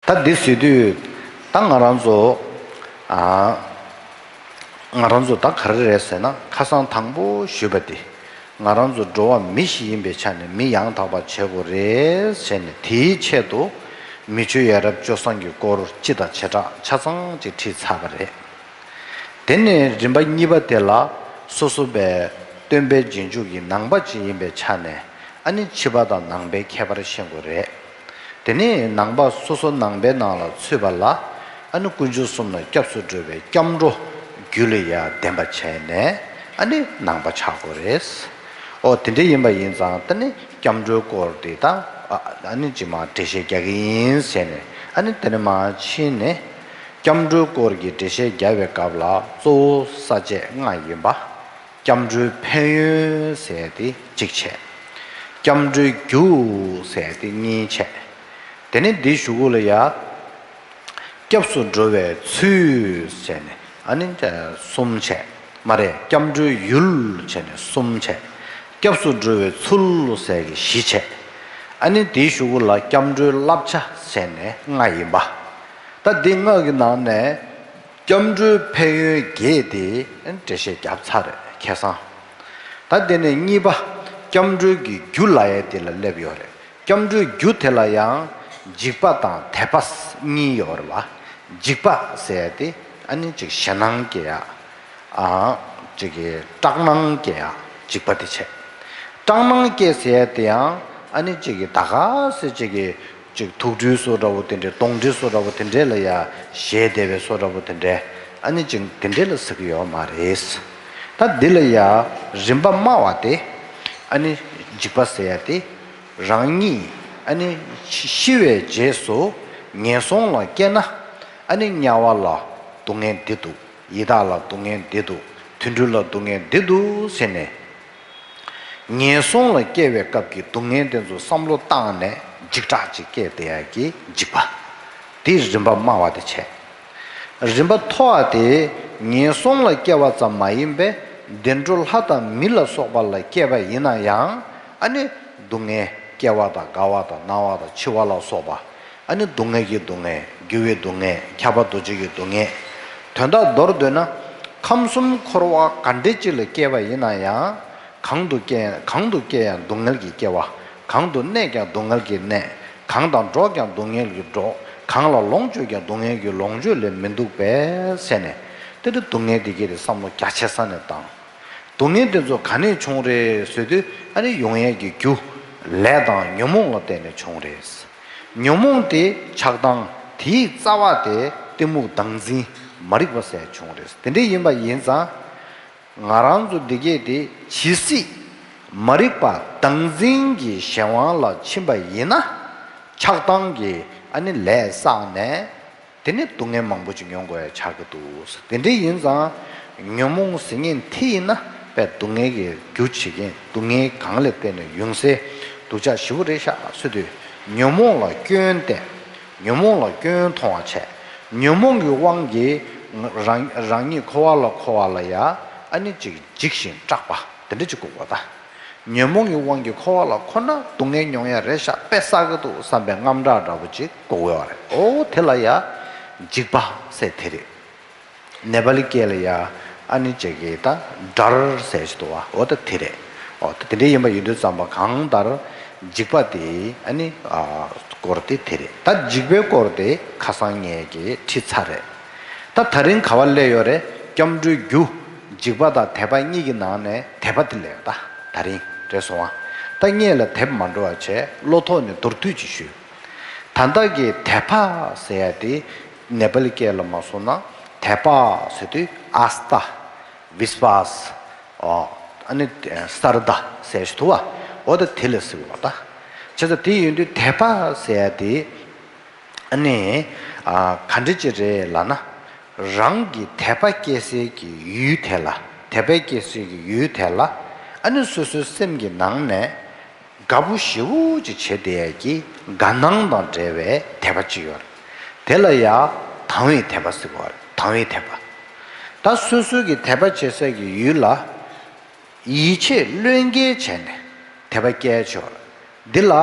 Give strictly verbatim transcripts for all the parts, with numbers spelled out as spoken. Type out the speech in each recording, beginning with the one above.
ད་འདི་ཟེར་དུས་ད་ང་རང་ཚོ་ཨ། ང་རང་ཚོ་ད་ག་རེ་རེད་ཟེར་ན། ཁ་སང་དང་པོ་ཞུས་པ་དེ། ང་རང་ཚོ་འགྲོ་བ་མི་ཞིག་ཡིན་པའི་ཆ་ནས་མི་ཡང་དག་པ་བྱེད་དགོས་རེད་ཟེར་ནས། དེའི་ཆེད་དུ་མི་ཆོས་ཡ་རབས་སྤྱོད་བཟང་གི་སྐོར་སྤྱི་དང་བྱེ་བྲག་ཆ་ཚང་ཅིག་ཁྲིད་ཚར་བ་རེད། དེ་ནས་རིམ་པ་གཉིས་པ་དེ་ལ་སོ་སོ་བའི་སྟོན་པའི་རྗེས་འཇུག་གི་ནང་པ་ཅིག་ཡིན་པའི་ཆ་ནས། ཨ་ནི་ཕྱི་པ་དང་ནང་པའི་ཁྱད་པར་ཤེས་དགོས་རེད། དེ་ནས་ནང་པ་སོ་སོ་ནང་པའི་ནང་ལ་ཚུད་པ་ལ། ཨ་ནི་དཀོན་མཆོག་གསུམ་ལ་སྐྱབས་སུ་འགྲོ་བའི་སྐྱབས་འགྲོ་རྒྱུད་ལ་ཡ་ལྡན་པ་བྱས་ནས། ཨ་ནི་ནང་པ་ཆགས་དགོས་རེད། ཨོ་དེ་འདྲ་ཡིན་པ་ཡིན་ཙང་། ད་ནི་སྐྱབས་འགྲོའི་སྐོར་དེ་ད་ཨ་ནི་ཅིག་མར་འགྲེལ་བཤད་རྒྱག་གི་ཡིན་ཟེར་ནས། ཨ་ནི་དེ་ནས་མར་ཕྱིན་ནས་སྐྱབས་འགྲོའི་སྐོར་གྱི་འགྲེལ་བཤད་རྒྱག་པའི་སྐབས་ལ། གཙོ་བོ་ས་བཅད་ལྔ་ཡིན་པ། སྐྱབས་འགྲོའི་ཕན་ཡོན་ཟེར་དེ་གཅིག་བྱས། སྐྱབས་འགྲོའི་རྒྱུ་ཟེར་དེ་གཉིས་བྱས། དེ་ནས་འདིའི་གཞུག་གུ་ལ་ཡ། སྐྱབས་སུ་འགྲོ་བའི་ཚུལ་ཟེར་ནས། ཨ་ནི་གསུམ་བྱས། མ་རེད། སྐྱབས་འགྲོའི་ཡུལ་བྱས་ནས་གསུམ་བྱས། སྐྱབས་སུ་འགྲོ་བའི་ཚུལ་ཟེར་གྱི་བཞི་བྱས། ཨ་ནི་དེའི་གཞུག་གུ་ལ་སྐྱབས་འགྲོའི་བསླབ་བྱ་ཟེར་ནས་ལྔ་ཡིན་པ། ད་འདི་ལྔ་གི་ནང་ནས་སྐྱབས་འགྲོའི་ཕན་ཡོན་བརྒྱད་དེ་འགྲེལ་བཤད་བརྒྱབ་ཚར་རེད་ཁ་སང་། ད་དེ་ནས་གཉིས་པ་སྐྱབས་འགྲོའི་གི་རྒྱུ་ལབ་ཡས་དེ་ལ་སླེབས་ཡོད་རེད། སྐྱབས་འགྲོའི་རྒྱུ་དེ་ལ་ཡང་འཇིགས་པ་དང་དད་པ་གཉིས་ཡོད་རེད་བ། འཇིགས་པ་ཟེར་ཡ་དེ་ཨ་ནི་ཅིག་ཞེད་སྣང་སྐྱེ་ཡ། ཨ། ཅིག་གི་སྐྲག་སྣང་སྐྱེ་ཡ། འཇིགས་པ་དེ་བྱས། སྐྲག་སྣང་སྐྱེ་ཟེར་ཡ་དེ་ཡང་ཨ་ནི་ཅིག་གི་ད་ག་སེ་ཅིག་གི་ཅིག་དུག་སྦྲུལ་བཟོ་འདྲ་བོ་དེ་འདྲའི། གདོན་འདྲེ་བཟོ་འདྲ་བོ་དེ་འདྲའི་ལ་ཡ་ཞེད་བདེ་བའི་བཟོ་འདྲ་བོ་དེ་འདྲའི། ཨ་ནི་ཅིག་དེ་འདྲའི་ལ་ཟེར་གི་ཡོད་མ་རེད། ད་འདི་ལ་ཡ་རིམ་པ་སྨྲ་བ་དེ། ཨ་ནི་འཇིགས་པ་ཟེར་ཡ་དེ། རང་ཉིད་ཨ་ནི་ཤི་ཤི་བའི་རྗེས་སུ་ངན་སོང་ལ་སྐྱེས་ན། ཨ་ནི་དམྱལ་བ་ལ་སྡུག་བསྔལ་འདི་འདུག། ཡི་དྭགས་ལ་སྡུག་བསྔལ་འདི་འདུག། དུད་འགྲོ་ལ་སྡུག་བསྔལ་འདི་འདུག་ཟེར་ནས། ངན་སོང་ལ་སྐྱེ་བའི་སྐབས་ཀྱི་སྡུག་བསྔལ་དེ་ཚོ་བསམ་བློ་བཏང་ནས་འཇིགས་སྐྲག་ཅིག་སྐྱེས་བསྡད་ཡ་གི་འཇིགས་པ། དེ་རིམ་པ་དམའ་བ་དེ་བྱས། རིམ་པ་མཐོ་བ་དེ་ངན་སོང་ལ་སྐྱེ་བ་ཙམ་མ་ཡིན་པའི་བདེ་འགྲོ་ལྷ་དང་མི་ལ་སོགས་པ་ལ་སྐྱེས་པ་ཡིན་ན་ཡང་། ཨ་ནི་སྡུག་བསྔལ་སྐྱེ་བ་དང་རྒ་བ་དང་ན་བ་དང་འཆི་བ་ལ་སོགས་པ། ཨ་ནི་སྡུག་བསྔལ་གྱི་སྡུག་བསྔལ། འགྱུར་བའི་སྡུག་བསྔལ། ཁྱབ་པ་འདུ་བྱེད་ཀྱི་སྡུག་བསྔལ། དོན་དག་མདོར་བསྡུས་ན། ཁམས་གསུམ་འཁོར་བ་ག་འདྲ་ཅིག་ལ་སྐྱེས་པ་ཡིན་ན་ཡང་། གང་དུ་སྐྱེ་གང་དུ་སྐྱེ་ཡང་སྡུག་བསྔལ་གྱི་སྐྱེ་བ། གང་དུ་གནས་ཀྱང་སྡུག་བསྔལ་གྱི་གནས། གང་དང་འགྲོགས་ཀྱང་སྡུག་བསྔལ་གྱི་འགྲོགས། གང་ལ་ལོངས་སྤྱོད་ཀྱང་སྡུག་བསྔལ་གྱི་ལོངས་སྤྱོད་ལས་མི་འདུག་པས་ཟེར་ནས། དེ་འདྲ་སྡུག་བསྔལ་དེ་གས་དེ་བསམ་བློ་རྒྱ་ཆེ་ས་ནས་བཏང་། སྡུག་བསྔལ་དེ་ཚོ་ག་ནས་བྱུང་རེད་ཟེར་དུས། ཨ་ནི་ཡོང་ཡས་ཀྱི་རྒྱུ་ལས་དང་ཉོན་མོངས་ལ་བརྟེན་ནས་བྱུང་རེད། ཉོན་མོངས་དེ་ཆགས་སྡང་། དེའི་རྩ་བ་དེ་གཏི་མུག་བདག་འཛིན་མ་རིག་པ་ཟེར་བྱུང་རེད། དེ་འདྲ་ཡིན་པ་ཡིན་ཙང་། ང་རང་ཚོ་འདི་གས་དེ་ཇི་སྲིད་མ་རིག་པ་བདག་འཛིན་གྱི་གཞན་དབང་ལ་ཕྱིན་པ་ཡིན་ན། ཆགས་སྡང་གི་ཨ་ནི་ལས་བསགས་ནས། དེ་ནི་སྡུག་བསྔལ་མང་པོ་ཅིག་མྱོང་དགོས་ཡ་ཆགས་ཀྱི་འདུག། དེ་འདྲ་ཡིན་ཙང་། ཉོན་མོངས་ཟེར་མཁན་དེ་ཡིན་ན་དཔེ་སྡུག་བསྔལ་གྱི་རྒྱུ་བྱེད་མཁན། སྡུག་བསྔལ་གང་ལ་བརྟེན་ནས་ཡོང་སའི་སྡུག་ཅག་ཞེ་པོ་རེད་ཤག་ཟེར་དུས། ཉོན་མོངས་ལ་སྐྱོན་བསྟན། ཉོན་མོངས་ལ་སྐྱོན་མཐོང་བ་བྱས། ཉོན་མོངས་ཀྱི་དབང་གིས་རང་རང་ཉིད་འཁོར་བ་ལ་འཁོར་བ་ལ་ཡ། ཨ་ནི་ཅིག་འཇིགས་ཤིང་སྐྲག་པ་དེ་འདྲ་ཅིག་དགོས་པ་ད། ཉོན་མོངས་ཀྱི་དབང་གིས་འཁོར་བ་ལ་འཁོར་ན་སྡུག་བསྔལ་མྱོང་ཡ་རེད་ཤག། དཔེ་བསགས་ཀྱི་འདུག་བསམ་པའི་དངངས་སྐྲག་འདྲ་པོ་ཅིག་དགོས་ཀྱི་ཡོད་རེད། ཨོ་དེ་ལ་ཡ་འཇིགས་པ་ཟེར་དེ་རེད། ནེ་པ་ལི་སྐད་ལ་ཡ་ཨ་ནི་ཅིག་གི་ད་ཌར་ཟེར་ཞིག་འདུག་བ། ཨོ་ད་དེ་རེད། ཨོ་ད་དེ་འདྲ་ཡིན་པ་ཡིན་དུས་ཙམ་པ། གང་ལྟར་འཇིགས་པ་དེ་ཨ་ནི་ཨ་སྐོར་དེ་དེ་རེད། ད་འཇིགས་པའི་སྐོར་དེ་ཁ་སང་ངས་ཀྱིས་ཁྲིད་ཚར་རེད། ད་དེ་རིང་ག་པར་སླེབས་ཡོད་རེད། སྐྱབས་འགྲོའི་རྒྱུ། འཇིགས་པ་དང་དད་པ་གཉིས་ཀྱི་ནང་ནས་དད་པ་དེ་ལས་ད་དེ་རིང་རེད་སོང་བ། ད་སྔོན་ལ་དེབ་མ་འགྲོ་བ་བྱས། བློ་ཐོག་ནས་མདོར་བསྡུས་ཅིག་ཞུས། ད་ལྟ་གི་དད་པ་ཟེར་ཡ་དེ་ནེ་པ་ལི་སྐད་ལ་མ་སོང་ན། དད་པ་ཟེར་དུས་ཨཱ་སྟ། བིས་པཱ་ས། ཨོ། ཨ་ནི་སར་དྷ་ཟེར་ཞིག་འདུག་བ། འོ་ད་དེ་ལ་ཟེར་བ་ད། བྱས་ཙང་དེ་ཡིན་དུས་དད་པ་ཟེར་ཡ་དེ། ཨ་ནི། ཨ། ག་འདྲ་ཅིག་རེད་ལབ་ན། རང་གི་དད་པ་སྐྱེ་སའི་གི་ཡུལ་དེ་ལ། དད་པ་སྐྱེ་སའི་གི་ཡུལ་དེ་ལ། ཨ་ནི་སོ་སོའི་སེམས་ཀྱི་ནང་ནས་དགའ་པོ་ཞེ་པོ་ཅིག་བྱེད་བསྡད་ཡ་གི་དགའ་སྣང་དང་འབྲེལ་བའི་དད་པ་ཅིག་ཡོད་རེད། དེ་ལ་ཡ་དང་བའི་དད་པ་ཟེར་གོ་རེད། དང་བའི་དད་པ། ད་སོ་སོའི་གི་དད་པ་བྱེད་སའི་གི་ཡུལ་ལ། ཡིད་ཆེས་བློས་འགེལ་བྱས་ནས་དད་པ་སྐྱེ་ཆོག། འདི་ལ་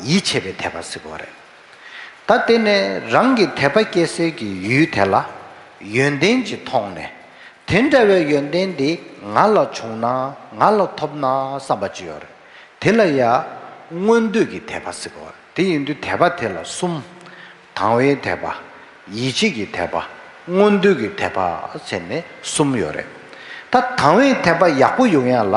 ཡིད་ཆེས་པའི་དད་པ་ཟེར་གོ་རེད། ད་དེ་ནས་རང་གི་དད་པ་སྐྱེ་སའི་གི་ཡུལ་དེ་ལ་ཡོན་ཏན་གྱིས་མཐོང་ནས། དེ་འདྲ་བའི་ཡོན་ཏན་དེ་ང་ལ་བྱུང་ན་ང་ལ་ཐོབ་ན་བསམ་པ་ཅིག་ཡོད་རེད། དེ་ལ་ཡ་མངོན་འདོད་ཀྱི་དད་པ་ཟེར་གོ། དེ་ཡིན་དུས་དད་པ་དེ་ལ་གསུམ། དང་བའི་དད་པ། ཡིད་ཆེས་ཀྱི་དད་པ། མངོན་འདོད་ཀྱི་དད་པ་ཟེར་ནས་གསུམ་ཡོད་རེད། ད་དང་བའི་དད་པ་ཡག་པོ་ཡོང་ཡ་ལ།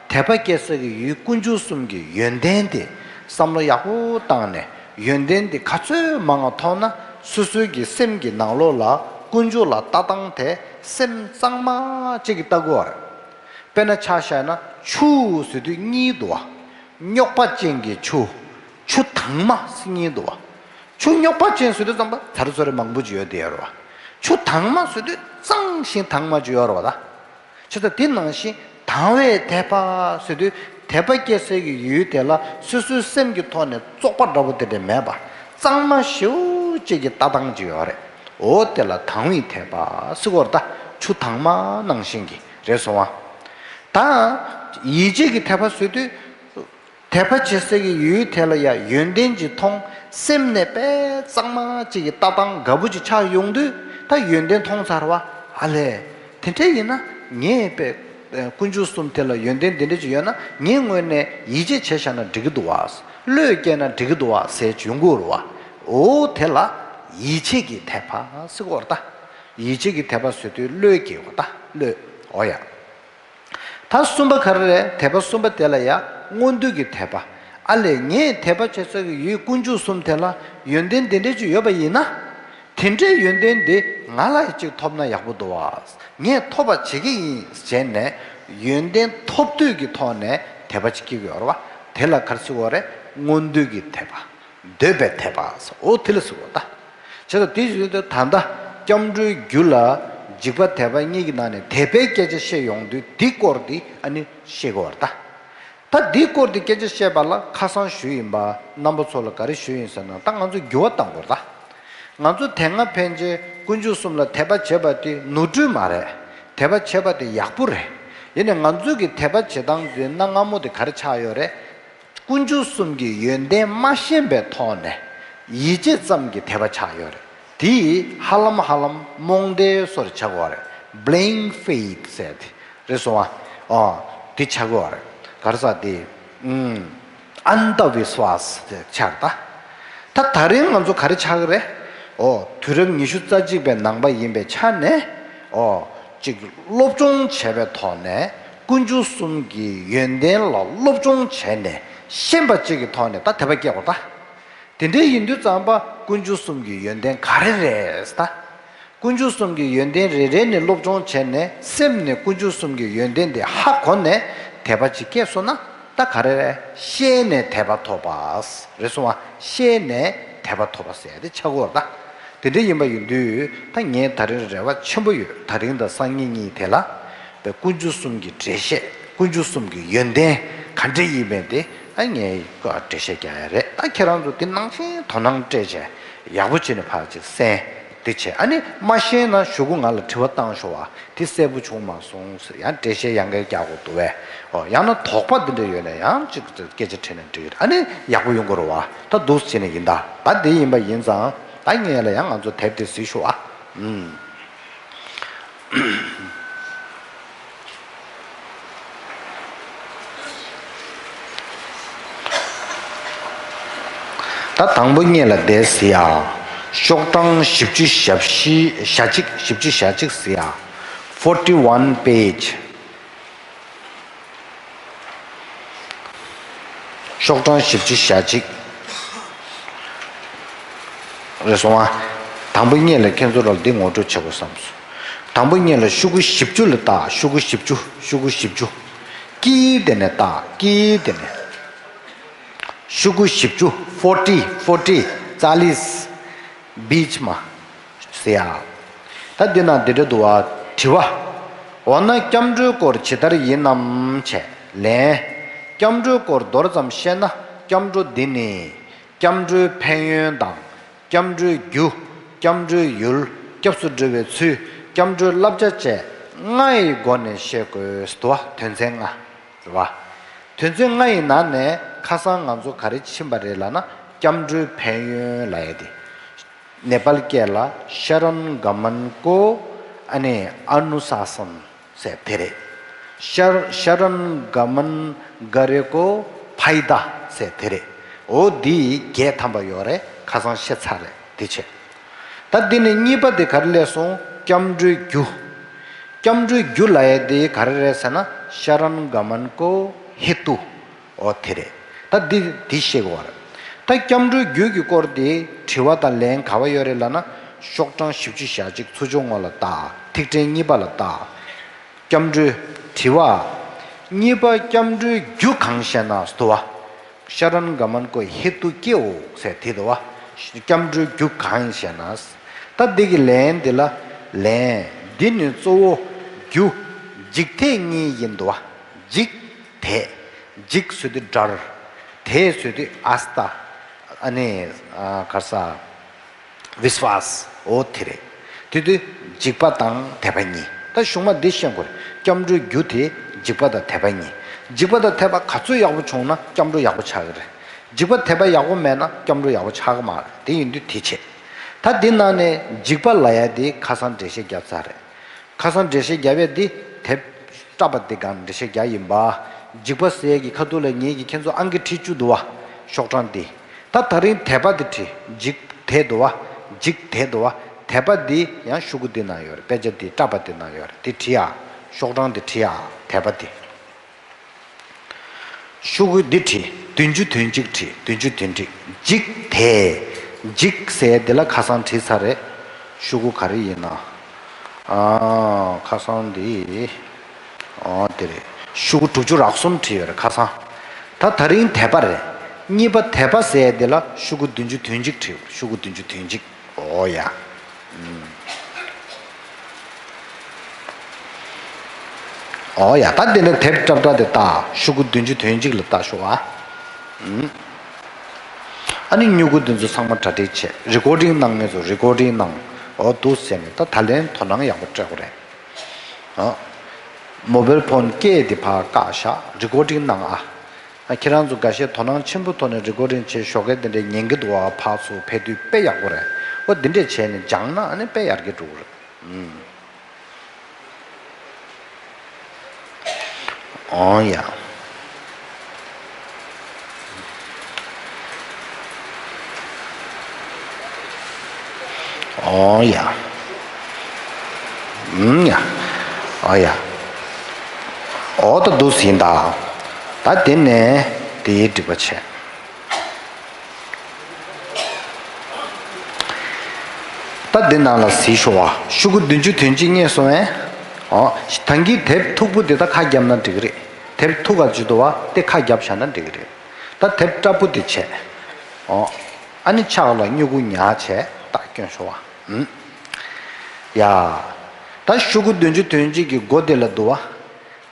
དད་པ་སྐྱེ་ས་གི་ཡུལ་དཀོན་མཆོག་གསུམ་གྱི་ཡོན་ཏན་དེ་བསམ་བློ་ཡག་པོ་བཏང་ནས། ཡོན་ཏན་དེ་ག་ཚོད་མང་བ་མཐོང་ན། སོ་སོའི་གི་སེམས་ཀྱི་ནང་ལོགས་ལ་དཀོན་མཆོག་ལ་ལྟ་སྟངས་དེ་སེམས་གཙང་མ་གཅིག་གིས་ལྟ་དགོས་པ་རེད། དཔེར་ན་ཆ་བཞག་ན་ཆུ་ཟེར་དུས་གཉིས་འདུག་བ། རྙོག་པ་ཅན་གྱི་ཆུ། ཆུ་དྭངས་མ་ཟེར་གཉིས་འདུག་བ། ཆུ་རྙོག་པ་ཅན་ཟེར་དུས་ཙམ་པ་ཚ་རུ་ཚ་རུ་མང་པོ་ཅིག་ཡོད་དེ་ཡོད་རེད་བ། ཆུ་དྭངས་མ་ཟེར་དུས་གཙང་ཞིང་དྭངས་མ་ཅིག་ཡོད་རེད་བ་ད། ཆུ་ཚ་དེ་ནང་བཞིན་དང་བའི་དད་པ་ཟེར་དུས་དད་པ་སྐྱེ་སའི་གི་ཡུལ་དེ་ལ་སོ་སོའི་སེམས་ཀྱི་ཐོག་ནས་བཙོག་པ་འདྲ་པོ་དེ་འདྲ་མེད་པ། གཙང་མ་ཞེ་པོ་ཅིག་གི་ལྟ་སྟངས་ཅིག་ཡོད་རེད། འོ་དེ་ལ་དང་བའི་དད་པ་ཟེར་གོ་རེད་ད། ཆུ་དྭངས་མ་ནང་བཞིན་གྱི་རེད་སོང་བ། ད་ཡིད་ཆེས་ཀྱི་དད་པ་ཟེར་དུས། དད་པ་བྱེད་སའི་གི་ཡུལ་དེ་ལ་ཡང་ཡོན་ཏན་ཅིག་མཐོང་། སེམས་ནས་དཔེ་གཙང་མ་ཅིག་གི་ལྟ་སྟངས་དགའ་པོ་ཅིག་ཆགས་ཡོང་དུས། ད་ཡོན་ཏན་མཐོང་ཚར་བ། ཨ་ལས། དེ་འདྲ་ཡིན་ན་ངས་དཔེ་དཀོན་མཆོག་གསུམ་དེ་ལ་ཡོན་ཏན་འདི་འདྲ་ཅིག་ཡོད་ན། ངས་དངོས་གནས་ཡིད་ཆེས་བྱས་བཞག་ན་འགྲིག་གི་འདུག་བ། བློས་བཀལ་ན་འགྲིག་གི་འདུག་བ་ཟེར་ཅིག་ཡོང་གི་རེད་བ། འོ་དེ་ལ་ཡིད་ཆེས་ཀྱི་དད་པ་ཟེར་གོ་རེད་ད། ཡིད་ཆེས་ཀྱི་དད་པ་ཟེར་དུས་བློས་བཀལ་དགོས་ད། བློས། འོ་ཡ། ད་གསུམ་པ་ག་རེ་རེད། དད་པ་གསུམ་པ་དེ་ལ་ཡང་མངོན་འདོད་ཀྱི་དད་པ། ཨ་ལས། ངས་དད་པ་བྱེད་ས་གི་ཡུལ་དཀོན་མཆོག་གསུམ་དེ་ལ་ཡོན་ཏན་དེ་འདྲ་ཅིག་ཡོད་པ་ཡིན་ན། དེ་འདྲའི་ཡོན་ཏན་དེ་ང་ལ་ཡང་ཅིག་ཐོབ་ན་ཡག་པོ་འདུག་བ། ངས་ཐོབ་པ་བྱེད་ཀྱི་ཡིན་ཟེར་ནས་ཡོན་ཏན་ཐོབ་འདོད་ཀྱི་ཐོག་ནས་དད་པ་ཅིག་སྐྱེ་གི་ཡོད་རེད་བ། དེ་ལ་ག་རེ་ཟེར་དགོས་རེད། མངོན་འདོད་ཀྱི་དད་པ། འདོད་པའི་དད་པ། འོ་དེ་ལ་ཟེར་བ་ད། བྱས་ཙང་དེ་བཞིན་དུ་ད་ལྟ་སྐྱབས་འགྲོའི་རྒྱུ་ལ་འཇིགས་པ་དད་པ་གཉིས་ཀྱི་ནང་ནས་དད་པའི་སྐད་ཆ་བཤད་ཡོང་དུས་འདི་སྐོར་འདི་ཨ་ནི་བཤད་དགོས་པ་རེད་ད། ད་འདི་སྐོར་འདི་སྐད་ཆ་བཤད་པ་ལ་ཁ་སང་ཞུས་ཡིན་པ། རྣམ་པ་ཚོ་ལ་ག་རེ་ཞུས་ཡིན་ཟེར་ན། ད་ང་ཚོ་འགྱུར་བ་གཏང་དགོས་རེད་ད། ང་ཚོ་དེ་སྔ་ཕན་ཆད་དཀོན་མཆོག་གསུམ་ལ་དད་པ་བྱེད་པ་དེ་ནོར་འཁྲུལ་མ་རེད། དད་པ་བྱེད་པ་དེ་ཡག་པོ་རེད། ཡིན་ནའི་ང་ཚོའི་གི་དད་པ་བྱེད་སྟངས་དེ་གནའ་སྔ་མོ་དེ་ག་རེ་ཆགས་ཡོད་རེད། དཀོན་མཆོག་གསུམ་གྱི་ཡོན་ཏན་མ་ཤེས་པའི་ཐོག་ནས་ཡིད་ཆེས་ཙམ་གྱི་དད་པ་ཆགས་ཡོད་རེད། དེ་ཧ་ལམ་ཧ་ལམ་རྨོངས་དད་བཟོ་འདྲ་ཆགས་ཀྱི་ཡོད་རེད། Blind faith ཟེར་དེ་རེད་སོང་བ། ཨོ། དེ་ཆགས་ཀྱི་ཡོད་རེད། ག་རེ་ཟེར་དེ། ཨུམ། Andhavishwas ཟེར་ཆགས་ད། ད་ད་རིང་ང་ཚོ་ག་རེ་ཆགས་ཀྱི་རེད། ཨོ། དུས་རབས་ཉི་ཤུ་རྩ་གཅིག་པའི་ནང་པ་ཡིན་པའི་ཆ་ནས། ཨོ། ཅིག་སློབ་སྦྱོང་བྱས་པའི་ཐོག་ནས་དཀོན་མཆོག་གསུམ་གྱི་ཡོན་ཏན་ལ་སློབ་སྦྱོང་བྱས་ནས་ཤེས་པ་ཅིག་གི་ཐོག་ནས་ད་དད་པ་སྐྱེ་དགོས་ད། དེ་འདྲ་ཡིན་དུས་ཙམ་པ་དཀོན་མཆོག་གསུམ་གྱི་ཡོན་ཏན་ག་རེ་རེད་ད། དཀོན་མཆོག་གསུམ་གྱི་ཡོན་ཏན་རེ་རེ་ནས་སློབ་སྦྱོང་བྱས་ནས་སེམས་ནས་དཀོན་མཆོག་གསུམ་གྱི་ཡོན་ཏན་དེ་ཧ་གོ་ནས་དད་པ་ཅིག་སྐྱེས་སོང་ན། ད་ག་རེ་རེད། ཤེས་ནས་དད་པ་ཐོབ་པ། རེད་སོང་བ། ཤེས་ནས་དད་པ་ཐོབ་པ་ཟེར་དེ་ཆགས་ཀྱི་ཡོད་རེད་ད། དེ་འདྲ་ཡིན་པ་ཡིན་དུས་ད་ངས་ད་རིང་རེ་བ་ཆེན་པོ་ཡོད། ད་རིང་དང་སང་ཉིན་གཉིས་དེ་ལ་དཀོན་མཆོག་གསུམ་གྱི་འགྲེལ་བཤད། དཀོན་མཆོག་གསུམ་གྱི་ཡོན་ཏན་ག་འདྲ་ཡིན་མིན་དེ་ཨ་ངས་འགྲེལ་བཤད་རྒྱག་ཡ་རེད། ད་ཁྱེད་རང་ཚོ་དེ་ནང་བཞིན་དོ་སྣང་སྤྲད་བྱས་ཡག་པོ་བྱས་ནས་ཕར་ཅིག་གསན། དེ་བྱས། ཨ་ནི་མ་ཤེས་ན་གཞུག་གུ་ང་ལ་དྲི་བ་བཏང་ཤོག་ཨ། དེ་གསལ་པོ་བྱུང་མ་སོང་ཟེར་ཡང་འགྲེལ་བཤད་ཡང་བསྐྱར་རྒྱག་དགོས་འདུག་བས། ཨོ། ཡང་ན་དོགས་པ་འདི་འདྲ་ཡོད་ན་ཡང་ཅིག་སྐད་ཆ་དྲིས་ན་འགྲིག་གི་རེད། ཨ་ནི་ཡག་པོ་ཡོང་གི་རེད་བ། ད་འདུག་སེ་བྱས་ནས་ཡིན་ད། ད་འདི་ཡིན་པ་ཡིན་ཙང་ད་ངས་ལ་ཡང་ང་ཚོ་དེབ་དེ་གཟིགས་ཤོག་ཨ། ཨུམ། ད་དང་པོ་ཉིད་ལ་བལྟས་ཟེར་ཡ། ཤོག་གྲངས་བཞི་བཅུ་ཞེ་བཞི། ཞེ་གཅིག་བཞི་བཅུ་ཞེ་གཅིག་ཟེར་ཡ། Forty one page། ཤོག་གྲངས་བཞི་བཅུ་ཞེ་གཅིག་རེད་སོང་ཨ། དང་པོ་ཉིད་ལ་ཁྱེད་ཚོ་ར་འདི་ངོ་སྤྲོད་བྱེད་དགོས་བསམས་སོང་། དང་པོ་ཉིད་ལ་ཤོག་གུ་བཞི་བཅུ་ལ་བལྟ། ཤོག་གུ་བཞི་བཅུ། ཤོག་གུ་བཞི་བཅུ། དཀྱིལ་དེ་ནས་བལྟ། དཀྱིལ་དེ་ནས། ཤོག་གུ་བཞི་བཅུ། Forty, forty, ཙཱ་ལིས། བིཆ་མ་ཟེར་ཡ། ད་འདི་ན་འདི་འདྲ་འདུག་བ། དྲི་བ། འོ་ན་སྐྱབས་འགྲོའི་སྐོར་ཇི་ལྟར་ཡིན་ནམ་བྱས། ལན། སྐྱབས་འགྲོའི་སྐོར་མདོར་ཙམ་བཤད་ན། སྐྱབས་འགྲོ་འདི་ནི་སྐྱབས་འགྲོའི་ཕན་ཡོན་དང་། སྐྱབས་འགྲོའི་རྒྱུ། སྐྱབས་འགྲོའི་ཡུལ། སྐྱབས་སུ་འགྲོ་བའི་ཚུལ། སྐྱབས་འགྲོའི་བསླབ་བྱ་བཅས་ལྔ་ཡི་སྒོ་ནས་བཤད་དགོས་འདུག་བ། དོན་ཚན་ལྔ། རེད་བ། དོན་ཚན་ལྔ་ཡི་ནང་ནས་ཁ་སང་ང་ཚོ་ག་རེ་ཕྱིན་པ་རེད་ལབ་ན། སྐྱབས་འགྲོའི་ཕན་ཡོན་ལབ་ཡ་དེ། ནེ་པཱལ་སྐད་ལ་ཤ་རན་ག་མན་ཀོ་ཨ་ནི་ཨ་ནུ་ས་སན་ཟེར་དེ་རེད། ཤ་ཤ་རན་ག་མན་ག་རེ་ཀོ་ཕའི་ད་ཟེར་དེ་རེད། འོ་འདི་བརྒྱད་ཐམ་པ་ཡོད་རེད། ཁ་སང་བཤད་ཚར་རེད། འདི་བྱས། ད་འདི་ནས་གཉིས་པ་དེ་ག་རེ་སླེབས་སོང་། སྐྱབས་འགྲོའི་རྒྱུ། སྐྱབས་འགྲོའི་རྒྱུ་ལབ་ཡ་དེ་ག་རེ་རེད་ཟེར་ན་ཤ་རན་ག་མན་ཀོ་ཧེ་ཏུ། འོ་དེ་རེད། ད་འདི་འདི་ཤེས་དགོས་པ་རེད། ད་སྐྱབས་འགྲོའི་རྒྱུ་གི་སྐོར་དེ་དྲི་བ་དང་ལན་ག་བ་ཡོད་རེད་ལབ་ན། ཤོག་གྲངས་བཞི་བཅུ་ཞེ་གཅིག་ཚུར་ཕྱོགས་ངོས་ལ་ལྟ། ཐིག་ཕྲེང་གཉིས་པ་ལ་ལྟ། སྐྱབས་འགྲོའི་དྲི་བ། གཉིས་པ་སྐྱབས་འགྲོའི་རྒྱུ་གང་ཞེ་ན་སྟུ་བ། ཤ་རན་ག་མན་ཀོ་ཧེ་ཏུ་ཀྱེའོ་ཟེར་དེ་འདུག་བ། སྐྱབས་འགྲོའི་རྒྱུ་གང་ཞེ་ན། ད་འདི་གི་ལན་འདི་ལ་ལན། འདི་ནི་གཙོ་བོ་རྒྱུ་འཇིག་དད་གཉིས་ཡིན་འདུག་བ། འཇིག་དད། འཇིག་ཟེར་དུས་དགྲ། དད་ཟེར་དུས་ཨ་སྟ། ཨ་ནི་ཨ་ག་རེ་ཟ། བིས་ཝཱས། འོ་དེ་རེད། དེ་དུས་འཇིགས་པ་དང་དད་པ་གཉིས། ད་གཞུག་མ་འདི་ཤེས་དགོས་རེད། སྐྱབས་འགྲོའི་རྒྱུ་དེ་འཇིགས་པ་དང་དད་པ་གཉིས། འཇིགས་པ་དང་དད་པ་ག་ཚོད་ཡག་པོ་བྱུང་ན་སྐྱབས་འགྲོ་ཡག་པོ་ཆགས་ཀྱི་རེད། འཇིགས་པ་དད་པ་ཡག་པོ་མེད་ན་སྐྱབས་འགྲོ་ཡག་པོ་ཆགས་ཀྱི་མ་རེད། དེ་ཡིན་དུས་དེ་བྱེད། ད་འདི་ནང་ནས་འཇིགས་པ་ལབ་ཡ་དེ་ཁ་སང་འགྲེལ་བཤད་བརྒྱབ་ཚར་རེད། ཁ་སང་འགྲེལ་བཤད་བརྒྱབ་ཡས་འདི་དེབ་བཀྲ་པ་འདི་སྒང་འགྲེལ་བཤད་རྒྱག་ཡིན་པ། འཇིགས་པ་ཟེར་ཡས་ཀྱི་ཁ་ཐུག་ལ་ངེད་ཀྱིས་ཁྱེད་ཚོ་ཨང་ཀི་བྲིས་བཅུག་འདུག་བ། ཤོག་གྲངས་འདི། ད་ད་རིང་དད་པ་འདི་བྲིས། འཇིགས་དད་འདུག་བ། འཇིགས་དད་འདུག་བ། དད་པ་འདི་ཡང་ཤོག་གུ་འདི་ནང་ཡོད་རེད། དཔེ་ཆ་འདི་བཀྲ་པ་འདི་ནང་ཡོད་རེད། འདི་བྲིས་ཨ། ཤོག་གྲངས་འདི་བྲིས་ཨ། དད་པ་འདི། ཤོག་གུ་འདི་བྲིས། བདུན་ཅུ་དོན་གཅིག་བྲིས། བདུན་ཅུ་དོན་གཅིག་འཇིགས་དད། འཇིགས་ཟེར་འདི་ལ་ཁ་སང་བྲིས་ཚར་རེད། ཤོག་གུ་ག་རེ་ཡིན་ན། ཨ། ཁ་སང་འདི། ཨ་དེ་རེད། ཤོག་གུ་དྲུག་ཅུ་རག་གསུམ་བྲིས་ཡོད་རེད་ཁ་སང་། ད་ད་རིང་དད་པ་རེད། གཉིས་པ་དད་པ་ཟེར་འདི་ལ་ཤོག་གུ་བདུན་ཅུ་དོན་གཅིག་བྲིས། ཤོག་གུ་བདུན་ཅུ་དོན་གཅིག་འོ་ཡ། ཨུམ། འོ་ཡ། ད་འདི་ནས་དེབ་བཀྲ་བཀྲ་དེ་ལྟ། ཤོག་གུ་བདུན་ཅུ་དོན་གཅིག་ལ་ལྟ་ཤོག་ཨ། ཨུམ། ཨ་ནི་སྨྱུ་གུ་འདི་ཚོ་ཚང་མ་གྲ་སྒྲིག་བྱས། རི་ཀོར་ཌིང་གནང་མཁན་ཚོ་རི་ཀོར་ཌིང་གནང་། འོ་འདུག་ཟེར་ནས་ད་ད་ལན་དོ་སྣང་ཡག་པོ་སྤྲད་དགོས་རེད། ཨ། མོ་བེལ་ཕོན་སྐད་དེ་ཕར་བཀག་བཞག་རི་ཀོར་ཌིང་གནང་ཨ། ཨ། ཁྱེད་རང་ཚོ་འགའ་ཤས་དོ་སྣང་ཆེན་པོ་ཐོག་ནས་རི་ཀོར་ཌིང་བྱེད་ཞོགས་ཀས་དེ་འདྲའི་ཉན་གྱི་འདུག་བ། ཕར་ཚུར་ཕེབས་དུས་དཔེ་ཡག་པོ་རེད། ཨོ་འདི་འདྲས་བྱས་ནས་སྦྱངས་ན་ཨ་ནི་དཔེ་ཡར་རྒྱས་འགྲོ་གི་རེད། ཨུམ། འོ་ཡ། འོ་ཡ། ཨུམ་ཡ། འོ་ཡ། འོ་ད་འདུག་ཟིན་ད། ད་དེ་ནས་དེའི་སྒྲིག་པ་བྱས། ད་འདི་ནང་ལ་གཟིགས་ཤོག་བ། ཤོག་གུ་བདུན་ཅུ་དོན་གཅིག་རྙེད་སོང་ངས། འོ། ད་གིན་དེབ་མཐུག་པོ་དེ་ད་ཁ་བརྒྱབ་ན་འགྲིག་གི་རེད། དེབ་མཐུག་ག་ཅིག་འདུག་བ་དེ་ཁ་བརྒྱབ་བཞག་ན་འགྲིག་གི་རེད། ད་དེབ་བཀྲ་པོ་དེ་བྱས། འོ། ཨ་ནི་ཕྱག་ལ་སྨྱུ་གུ་ཉར་བྱས་ད་སྐྱོན་ཤོག་བ། ཨུམ། ཡ། ད་ཤོག་གུ་བདུན་ཅུ་དོན་གཅིག་གི་མགོ་དེ་ལ་འདུག་བ།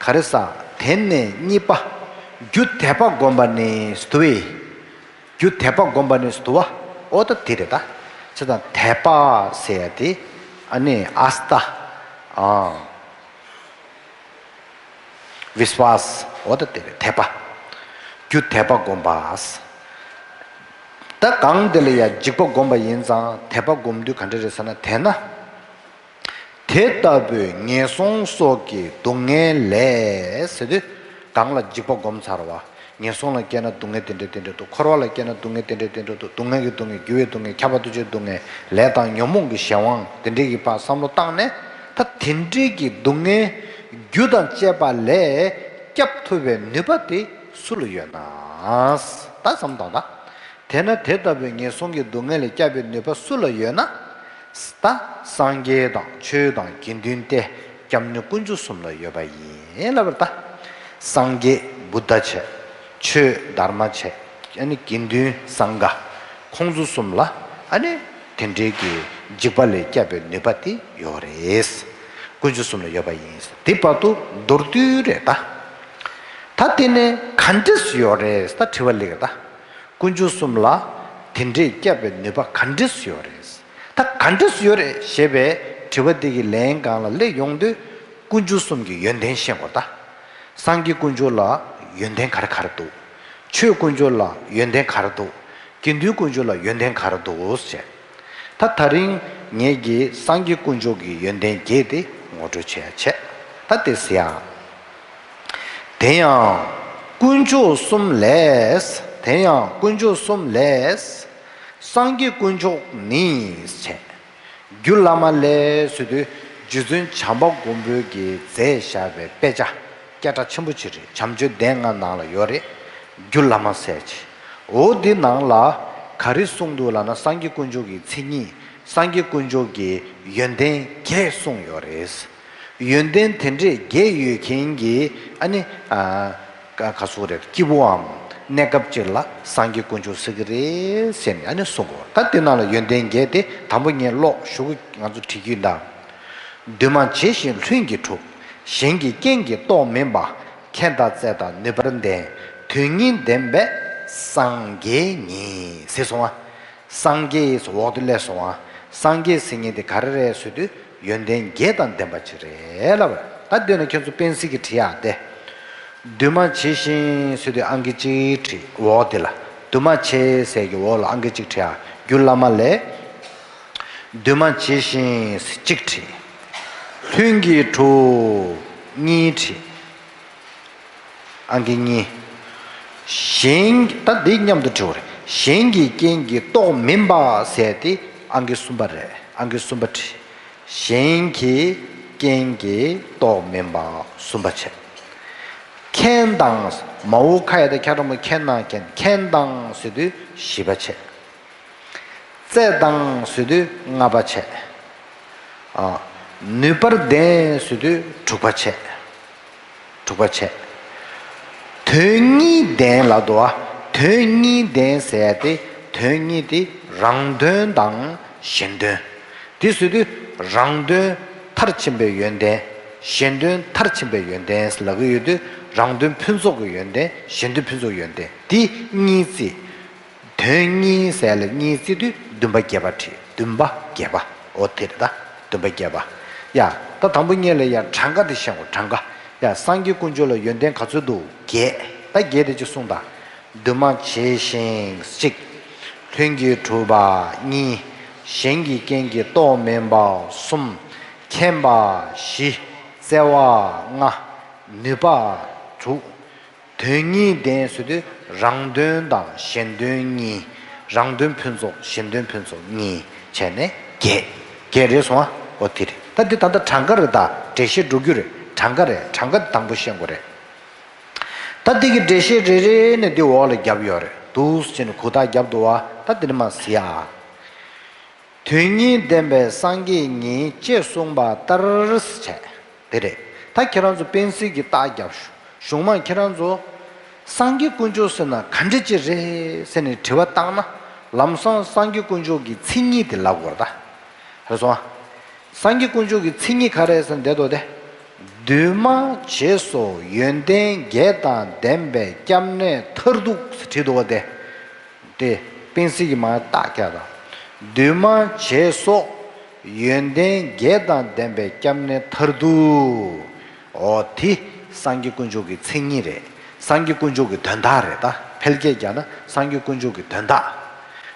ག་རེ་ཟ། དེ་ནས་གཉིས་པ། རྒྱུ་དད་པ་བསྒོམ་པ་ནི་སྟུ་བས། རྒྱུ་དད་པ་བསྒོམ་པ་ནི་སྟུ་བ། ཨོ་ད་དེ་རེད་ད། བྱས་ཙང་དད་པ་ཟེར་ཡ་དེ་ཨ་ནི་ཨ་སྟ། ཨ། བིས་ཝཱས། ཨོ་ད་དེ་རེད་དད་པ། རྒྱུ་དད་པ་བསྒོམ་པ། ད་གང་དེ་ལ་ཡ་འཇིགས་པ་བསྒོམ་པ་ཡིན་ཙང་དད་པ་བསྒོམ་དུས་ག་འདྲ་རེད་ཟེར་ན་དེས་ན། དེ་ལྟ་བུའི་ངན་སོང་སོགས་ཀྱི་སྡུག་བསྔལ་ལས་ཟེར་དུས། གང་ལ་འཇིགས་པ་བསྒོམས་ཚར་བ། ངན་སོང་ལ་སྐྱེས་ན་སྡུག་བསྔལ་དེ་འདྲ་དེ་འདྲ་འདུག་འཁོར་བ་ལ་སྐྱེས་ན་སྡུག་བསྔལ་དེ་འདྲ་དེ་འདྲ་འདུག་སྡུག་བསྔལ་གྱི་སྡུག་བསྔལ། འགྱུར་བའི་སྡུག་བསྔལ། ཁྱབ་པ་འདུ་བྱེད་སྡུག་བསྔལ། ལས་དང་ཉོན་མོངས་ཀྱི་གཞན་དབང་དེ་འདྲའི་གི་ཕར་བསམ་བློ་བཏང་ནས། ད་དེ་འདྲའི་གི་སྡུག་བསྔལ་རྒྱུ་དང་བཅས་པ་ལས་སྐྱབས་ཐུབ་པའི་ནུས་པ་དེ་སུ་ལ་ཡོད་ན། ད་བསམ་བཏང་ད། དེས་ན་དེ་ལྟ་བུའི་ངན་སོང་གི་སྡུག་བསྔལ་ལས་སྐྱབས་པའི་ནུས་པ་སུ་ལ་ཡོད་ན། ད་སངས་རྒྱས་དང་ཆོས་དང་དགེ་འདུན་ཏེ་སྐྱབས་གནས་དཀོན་མཆོག་གསུམ་ལ་ཡོད་པ་ཡིན་ལབ་པར་ད། སངས་རྒྱས་བུདྡྷ་བྱས། ཆོས་དྷརྨ་བྱས། ཨ་ནི་དགེ་འདུན་སངྒ། ཁོང་ཚོ་གསུམ་ལ་ཨ་ནི་དེ་འདྲའི་གི་འཇིགས་པ་ལས་སྐྱབས་པའི་ནུས་པ་དེ་ཡོད་རེད། དཀོན་མཆོག་གསུམ་ལ་ཡོད་པ་ཡིན། དེ་བར་དུ་མདོར་བསྡུས་རེད་ད། ད་དེ་ནས་ག་འདྲས་ཡོད་རེད་ད་དྲི་བ་སླེབས་ཀྱི་ད། དཀོན་མཆོག་གསུམ་ལ་དེ་འདྲས་སྐྱབས་པའི་ནུས་པ་ག་འདྲས་ཡོད་རེད། ད་ག་འདྲས་ཡོད་རེད་ཞེས་པའི་དྲི་བ་འདི་གི་ལན་སྒང་ལ་སླེབས་ཡོང་དུས། དཀོན་མཆོག་གསུམ་གྱི་ཡོན་ཏན་ཤེས་དགོས་ད། སངས་རྒྱས་དཀོན་མཆོག་ལ་ཡོན་ཏན་ག་རེ་ག་རེ་འདུག་ཆོས་དཀོན་མཆོག་ལ་ཡོན་ཏན་ག་རེ་འདུག་དགེ་འདུན་དཀོན་མཆོག་ལ་ཡོན་ཏན་ག་རེ་འདུག་ཟེར། ད་ ད་ད་རིང་ངེད་ཀྱིས་སངས་རྒྱས་དཀོན་མཆོག་གི་ཡོན་ཏན་བརྒྱད་དེ་ངོ་སྤྲོད་བྱེད་ཡ་བྱས། ད་དེ་ཟེར་ཡ། དེ་ཡང་དཀོན་མཆོག་གསུམ་ལས། དེ་ཡང་དཀོན་མཆོག་གསུམ་ལས། སངས་རྒྱས་དཀོན་མཆོག་ནི་བྱས། རྒྱུ་བླ་མ་ལས་ཟེར་དུས་རྗེ་བཙུན་བྱམས་པ་མགོན་པོའི་གི་མཛད་བཞག་པའི་དཔེ་ཆ་སྐད་གྲགས་ཆེན་པོ་ཅིག་རེད། བྱམས་ཆོས་སྡེ་ལྔ་ནང་ལ་ཡོད་རེད། རྒྱུ་བླ་མ་ཟེར་ཅིག་འོ་འདི་ནང་ལ་ག་རེ་གསུངས་འདུག་ལབ་ན། སངས་རྒྱས་དཀོན་མཆོག་གི་མཚན་ཉིད། སངས་རྒྱས་དཀོན་མཆོག་གི་ཡོན་ཏན་བརྒྱད་གསུངས་ཡོད་རེད། ཡོན་ཏན་དེ་འདྲས་བརྒྱད་ཡོད་མཁན་གྱི་ཨ་ནི་ཨ། ག་ག་ཟེར་རེད། སྐྱེས་བུའམ་གནས་སྐབས་ཅིག་ལ་སངས་རྒྱས་དཀོན་མཆོག་ཟེར་གི་རེད་ཟེར་ནས་ཨ་ནི་གསུང་གོ། ད་དེ་ནང་ལ་ཡོན་ཏན་བརྒྱད་དེ་དང་པོ་ངས་ཀློག་ཞུ་གི། ང་ཚོ་བྲིས་རྒྱུ་ཡིན་ད། འདུས་མ་བྱས་ཤིང་ལྷུན་གྱིས་གྲུབ། གཞན་གྱི་རྐྱེན་གྱིས་རྟོགས་མིན་པ། མཁྱེན་དང་བརྩེ་དང་ནུས་པར་ལྡན། དོན་གཉིས་ལྡན་པའི་སངས་རྒྱས་ཉིད། ཟེར་སོང་ང་། སངས་རྒྱས་སུ་འོག་ཏུ་སླེབས་སོང་ང་། སངས་རྒྱས་ཟེར་མཁན་དེ་ག་རེ་རེད་ཟེར་དུས་ཡོན་ཏན་བརྒྱད་དང་ལྡན་པ་ཅིག་རེད་ལབ་པ་རེད། ད་འདི་ནས་ཁྱོད་ཚོ་དཔེ་ཚིག་གི་བྲིས་ཡག་དེ། འདུས་མ་བྱས་ཤིང་ཟེར་དུས་ཨང་ཀི་གཅིག་བྲིས། འོག་དེ་ལ་འདུས་མ་བྱས་ཟེར་གྱི་འོག་ལ་ཨང་ཀི་གཅིག་བྲིས་ཡག་རྒྱུ་བླ་མ་ལས། འདུས་མ་བྱས་ཤིང་གཅིག་བྲིས། ལྷུན་གྱིས་གྲུབ་གཉིས་བྲིས། ཨང་ཀི་གཉིས། གཞན། ད་འདི་མཉམ་དུ་བྲིའོ་རེད། གཞན་གྱི་རྐྱེན་གྱིས་རྟོགས་མིན་པ་ཟེར་ཏེ་ཨང་ཀི་གསུམ་པ་རེད། ཨང་ཀི་གསུམ་པ་བྲིས། གཞན་གྱི་རྐྱེན་གྱིས་རྟོགས་མིན་པ་གསུམ་པ་བྱས། མཁྱེན་དང་། མ་འོག་ཁ་ཡ་དེ་ཁྱ་གྲམ་མོ་མཁྱེན་དང་མཁྱེན། མཁྱེན་དང་ཟེར་དུས་བཞི་པ་བྱས། བརྩེ་དང་ཟེར་དུས་ལྔ་པ་བྱས། ཨ། ནུས་པར་ལྡན་ཟེར་དུས་དྲུག་པ་བྱས། དྲུག་པ་བྱས། དོན་གཉིས་ལྡན་ལབ་འདུག་བ། དོན་གཉིས་ལྡན་ཟེར་ཡ་དེ་དོན་གཉིས་དེ་རང་དོན་དང་གཞན་དོན། དེ་ཟེར་དུས་རང་དོན་མཐར་ཕྱིན་པའི་ཡོན་ཏན། གཞན་དོན་མཐར་ཕྱིན་པའི་ཡོན་ཏན་ལབ་ཀྱི་ཡོད་དུས་རང་དོན་ཕུན་ཚོགས་ཀྱི་ཡོན་ཏན། གཞན་དོན་ཕུན་ཚོགས་ཡོན་ཏན་དེ་གཉིས་བརྩིས། དོན་གཉིས་ཟེར་ལ་གཉིས་བརྩི་དུས་བདུན་པ་བརྒྱད་པ་བྲིས། བདུན་པ་བརྒྱད་པ། འོ་དེ་རེད་ད། བདུན་པ་བརྒྱད་པ། ཡ། ད་དང་པོ་ཉིད་ལ་ཡ་གྲངས་ཀ་དེ་བཤད་དགོས། གྲངས་ཀ། ཡ། སངས་རྒྱས་དཀོན་མཆོག་ལ་ཡོན་ཏན་ག་ཚོད་འདུག་བརྒྱད། ད་བརྒྱད་དེ་གཅིག་གསུངས་དང་། འདུས་མ་བྱས་ཤིང་གཅིག་ལྷུན་གྱིས་གྲུབ་པ་གཉིས། གཞན་གྱི་རྐྱེན་གྱིས་རྟོགས་མིན་པ་གསུམ། མཁྱེན་པ་བཞི། བརྩེ་བ་ལྔ། ནུས་པ་དྲུག་དོན་གཉིས་ལྡན་ཟེར་དུས་རང་དོན་དང་གཞན་དོན་གཉིས། རང་དོན་ཕུན་ཚོགས་གཞན་དོན་ཕུན་ཚོགས་གཉིས་བྱས་ནས་བརྒྱད། བརྒྱད་རེད་སོང་ཨ། འོ་དེ་རེད། ད་འདི་ད་ལྟ་གྲངས་ཀ་རེད། ད་འགྲེལ་བཤད་འགྲོ་རྒྱུ་རེད། གྲངས་ཀ་རེད། གྲངས་ཀ་དང་པོ་ཤེས་དགོས་རེད། ད་འདི་གི་འགྲེལ་བཤད་རེ་རེ་ནས་འདི་འོག་ལ་བརྒྱབ་ཡོད་རེད། འདུག་སེ་བྱས་ནས་གུ་དག་བརྒྱབ་འདུག་བ། ད་འདི་ནས་མར་གཟིགས་ཨ། དོན་གཉིས་ལྡན་པའི་སངས་རྒྱས་ཉིད་ཅེས་གསུངས་པ་ལྟར་བྱས། དེ་རེད། ད་ཁྱེད་རང་ཚོ་དཔེ་ཚིག་གི་རྟགས་རྒྱབ་ཤོག་གཞུག་མ་ཁྱེད་རང་ཚོ་སངས་རྒྱས་དཀོན་མཆོག་ཟེར་ན་ག་འདྲ་ཅིག་རེད་ཟེར་ནས་དྲི་བ་བཏང་ན། ལམ་སང་སངས་རྒྱས་དཀོན་མཆོག་གི་མཚན་ཉིད་དེ་ལབ་དགོས་རེད་ད། རེད་སོང་ཨ། སངས་རྒྱས་དཀོན་མཆོག་གི་མཚན་ཉིད་ག་རེ་ཟེར་ན་བསྡད་དོ་དེ། འདུས་མ་བྱས་སོགས་ཡོན་ཏན་བརྒྱད་དང་ལྡན་པའི་སྐྱབས་གནས་མཐར་ཐུག་ཟེར་བྲིས་འདུག་བ་དེ། དེ་དཔེ་ཚིག་གི་མར་རྟགས་རྒྱག་དང་། འདུས་མ་བྱས་སོགས་ཡོན་ཏན་བརྒྱད་དང་ལྡན་པའི་སྐྱབས་གནས་མཐར་ཐུག་འོ་དེ་སངས་རྒྱས་དཀོན་མཆོག་གི་མཚན་ཉིད་རེད། སངས་རྒྱས་དཀོན་མཆོག་གི་དོན་དག་རེད་ད། འཕེལ་རྒྱས་རྒྱག་ན་སངས་རྒྱས་དཀོན་མཆོག་གི་དོན་དག་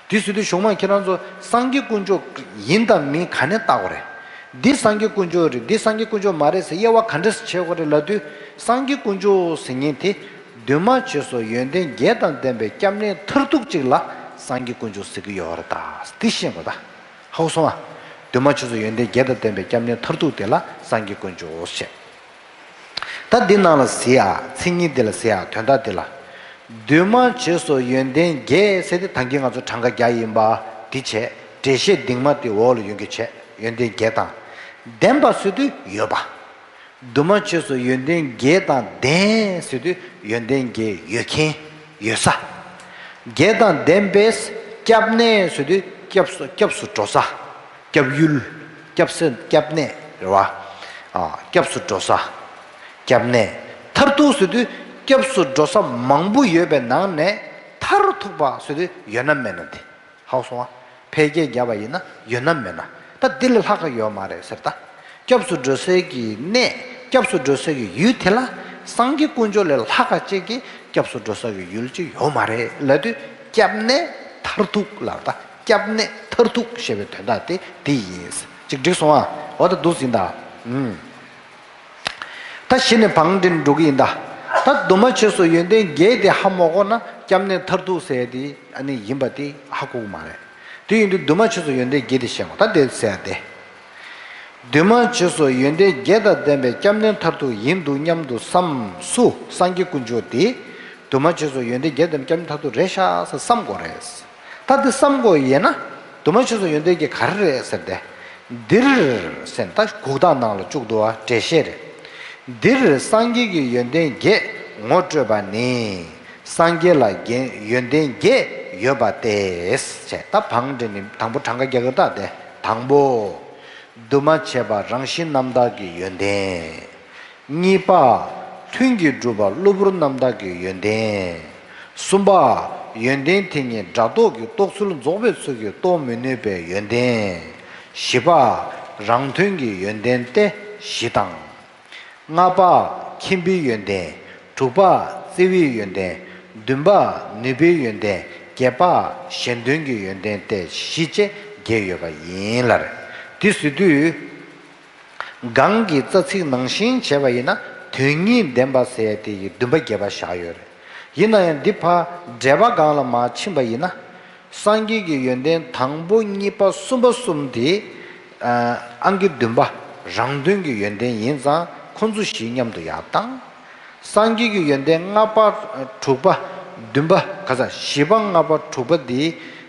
དེ་ཟེར་དུས་གཞུག་མ་ཁྱེད་རང་ཚོ་སངས་རྒྱས་དཀོན་མཆོག་ཡིན་དང་མིན་ག་ནས་བརྟག་དགོས་རེད། འདི་སངས་རྒྱས་དཀོན་མཆོག་རེད། འདི་སངས་རྒྱས་དཀོན་མཆོག་མ་རེད་ཟེར་དབྱེ་བ་ག་འདྲས་སེ་ཕྱེ་དགོས་རེད་ལབ་དུས། སངས་རྒྱས་དཀོན་མཆོག་ཟེར་མཁན་དེ་འདུས་མ་བྱས་སོགས་ཡོན་ཏན་བརྒྱད་དང་ལྡན་པའི་སྐྱབས་གནས་མཐར་ཐུག་ཅིག་ལ་སངས་རྒྱས་དཀོན་མཆོག་ཟེར་གྱི་ཡོད་རེད་ད། འདི་ཤེས་དགོས་ད། ཧ་གོ་སོང་ཨ། འདུས་མ་བྱས་སོགས་ཡོན་ཏན་བརྒྱད་དང་ལྡན་པའི་སྐྱབས་གནས་མཐར་ཐུག་དེ་ལ་སངས་རྒྱས་དཀོན་མཆོག་ཟེར། ད་འདི་ནང་ལ་གཟིགས་ཨ། མཚན་ཉིད་འདི་ལ་གཟིགས་ཨ། དོན་དག་འདི་ལ། འདུས་མ་བྱས་སོགས་ཡོན་ཏན་བརྒྱད་ཟེར་ཏེ་ད་གིན་ང་ཚོ་གྲངས་ཀ་བརྒྱ་ཡིན་པ་འདི་བྱས། འགྲེལ་བཤད་འདིང་མ་དེ་འོག་ལ་ཡོང་གི་བྱས། ཡོན་ཏན་བརྒྱད་དང་ལྡན་པ་ཟེར་དུས་ཡོད་པ། འདུས་མ་བྱས་སོགས་ཡོན་ཏན་བརྒྱད་དང་ལྡན་ཟེར་དུས་ཡོན་ཏན་བརྒྱད་ཡོད་མཁན་ཡོད་ས། བརྒྱད་དང་ལྡན་པས་སྐྱབས་གནས་ཟེར་དུས་སྐྱབས་སུ་སྐྱབས་སུ་འགྲོ་ས། སྐྱབས་ཡུལ། སྐྱབས་སེམས་སྐྱབས་གནས་རེད་བ། ཨ། སྐྱབས་སུ་འགྲོ་ས། སྐྱབས་གནས། མཐར་ཐུག་ཟེར་དུས་སྐྱབས་སུ་འགྲོ་ས་མང་པོ་ཡོད་པའི་ནང་ནས་མཐར་ཐུག་པ་ཟེར་དུས་ཡོད་ན་མེད་ན་དེ། ཧ་གོ་སོང་ཨ། ཕལ་སྐད་བརྒྱབ་པ་ཡིན་ན་ཡོད་ན་མེད་ན། ད་འདི་ལས་ལྷག་ག་ཡོད་མ་རེད་ཟེར་ད། སྐྱབས་སུ་འགྲོ་སའི་གི་གནས། སྐྱབས་སུ་འགྲོ་སའི་གི་ཡུལ་དེ་ལ་སངས་རྒྱས་དཀོན་མཆོག་ལས་ལྷག་ག་ཅིག་གི་སྐྱབས་སུ་འགྲོ་ས་གི་ཡུལ་ཅིག་ཡོད་མ་རེད་ལབ་དུས་སྐྱབས་གནས་མཐར་ཐུག་ལབ་ད། སྐྱབས་གནས་མཐར་ཐུག་ཞེས་པའི་དོན་དག་དེ་འདི་ཡིན། ཅིག་འགྲིག་སོང་ཨ། འོ་ད་འདུག་ཟིན་ད། ཨུམ། ད་གཞི་ནས་བང་འགྲན་འགྲོ་གི་ཡིན་ད། ད་འདུས་མ་བྱས་སོགས་ཡོན་ཏན་བརྒྱད་དེ་ཧ་མ་གོ་ན་སྐྱབས་གནས་མཐར་ཐུག་ཟེར་དེ་ཨ་ནི་ཡིན་པ་དེ་ཧ་གོ་གི་མ་རེད། དེ་ཡིན་དུས་འདུས་མ་བྱས་སོགས་ཡོན་ཏན་བརྒྱད་དེ་ཤེས་དགོས་ད་དེ་ཟེར་ཏེ། འདུས་མ་བྱས་སོགས་ཡོན་ཏན་བརྒྱད་དང་ལྡན་པའི་སྐྱབས་གནས་མཐར་ཐུག་ཡིན་འདུག་སྙམ་དུ་བསམ་སུ་སངས་རྒྱས་དཀོན་མཆོག་དེ། འདུས་མ་བྱས་སོགས་ཡོན་ཏན་བརྒྱད་ལྡན་པའི་སྐྱབས་གནས་མཐར་ཐུག་རེད་ཤག་ཟེར་བསམ་དགོས་རེད། ད་འདི་བསམ་དགོས་ཡིན་ན། འདུས་མ་བྱས་སོགས་ཡོན་ཏན་བརྒྱད་ག་རེ་རེད་ཟེར་ཏེ། འདིར་ཟེར་ད་གུག་རྟགས་ནང་ལ་བཅུག་འདུག་བ་འགྲེལ་བཤད་རེད། འདིར་སངས་རྒྱས་ཀྱི་ཡོན་ཏན་བརྒྱད་ངོ་སྤྲོད་པ་ནི། སངས་རྒྱས་ལ་རྒྱན་ཡོན་ཏན་བརྒྱད་ཡོད་པ་སྟེ། ཞེས་ད་བང་འགྲན་ནི་དང་པོ་གྲངས་ཀ་རྒྱག་གི་རྟགས་དེ་དང་པོ། འདུས་མ་བྱས་པ་རང་བཞིན་རྣམ་དག་གི་ཡོན་ཏན། གཉིས་པ། ལྷུན་གྱིས་གྲུབ་པ་གློ་བུར་རྣམ་དག་གི་ཡོན་ཏན། གསུམ་པ། ཡོན་ཏན་དེ་ཉིད་སྒྲ་རྟོག་གི་རྟོགས་ཚུལ་རྫོགས་པའི་ཚུལ་གྱིས་རྟོགས་མི་ནུས་པའི་ཡོན་ཏན། བཞི་པ། རང་དོན་གྱི་ཡོན་ཏན་ཏེ་བཞི་དང་། ལྔ་པ། ཁྱིམ་པའི་ཡོན་ཏན། དྲུག་པ། བརྩེ་བའི་ཡོན་ཏན། བདུན་པ། ནུས་པའི་ཡོན་ཏན། བརྒྱད་པ། གཞན་དོན་གྱི་ཡོན་ཏན་ཏེ་བཞི་བཅས་བརྒྱད་ཡོད་པ་ཡིན་ལ། དེ་ཟེར་དུས། གོང་གི་རྩ་ཚིག་ནང་བཞིན་བྱས་པ་ཡིན་ན་དོན་གཉིས་ལྡན་པ་ཟེར་ཡ་དེ་ཡི་བདུན་པ་བརྒྱད་པ་བཞག་ཡོད་རེད། ཡིན་ན་ཡང་འདི་ཕར་འགྲེལ་པ་སྒང་ལ་མར་ཕྱིན་པ་ཡིན་ན། སངས་རྒྱས་ཀྱི་ཡོན་ཏན་དང་པོ་གཉིས་པ་གསུམ་པ་གསུམ་དེ། ཨ་ཨང་ཀི་བདུན་པ་རང་དོན་གྱི་ཡོན་ཏན་ཡིན་ཙང་ཁོ་ཚོ་བཞི་མཉམ་དུ་ཡར་བཏང་། སངས་རྒྱས་ཀྱི་ཡོན་ཏན་ལྔ་པ་དྲུག་པ་བདུན་པ་ག་ས་བཞི་པ་ལྔ་པ་དྲུག་པ་དེ་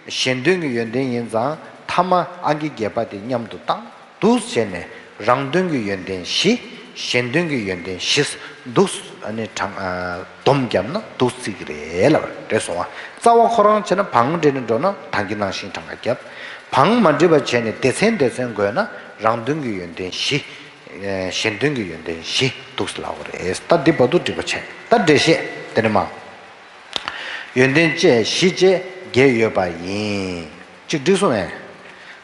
གཞན་དོན་གྱི་ཡོན་ཏན་ཡིན་ཙང་ཐ་མ་ཨང་ཀི་བརྒྱད་པ་དེ་མཉམ་དུ་བཏང་། འདུག་བྱས་ནས་རང་དོན་གྱི་ཡོན་ཏན་བཞི། གཞན་དོན་གྱི་ཡོན་ཏན་བཞི། འདུག་ཨ་ནི་གྲངས་ཨ་སྡོམ་བརྒྱབ་ན་འདུག་བརྩི་གི་རེད་ལབ་རེད་སོང་བ། རྩ་བ་ཁོ་རང་བྱས་ན་བང་འགྲན་ནས་འགྲོ་ན་ད་གིན་ནང་བཞིན་གྲངས་ཀ་བརྒྱབ། བང་མ་འགྲིག་པ་བྱས་ནས་སྡེ་ཚན་སྡེ་ཚན་བགོས་ན་རང་དོན་གྱི་ཡོན་ཏན་བཞི། ཨ་གཞན་དོན་གྱི་ཡོན་ཏན་བཞི་འདུག་ལབ་དགོས་རེད། ད་འདི་བར་དུ་འགྲིག་པ་བྱས། ད་འགྲེལ་བཤད་དེ་ནས་མ། ཡོན་ཏན་བཅས་བཞི་བཅས་བརྒྱད་ཡོད་པ་ཡིན། གཅིག་འགྲིག་སོང་ངས།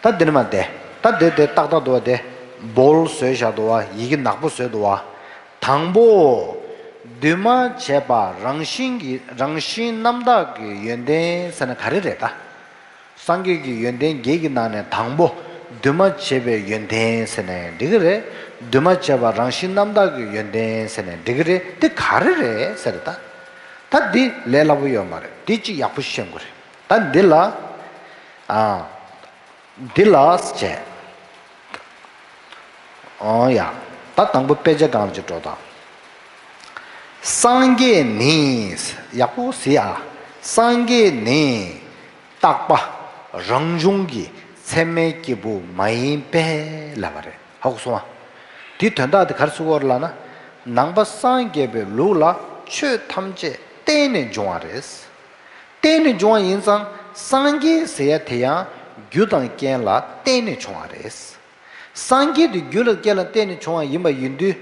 ད་འདི་ནས་མ་བསྡད། ད་འདི་དེ་ཏག་ཏག་འདུག་བ། དེ་བོལ་བཟོས་བཞག་འདུག་བ། ཡི་གེ་ནག་པོ་བཟོས་འདུག་བ། དང་པོ། འདུས་མ་བྱས་པ་རང་བཞིན་གྱི་རང་བཞིན་རྣམ་དག་གི་ཡོན་ཏན་ཟེར་ན་ག་རེ་རེད་ད། སངས་རྒྱས་ཀྱི་ཡོན་ཏན་བརྒྱད་ཀྱི་ནང་ནས་དང་པོ་འདུས་མ་བྱས་པའི་ཡོན་ཏན་ཟེར་ནས་འགྲིག་གི་རེད། འདུས་མ་བྱས་པ་རང་བཞིན་རྣམ་དག་གི་ཡོན་ཏན་ཟེར་ནས་འགྲིག་གི་རེད། དེ་ག་རེ་རེད་ཟེར་ད། ད་འདི་ལས་སླ་པོ་ཡོད་མ་རེད། འདི་གཅིག་ཡག་པོ་ཤེས་དགོས་རེད། ད་འདི་ལ། ཨ། འདི་ལ་བྱས། ཨོ་ཡ། ད་དང་པོ་དཔེ་ཆ་སྒང་ལ་ཅིག་འགྲོ་དང་། སངས་རྒྱས་ནི། ཡག་པོ་གཟིགས་ཨ། སངས་རྒྱས་ནི། རྟག་པ། རང་བྱུང་གི་མཚན་མའི་སྐྱེས་བུ་མ་ཡིན་པས་ལབ་པ་རེད། ཧ་གོ་སོང་ཨ། དེའི་དོན་དག་དེ་ག་རེ་ཟེར་གྱི་ཡོད་རེད་ལབ་ན། ནང་པ་སངས་རྒྱས་པའི་ལུགས་ལ་ཆོས་ཐམས་ཅད་བརྟེན་ནས་འབྱུང་བ་རེད། བརྟེན་ནས་བྱུང་བ་ཡིན་ཙང་སངས་རྒྱས་ཟེར་ཡ་དེ་ཡང་རྒྱུ་དང་རྐྱེན་ལ་བརྟེན་ནས་བྱུང་བ་རེད། སངས་རྒྱས་དེ་རྒྱུ་ལ་རྐྱེན་ལ་བརྟེན་ནས་བྱུང་བ་ཡིན་པ་ཡིན་དུས།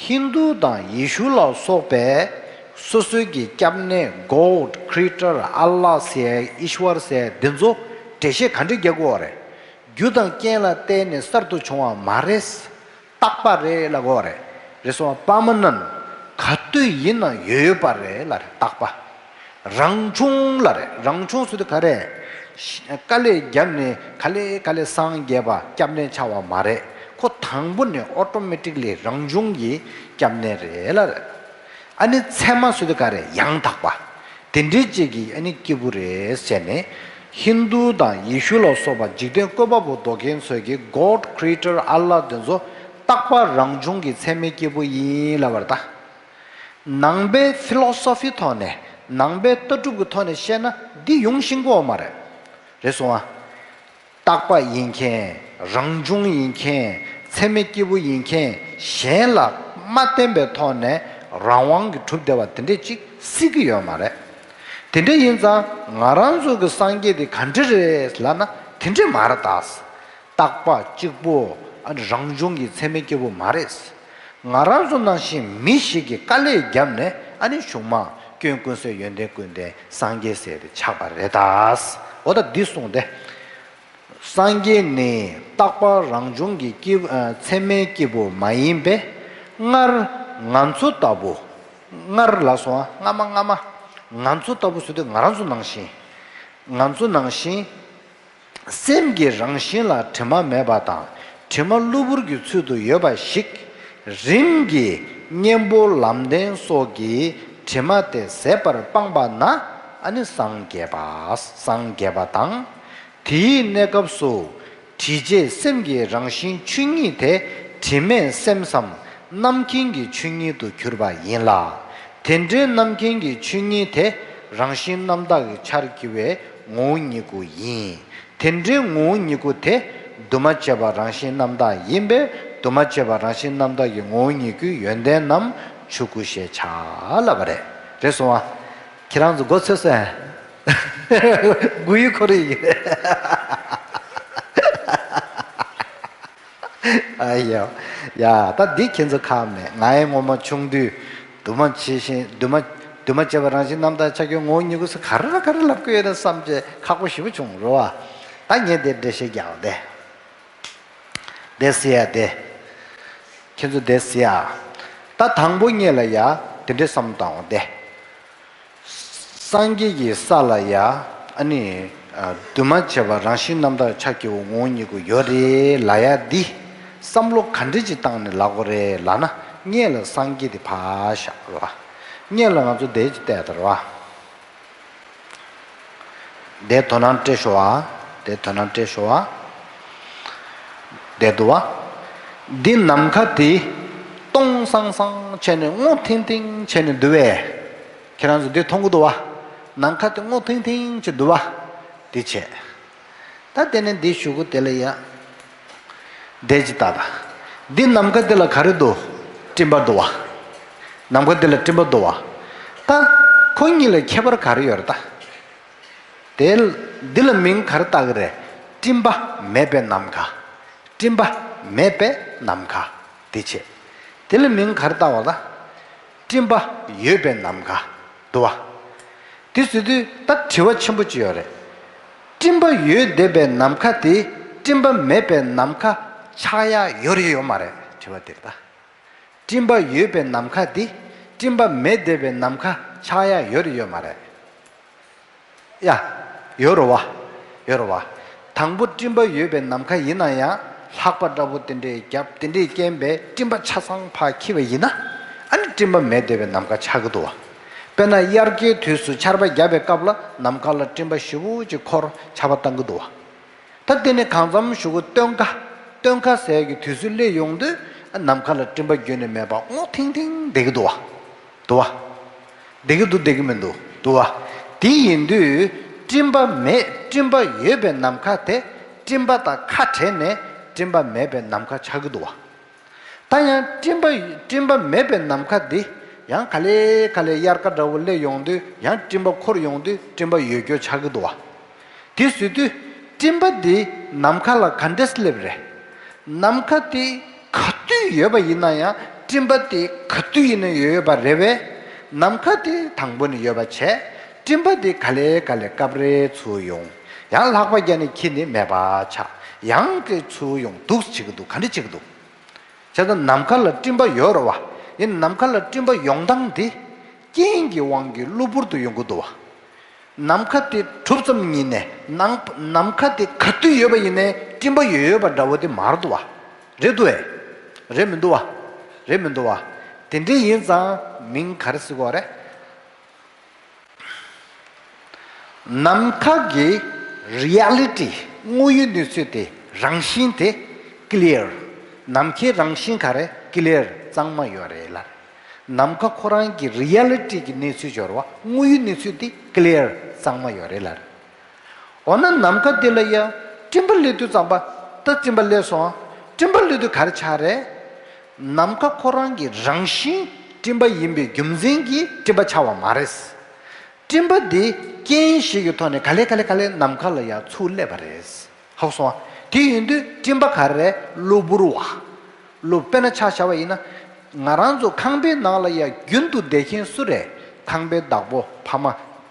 ཧིན་རྡུ་དང་ཡེ་ཤུ་ལ་སོགས་པས་སོ་སོའི་གི་སྐྱབས་གནས་God, Creator, Allah ཟེར་ཡ་ཨི་ཤྭར་ཟེར་ཡ་འདི་ཚོ་འགྲེལ་བཤད་ག་འདྲ་རྒྱག་གི་ཡོད་རེད། རྒྱུ་དང་རྐྱེན་ལ་བརྟེན་ནས་གསར་དུ་བྱུང་བ་མ་རེད། རྟག་པ་རེད་ལབ་དགོས་རེད། རེད་སོང་བ། པར་མ་ནན། ག་དུས་ཡིན་ན་ཡོད་ཡོད་པ་རེད་ལབ་རེད། རྟག་པ། རང་བྱུང་ལབ་རེད། རང་བྱུང་ཟེར་དུས་ག་རེ། དཀའ་ལས་བརྒྱབ་ནས་ག་ལེ་ག་ལེ་སངས་རྒྱས་པ་སྐྱབས་གནས་ཆགས་པ་མ་རེད། ཁོ་དང་པོ་ནས་ཨོ་ཊོ་མེ་ཊིག་ལི་རང་བྱུང་གི་སྐྱབས་གནས་རེད་ལབ་རེད། ཨ་ནི་ཚད་མ་ཟེར་དུས་ག་རེ། ཡང་དག་པ། དེ་འདྲའི་ཅིག་གི་ཨ་ནི་སྐྱེས་བུ་རེད་ཟེར་ནས། ཧིན་རྡུ་དང་ཡེ་ཤུ་ལ་སོགས་པ་འཇིག་རྟེན་བཀོད་པ་པོ་འདོད་མཁན་ཚོས་ཀྱི་God, Creator, Allah དེ་ཚོ་རྟག་པ་རང་བྱུང་གི་མཚན་མའི་སྐྱེས་བུ་ཡིན་ལབ་པ་རེད་ད། ནང་པའི་ཕི་ལོ་སོ་ཕི་ཐོག་ནས། ནང་པའི་ལྟ་གྲུབ་ཀྱི་ཐོག་ནས་བཤད་ན་འདི་ཡོང་ཤེས་ཀྱི་ཡོད་མ་རེད། རེད་སོང་ཨ། རྟག་པ་ཡིན་མཁན། རང་བྱུང་ཡིན་མཁན། མཚན་མའི་སྐྱེས་བུ་ཡིན་མཁན་གཞན་ལ་མ་བརྟེན་པའི་ཐོག་ནས་རང་དབང་གིས་གྲུབ་བསྡད་པ་དེ་འདྲས་ཅིག་སྲིད་ཀྱི་ཡོད་མ་རེད། དེ་འདྲ་ཡིན་ཙང་ང་རང་ཚོ་གི་སངས་རྒྱས་དེ་ག་འདྲ་རེད་ལབ་ན་དེ་འདྲས་མ་རེད་ད། རྟག་པ་གཅིག་པོ་ཨ་ནི་རང་བྱུང་གི་མཚན་མའི་སྐྱེས་བུ་མ་རེད། ང་རང་ཚོ་ནང་བཞིན་མི་ཞིག་གིས་དཀའ་ལས་བརྒྱབ་ནས་ཨ་ནི་གཞུང་མ་སྐྱོན་ཀུན་ཟད་ཡོན་ཏན་ཀུན་ལྡན་སངས་རྒྱས་ཟེར་ཏེ་ཆགས་པ་རེད་ད། འོ་ད་འདི་གསུངས་ཏེ། སངས་རྒྱས་ནི་རྟག་པ་རང་བྱུང་གི་སྐྱེས་བུ་ཨ་མཚན་མའི་སྐྱེས་བུ་མ་ཡིན་པས། སྔར་ང་ཚོ་ལྟ་བུ། སྔར་ལ་སོང་ཨ། སྔ་མ་སྔ་མ། ང་ཚོ་ལྟ་བུ་ཟེར་དུས་ང་རང་ཚོ་ནང་བཞིན། ང་ཚོ་ནང་བཞིན། སེམས་ཀྱི་རང་བཞིན་ལ་དྲི་མ་མེད་པ་དང་དྲི་མ་གློ་བུར་གྱི་ཚུལ་དུ་ཡོད་པ་ཞིག་རིམ་གྱིས་གཉེན་པོ་ལམ་བདེན་སོགས་ཀྱིས་དྲི་མ་དེ་ཟད་པར་སྤངས་པ་ན་ཨ་ནི་སངས་རྒྱས་པ་སངས་རྒྱས་པ་དང་། དེའི་གནས་སྐབས་སུ་དྲི་བཅས་སེམས་ཀྱི་རང་བཞིན་ཆོས་ཉིད་དེ་དྲི་མེད་སེམས་སམ་རྣམ་མཁྱེན་གྱི་ཆོས་ཉིད་དུ་གྱུར་པ་ཡིན་ལ། དེ་འདྲའི་རྣམ་མཁྱེན་གྱི་ཆོས་ཉིད་དེ་རང་བཞིན་རྣམ་དག་གི་ཆར་གྱུར་པའི་ངོ་བོ་ཉིད་སྐུ་ཡིན། དེ་འདྲའི་ངོ་བོ་ཉིད་སྐུ་དེ་འདུས་མ་བྱས་པ་རང་བཞིན་རྣམ་དག་ཡིན་པས། འདུས་མ་བྱས་པ་རང་བཞིན་རྣམ་དག་གི་ངོ་བོ་ཉིད་སྐུའི་ཡོན་ཏན་རྣམས་ཆོས་སྐུ་ཞེས་བྱ་ལབ་པ་རེད། རེད་སོང་ཨ། ཁྱེད་རང་ཚོ་མགོ་ཚོས་སོང་ཨ། མགོ་ཡུ་འཁོར་ཡི་རེད། ཨ་ཡ། ཡ་ད་འདི་ཁྱེད་ཚོ་ཁག་མེད། ང་ཡི་ངོ་མ་ཆུང་དུས་འདུས་མ་བྱས་ཤིང་འདུས་མ་འདུས་མ་བྱས་པ་རང་བཞིན་རྣམ་དག་ཆ་ཁྱོད་ངོ་བོ་ཉིད་སྐུ་སུ་ག་རེ་ག་རེ་ལབ་ཀྱི་ཡོད་ན་བསམ་བྱས་ཁག་པོ་ཞེ་པོ་བྱུང་རོ། ད་ངས་དེ་འགྲེལ་བཤད་རྒྱག་དེ། དེ་ཟེར་ཡ་དེ། ཁྱེད་ཚོ་དེ་ཟེར་ཡ། ད་དང་པོ་ངེད་ལ་ཡ་དེ་འདྲའི་བསམ་བཏང་བ་དེ། སངས་རྒྱས་ཀྱི་ས་ལ་ཡ་ཨ་ནི་འདུས་མ་བྱས་པ་རང་བཞིན་རྣམ་དག་ཆ་ཁྱེའུ་ངོ་བོ་ཉིད་སྐུ་ཡོད་རེད་ལ་ཡ་འདི་བསམ་བློ་ག་འདྲ་ཅིག་བཏང་ནས་ལབ་དགོས་རེད་ལབ་ན། ངེད་ལ་སངས་རྒྱས་དེ་ཕར་བཞག་རོ། ངེད་ལ་ང་ཚོ་དེ་ཅིག་བལྟས་དང་རོ། དེ་དོ་སྣང་སྤྲད་ཤོག་ཨ། དེ་དོ་སྣང་སྤྲད་ཤོག་ཨ། དེ་འདུག་བ། འདི་ནམ་མཁའ་དེ་སྟོང་སང་སང་བྱས་ནས་སྔོ་ཐིང་ཐིང་བྱས་ནས་འདུག་བས། ཁྱེད་རང་ཚོ་འདི་མཐོང་གི་འདུག་བ། ནམ་མཁའ་དེ་སྔོ་ཐིང་ཐིང་བྱས་འདུག་བ། འདི་བྱས། ད་དེ་ནས་འདི་གཞུག་གུ་དེ་ལ་ཡ། འདས་ཀྱི་ལྟ་ད། འདི་ནམ་མཁའ་འདི་ལ་ག་རེ་འདུག་སྤྲིན་པ་འདུག་བ། ནམ་མཁའ་འདི་ལ་སྤྲིན་པ་འདུག་བ། ད། ཁོ་གཉིས་ལ་ཁྱད་པར་ག་རེ་ཡོད་རེད་ད། དེ། འདི་ལ་མིང་ག་རེ་བཏགས་ཀྱི་རེད། སྤྲིན་པ་མེད་པའི་ནམ་མཁའ། སྤྲིན་པ་མེད་པའི་ནམ་མཁའ། དེ་བྱས། དེ་ལ་མིང་ག་རེ་བཏགས་པ་ད། སྤྲིན་པ་ཡོད་པའི་ནམ་མཁའ། འདུག་བ། དེ་ཟེར་དུས་ད་དྲི་བ་ཆེན་པོ་ཅིག་ཡོད་རེད། སྤྲིན་པ་ཡོད་བསྡད་པའི་ནམ་མཁའ་དེ་སྤྲིན་པ་མེད་པའི་ནམ་མཁའ་ཆགས་ཡ་ཡོད་རེད་ཡོད་མ་རེད་དྲི་བ་དེ་རེད་ད། སྤྲིན་པ་ཡོད་པའི་ནམ་མཁའ་དེ་སྤྲིན་པ་མེད་བསྡད་པའི་ནམ་མཁའ་ཆགས་ཡ་ཡོད་རེད་ཡོད་མ་རེད། ཡ། ཡོད་རེད་བ། ཡོད་རེད་བ། དང་པོ་སྤྲིན་པ་ཡོད་པའི་ནམ་མཁའ་ཡིན་ན་ཡང་ལྷགས་པ་འདྲ་པོ་དེ་འདྲའི་རྒྱབ་དེ་འདྲའི་རྐྱེན་པས་སྤྲིན་པ་ཆ་ཚང་ཕར་འཁྱེར་བ་ཡིན་ན། ཨ་ནི་སྤྲིན་པ་མེད་བསྡད་པའི་ནམ་མཁའ་ཆགས་ཀྱི་འདུག་བ། དཔེར་ན་དབྱར་ཁའི་དུས་སུ་ཆར་པ་བརྒྱབ་པའི་སྐབས་ལ་ནམ་མཁའ་ལ་སྤྲིན་པ་ཞེ་པོ་ཅིག་འཁོར་ཆར་པ་བཏང་གི་འདུག་བ། ད་དེ་ནས་གང་འཚམ་གཞུག་གུ་སྟོན་ཁ། སྟོན་ཁ་ཟེར་གྱི་དུས་ཚོད་སླེབས་ཡོང་དུས་ནམ་མཁའ་ལ་སྤྲིན་པ་རྒྱུན་ནས་མེད་པ་སྔོ་ཐིང་ཐིང་བསྡད་ཀྱི་འདུག་བ། འདུག་བ། བསྡད་ཀྱི་འདུག་བསྡད་ཀྱི་མི་འདུག་འདུག་བ། དེ་ཡིན་དུས་སྤྲིན་པ་མེད་སྤྲིན་པ་ཡོད་པའི་ནམ་མཁའ་དེ་སྤྲིན་པ་དང་ཁ་བྲལ་ནས་སྤྲིན་པ་མེད་པའི་ནམ་མཁའ་ཆགས་ཀྱི་འདུག་བ། ད་ཡང་སྤྲིན་པ་སྤྲིན་པ་མེད་པའི་ནམ་མཁའ་འདི་ཡང་ག་ལེ་ག་ལེ་དབྱར་ཁ་འདྲ་བོ་སླེབས་ཡོང་དུས་ཡང་སྤྲིན་པ་འཁོར་ཡོང་དུས་སྤྲིན་པ་ཡོད་རྒྱུ་ཆགས་ཀྱི་འདུག་བ། དེ་ཟེར་དུས་སྤྲིན་པ་འདི་ནམ་མཁའ་ལ་ག་འདྲས་སླེབས་རེད། ནམ་མཁའ་དེ་ག་དུས་ཡོད་པ་ཡིན་ན་ཡང་སྤྲིན་པ་དེ་ག་དུས་ཡིན་ན་ཡོད་ཡོད་པ་རེད་བས། ནམ་མཁའ་དེ་དང་པོ་ནས་ཡོད་པ་བྱས་སྤྲིན་པ་དེ་ག་ལེ་ག་ལེ་སྐབས་རེ་ཚུར་ཡོང་། ཡང་ལྷགས་པ་རྒྱབ་ནས་འཁྱེར་ནས་མེད་པ་ཆགས། ཡང་དེ་ཚུར་ཡོང་འདུག་བྱེད་ཀྱི་འདུག་ག་འདྲ་བྱེད་ཀྱི་འདུག་བྱས་ཙང་ནམ་མཁའ་ལ་སྤྲིན་པ་ཡོད་རེད་བ། ཡིན་ནམ་མཁའ་ལ་སྤྲིན་པ་ཡོང་སྟངས་དེ་རྐྱེན་གྱི་དབང་གིས་གློ་བུར་དུ་ཡོང་གི་འདུག་བ། ནམ་མཁའ་དེ་གྲུབ་ཙམ་ཉིད་ནས་ནམ་ནམ་མཁའ་དེ་ག་དུས་ཡོད་པ་ཡིན་ནའི་སྤྲིན་པ་ཡོད་ཡོད་པ་འདྲ་བོ་དེ་མ་རེད་འདུག་བ། རེད་འདུག་བས། རེད་མི་འདུག་བ། རེད་མི་འདུག་བ། དེ་འདྲ་ཡིན་ཙང་མིང་ག་རེ་ཟེར་དགོས་རེད། ནམ་མཁའ་གི་རི་ཡ་ལི་ཊི་དངོས་ཡོད་གནས་ཚུལ་དེ་རང་བཞིན་དེ་ཀི་ལི་ཡར། ནམ་མཁའི་རང་བཞིན་ག་རེ་ཀི་ལི་ཡར་གཙང་མ་ཡོད་རེད་ལ། ནམ་མཁའ་ཁོ་རང་གི་རི་ཡ་ལི་ཊི་གི་གནས་ཚུལ་སྦྱོར་བ་དངོས་ཡོད་གནས་ཚུལ་དེ་ཀི་ལི་ཡར་གཙང་མ་ཡོད་རེད་ལ། འོ་ན་ནམ་མཁའ་འདི་ལ་ཡ་སྤྲིན་པ་སླེབས་དུས་ཙམ་པ་ད་སྤྲིན་པ་སླེབས་སོང་། སྤྲིན་པ་སླེབས་དུས་ག་རེ་ཆགས་རེད། ནམ་མཁའ་ཁོ་རང་གི་རང་བཞིན་སྤྲིན་པ་ཡིན་པའི་རྒྱུ་མཚན་གྱིས་སྤྲིན་པ་ཆགས་པ་མ་རེད། སྤྲིན་པ་འདི་རྐྱེན་ཞིག་གི་ཐོག་ནས་ག་ལེ་ག་ལེ་ག་ལེ་ནམ་མཁའ་ལ་ཡ་ཚུར་སླེབས་པ་རེད། ཧ་གོ་སོང་ཨ། དེ་ཡིན་དུས་སྤྲིན་པ་ག་རེ་རེད། གློ་བུར་བ། གློ་དཔེར་ན་ཆ་བཞག་པ་ཡིན་ན། ང་རང་ཚོ་ཁང་པའི་ནང་ལ་ཡ་རྒྱུན་དུ་བསྡད་མཁན་སུ་རེད། ཁང་པའི་བདག་པོ་ཕ་མ་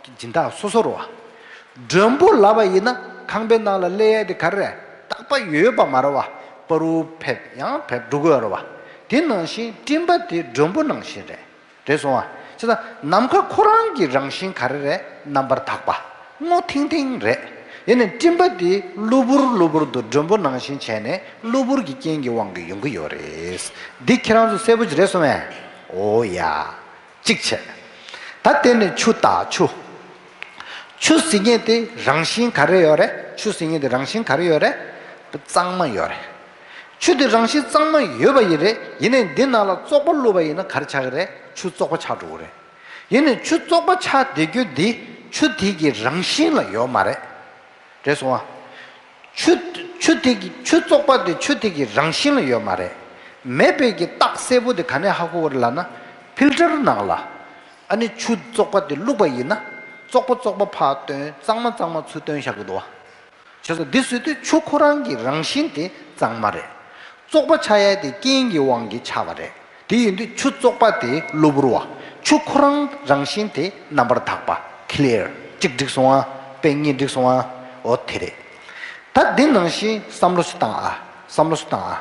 སྦྱིན་བདག་སོ་སོ་རེད་བ། མགྲོན་པོ་ལབ་པ་ཡིན་ན་ཁང་པའི་ནང་ལ་སླེབས་ཡ་དེ་ག་རེ་རེད། རྟག་པ་ཡོད་པ་མ་རེད་བ། པ་རུ་ཕེབས་ཡང་ཕེབས་འགྲོ་གི་ཡོད་རེད་བ། དེ་ནང་བཞིན་སྤྲིན་པ་དེ་མགྲོན་པོ་ནང་བཞིན་རེད། རེད་སོང་ཨ། བྱས་ཙང་ནམ་མཁའ་ཁོ་རང་གི་རང་བཞིན་ག་རེ་རེད། རྣམ་པར་དག་པ། སྔོ་ཐིང་ཐིང་རེད། ཡིན་ནའི་སྤྲིན་པ་དེ་གློ་བུར་གློ་བུར་དུ་མགྲོན་པོ་ནང་བཞིན་བྱས་ནས་གློ་བུར་གྱི་རྐྱེན་གྱི་དབང་གིས་ཡོང་གི་ཡོད་རེད། འདི་ཁྱེད་རང་ཚོ་གསལ་པོ་ཅིག་རེད་སོང་ངས། འོ་ཡ། གཅིག་བྱས། ད་དེ་ནས་ཆུ་ལྟ་ཆུ། ཆུ་ཟེར་མཁན་དེ་རང་བཞིན་ག་རེ་ཡོད་རེད། ཆུ་ཟེར་མཁན་དེ་རང་བཞིན་ག་རེ་ཡོད་རེད། གཙང་མ་ཡོད་རེད། ཆུ་དེ་རང་བཞིན་གཙང་མ་ཡོད་པ་ཡིན་རེད། ཡིན་ནའི་འདི་ནང་ལ་བཙོག་པ་བླུགས་པ་ཡིན་ན་ག་རེ་ཆགས་ཀྱི་རེད། ཆུ་བཙོག་པ་ཆགས་འགྲོ་གི་རེད། ཡིན་ནའི་ཆུ་བཙོག་པ་ཆགས་བསྡད་རྒྱུ་འདི་ཆུ་དེ་གི་རང་བཞིན་ལ་ཡོད་མ་རེད། རེད་སོང་ཨ། ཆུ་ཆུ་དེ་གི་ཆུ་བཙོག་པ་དེ་ཆུ་དེ་གི་རང་བཞིན་ལ་ཡོད་མ་རེད། མེད་པའི་གི་རྟགས་གསལ་པོ་དེ་ག་ནས་ཧ་གོ་བ་རེད་ལབ་ན། ཕིལ་ཊར་ནང་ལ་ཨ་ནི་ཆུ་བཙོག་པ་དེ་བླུགས་པ་ཡིན་ན་བཙོག་པ་བཙོག་པ་ཕར་བཏོན། གཙང་མ་གཙང་མ་ཚུར་བཏོན་བཞག་གི་འདུག་བ། བྱས་ཙང་འདི་བཟོས་དུས་ཆུ་ཁོ་རང་གི་རང་བཞིན་དེ་གཙང་མ་རེད། བཙོག་པ་ཆགས་ཡ་དེ་རྐྱེན་གྱི་དབང་གིས་ཆགས་པ་རེད། དེ་ཡིན་དུས་ཆུ་བཙོག་པ་དེ་གློ་བུར་བ། ཆུ་ཁོ་རང་རང་བཞིན་དེ་རྣམ་པར་དག་པ། ཀི་ལི་ཡར། གཅིག་འགྲིག་སོང་ཨ། དཔེ་གཉིས་འགྲིག་སོང་ཨ། འོ་དེ་རེད། ད་འདི་ནང་བཞིན་བསམ་བློ་ཞིག་བཏང་ཨ། བསམ་བློ་ཞིག་བཏང་ཨ།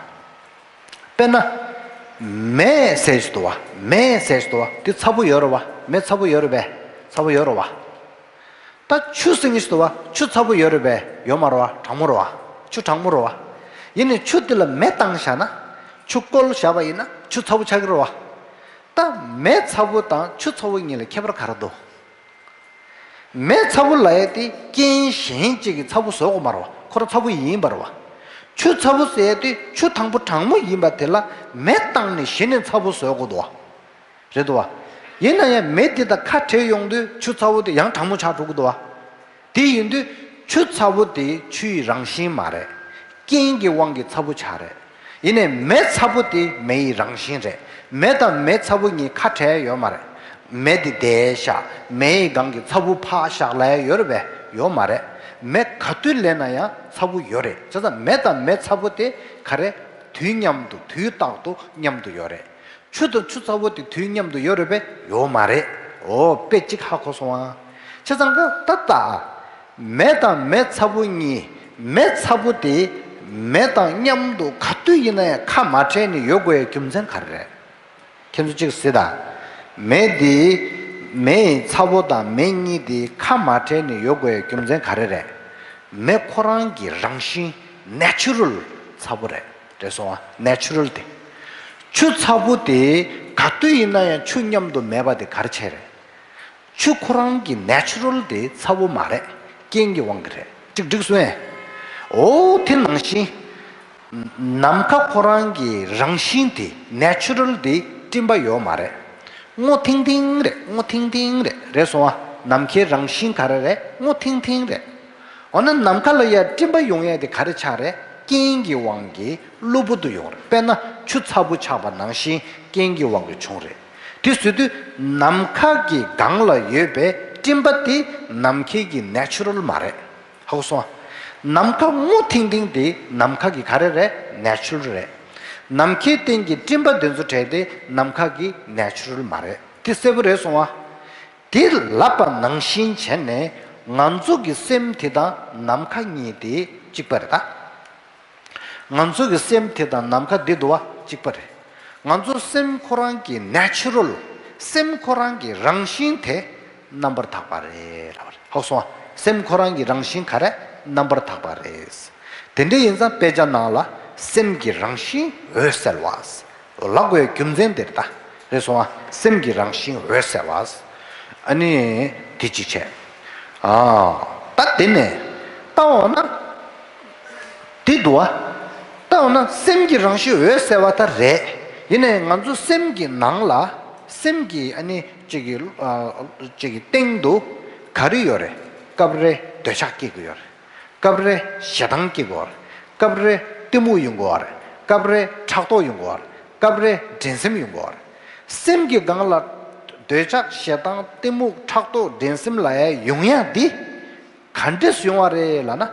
དཔེར་ན། མེ་ཟེར་ཞིག་འདུག་བ། མེ་ཟེར་ཞིག་འདུག་བ། དེ་ཚ་པོ་ཡོད་རེད་བ། མེ་ཚ་པོ་ཡོད་རེད་པས། ཚ་པོ་ཡོད་རེད་བ། ད་ཆུ་ཟེར་མཁན་ཞིག་འདུག་བ། ཆུ་ཚ་པོ་ཡོད་རེད་པས། ཡོད་མ་རེད་བ། གྲང་མོ་རེད་བ། ཆུ་གྲང་མོ་རེད་བ། ཡིན་ནའི་ཆུ་དེ་ལ་མེ་བཏང་བཞག་ན། ཆུ་བསྐོལ་བཞག་པ་ཡིན་ན་ཆུ་ཚ་པོ་ཆགས་ཀྱི་རེད་བ། ད་མེ་ཚ་པོ་དང་ཆུ་ཚ་པོ་གཉིས་ལ་ཁྱད་པར་ག་རེ་འདུག་མེ་ཚ་པོ་ལབ་ཡ་དེ་རྐྱེན་གཞན་གཅིག་གིས་ཚ་པོ་བཟོ་དགོས་མ་རེད་བ། ཁོ་རང་ཚ་པོ་ཡིན་པ་རེད་བ། ཆུ་ཚ་པོ་ཟེར་ཡ་དེ་ཆུ་དང་པོ་གྲང་མོ་ཡིན་པ་དེ་ལ་མེ་བཏང་ནས་གཞི་ནས་ཚ་པོ་བཟོ་དགོས་འདུག་བ། རེད་འདུག་བ། ཡིན་ན་ཡང་མེ་དེ་དང་ཁ་བྲལ་ཡོང་དུས་ཆུ་ཚ་པོ་དེ་ཡང་གྲང་མོ་ཆགས་འགྲོ་གི་འདུག་བ། དེ་ཡིན་དུས་ཆུ་ཚ་པོ་དེ་ཆུའི་རང་བཞིན་མ་རེད། རྐྱེན་གྱི་དབང་གིས་ཚ་པོ་ཆགས་རེད། ཡིན་ནའི་མེ་ཚ་པོ་དེ་མེ་ཡི་རང་བཞིན་རེད། མེ་དང་མེ་ཚ་པོ་གཉིས་ཁ་བྲལ་ཡོད་མ་རེད། མེ་དེ་བསྡད་བཞག་མེ་ཡི་སྒང་གི་ཚ་པོ་ཕར་བཞག་ལབ་ཡ་ཡོད་རེད་པས། ཡོད་མ་རེད། མེ་ག་དུས་སླེབས་ན་ཡང་ཚ་པོ་ཡོད་རེད། བྱས་ཙང་མེ་དང་མེ་ཚ་པོ་དེ་ག་རེ། དུས་མཉམ་དུ་དུས་རྟག་ཏུ་མཉམ་དུ་ཡོད་རེད། ཆུ་དང་ཆུ་ཚ་པོ་དེ་དུས་མཉམ་དུ་ཡོད་རེད་པས། ཡོད་མ་རེད། འོ་དཔེ་གཅིག་ཧ་གོ་སོང་ཨ། བྱས་ཙང་ཀ་ད་ལྟ། མེ་དང་མེ་ཚ་པོ་གཉིས། མེ་ཚ་པོ་དེ་མེ་དང་མཉམ་དུ་ག་དུས་ཡིན་ན་ཡང་ཁ་མ་བྲལ་ནས་ཡོད་དགོས་ཡའི་རྒྱུ་མཚན་ག་རེ་རེད། ཁྱེད་ཚོ་གཅིག་གཟིགས་དང་། མེ་དེ། མེ་ཡི་ཚ་པོ་དང་མེ་གཉིས་དེ་ཁ་མ་བྲལ་ནས་ཡོད་དགོས་ཡའི་རྒྱུ་མཚན་ག་རེ་རེད། མེ་ཁོ་རང་གི་རང་བཞིན་ནེ་ཅུ་རལ་ཚ་པོ་རེད། རེད་སོང་ཨ། ནེ་ཅུ་རལ་དེ། ཆུ་ཚ་པོ་དེ་ག་དུས་ཡིན་ན་ཡང་ཆུ་མཉམ་དུ་མེད་པ་དེ་ག་རེ་བྱས་རེད། ཆུ་ཁོ་རང་གི་ནེ་ཅུ་རལ་དེ་ཚ་པོ་མ་རེད། རྐྱེན་གྱི་དབང་གིས་རེད། གཅིག་འགྲིག་སོང་ངས། འོ་དེ་ནང་བཞིན། ནམ་མཁའ་ཁོ་རང་གི་རང་བཞིན་དེ་ནེ་ཅུ་རལ་དེ་སྤྲིན་པ་ཡོད་མ་རེད། སྔོ་ཐིང་ཐིང་རེད། སྔོ་ཐིང་ཐིང་རེད། རེད་སོང་ཨ། ནམ་མཁའི་རང་བཞིན་ག་རེ་རེད། སྔོ་ཐིང་ཐིང་རེད། འོ་ན་ནམ་མཁའ་ལ་ཡ་སྤྲིན་པ་ཡོང་ཡ་དེ་ག་རེ་ཆགས་རེད། རྐྱེན་གྱི་དབང་གིས་གློ་བུར་དུ་ཡོང་རེད། དཔེར་ན་ཆུ་ཚ་པོ་ཆགས་པ་ནང་བཞིན་རྐྱེན་གྱི་དབང་གིས་བྱུང་རེད། དེ་བཟོས་དུས་ནམ་མཁའ་གི་སྒང་ལ་ཡོད་པའི་སྤྲིན་པ་དེ་ནམ་མཁའི་གི་ནེ་ཅུ་རལ་མ་རེད། ཧ་གོ་སོང་ཨ། ནམ་མཁའ་སྔོ་ཐིང་ཐིང་དེ་ནམ་མཁའ་གི་ག་རེ་རེད། ནེ་ཅུ་རལ་རེད། ནམ་མཁའི་སྟེང་གི་སྤྲིན་པ་དེ་ཚོ་བྲལ་ཏེ་ནམ་མཁའ་གི་ནེ་ཅུ་རལ་མ་རེད། དེ་གསལ་པོ་རེད་སོང་ཨ། དེ་ལབ་པ་ནང་བཞིན་བྱས་ནས་ང་ཚོ་གི་སེམས་དེ་དང་ནམ་མཁའ་གཉིས་དེ་གཅིག་པ་རེད་ད། ང་ཚོ་གི་སེམས་དེ་དང་ནམ་མཁའ་འདི་འདུག་བ་གཅིག་པ་རེད། ང་ཚོ་སེམས་ཁོ་རང་གི་ནེ་ཅུ་རལ། སེམས་ཁོ་རང་གི་རང་བཞིན་དེ་རྣམ་པར་དག་པ་རེད་ལབ་པ་རེད། ཧ་གོ་སོང་ཨ། སེམས་ཁོ་རང་གི་རང་བཞིན་ག་རེ། རྣམ་པར་དག་པ་རེད། དེ་འདྲ་ཡིན་ཙང་དཔེ་ཆ་ནང་ལ་སེམས་ཀྱི་རང་བཞིན་འོད་གསལ་བ། ལབ་དགོས་རྒྱུ་མཚན་དེ་རེད་ད། རེད་སོང་ཨ། སེམས་ཀྱི་རང་བཞིན་འོད་གསལ་བ། ཨ་ནི། དེ་གཅིག་བྱས། ཨ། ད་དེ་ནས། ལྟ་འོ་ན། དེ་འདུག་བ། ལྟ་འོ་ན་སེམས་ཀྱི་རང་བཞིན་འོད་གསལ་བ་ད་རེད། ཡིན་ནའི་ང་ཚོ་སེམས་ཀྱི་ནང་ལ། སེམས་ཀྱི་ཨ་ནི་གཅིག་གི། ཨ། གཅིག་གི་སྟེང་དུ། ག་རེ་ཡོད་རེད། སྐབས་རེ་འདོད་ཆགས་སྐྱེ་གི་ཡོད་རེད། སྐབས་རེ་ཞེ་སྡང་སྐྱེ་གི་ཡོད་རེད། སྐབས་རེ་གཏི་མུག་ཡོང་གི་ཡོད་རེད། སྐབས་རེ་ཕྲག་དོག་ཡོང་གི་ཡོད་རེད། སྐབས་རེ་འགྲན་སེམས་ཡོང་གི་ཡོད་རེད། སེམས་ཀྱི་སྒང་ལ་འདོད་ཆགས་ཞེ་སྡང་གཏི་མུག་ཕྲག་དོག་འགྲན་སེམས་ལབ་ཡ་ཡོང་ཡ་འདི། ག་འདྲས་ཡོང་བ་རེད་ལབ་ན།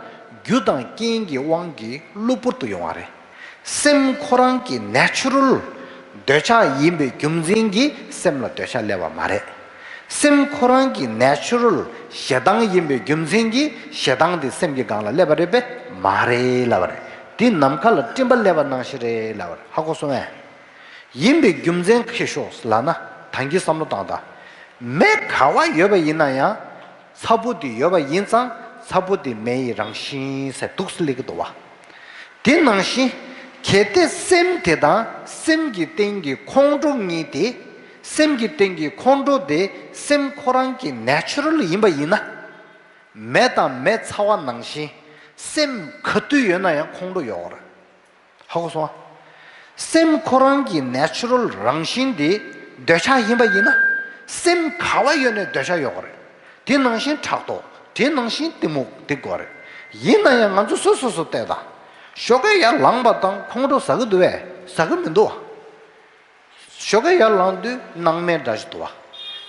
རྒྱུ་དང་རྐྱེན་གྱི་དབང་གིས་གློ་བུར་དུ་ཡོང་བ་རེད། སེམས་ཁོ་རང་གི་ནེ་ཅུ་རལ་འདོད་ཆགས་ཡིན་པའི་རྒྱུ་མཚན་གྱིས་སེམས་ལ་འདོད་ཆགས་སླེབས་པ་མ་རེད། སེམས་ཁོ་རང་གི་ནེ་ཅུ་རལ་ཞེ་སྡང་ཡིན་པའི་རྒྱུ་མཚན་གྱིས་ཞེ་སྡང་དེ་སེམས་ཀྱི་སྒང་ལ་སླེབས་པ་རེད་པས། མ་རེད་ལབ་པ་རེད། དེ་ནམ་མཁའ་ལ་སྤྲིན་པ་སླེབས་པ་ནང་བཞིན་རེད་ལབ་པ་རེད། ཧ་གོ་སོང་ངས། ཡིན་པའི་རྒྱུ་མཚན་ཁྱེར་ཤོག་ལབ་ན། ད་གིན་བསམ་བློ་བཏང་དང་། མེ་ག་བ་ཡོད་པ་ཡིན་ན་ཡང་། ཚ་པོ་དེ་ཡོད་པ་ཡིན་ཙང་ ཚ་པོ་དེ་མེ་ཡི་རང་བཞིན་ཟེར་འདུག་སེ་སླེབས་ཀྱི་འདུག་བ། དེ་ནང་བཞིན་གལ་ཏེ་སེམས་དེ་དང་སེམས་ཀྱི་སྟེང་གི་ཁོང་ཁྲོ་གཉིས་དེ། སེམས་ཀྱི་སྟེང་གི་ཁོང་ཁྲོ་དེ་སེམས་ཁོ་རང་གི་ནེ་ཅུ་རལ་ཡིན་པ་ཡིན་ན། མེ་དང་མེ་ཚ་བ་ནང་བཞིན་སེམས་ག་དུས་ཡོད་ན་ཡང་ཁོང་ཁྲོ་ཡོད་རེད། ཧ་གོ་སོང་ཨ། སེམས་ཁོ་རང་གི་ནེ་ཅུ་རལ་རང་བཞིན་དེ་འདོད་ཆགས་ཡིན་པ་ཡིན་ན། སེམས་ག་བ་ཡོད་ནས་འདོད་ཆགས་ཡོད་རེད། དེ་ནང་བཞིན་ཕྲག་དོག་དེ་ནང་བཞིན་གཏི་མུག་དེ་དགོས་རེད། ཡིན་ན་ཡང་ང་ཚོ་སོ་སོ་སོ་བལྟས་དང་། ཞོགས་ཀས་ཡར་ལངས་པ་དང་ཁོང་ཁྲོ་ཟ་གི་འདུག་བས་ཟ་གི་མི་འདུག་བ། ཞོགས་ཀས་ཡར་ལངས་དུས་སྣང་མེད་འདྲ་ཞིག་འདུག་བ།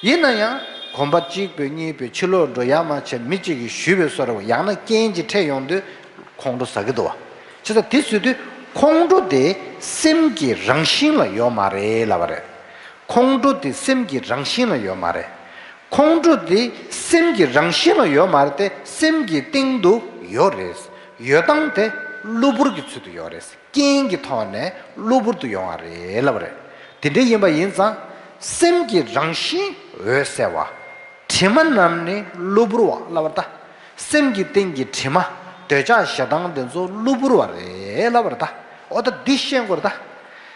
ཡིན་ན་ཡང་གོམ་པ་གཅིག་པོས་གཉིས་པོས་ཕྱི་ལོགས་འགྲོ་ཡ་མ་བྱས་མི་གཅིག་གིས་ཞུས་པའི་བཟོ་འདྲ་ཡང་ན་རྐྱེན་གྱིས་འཕྲད་ཡོང་དུས་ཁོང་ཁྲོ་ཟ་གི་འདུག་བ། བྱས་ཙང་དེ་བཟོས་དུས་ཁོང་ཁྲོ་དེ་སེམས་ཀྱི་རང་བཞིན་ལ་ཡོད་མ་རེད་ལབ་པ་རེད། ཁོང་ཁྲོ་དེ་སེམས་ཀྱི་རང་བཞིན་ལ་ཡོད་མ་རེད། ཁོང་ཁྲོ་དེ་སེམས་ཀྱི་རང་བཞིན་ལ་ཡོད་མ་རེད་དེ་སེམས་ཀྱི་སྟེང་དུ་ཡོད་རེད། ཡོད་སྟངས་དེ་གློ་བུར་གྱི་ཚུལ་དུ་ཡོད་རེད། རྐྱེན་གྱི་ཐོག་ནས་གློ་བུར་དུ་ཡོང་བ་རེད་ལབ་པ་རེད། དེ་འདྲ་ཡིན་པ་ཡིན་ཙང་། སེམས་ཀྱི་རང་བཞིན་འོད་གསལ་བ། དྲི་མ་རྣམས་ནི་གློ་བུར་བ་ལབ་པ་རེད་ད། སེམས་ཀྱི་སྟེང་གི་དྲི་མ། འདོད་ཆགས་ཞེ་སྡང་དེ་ཚོ་གློ་བུར་བ་རེད་ལབ་པ་རེད་ད། འོ་ད་འདི་ཤེས་དགོས་རེད་ད།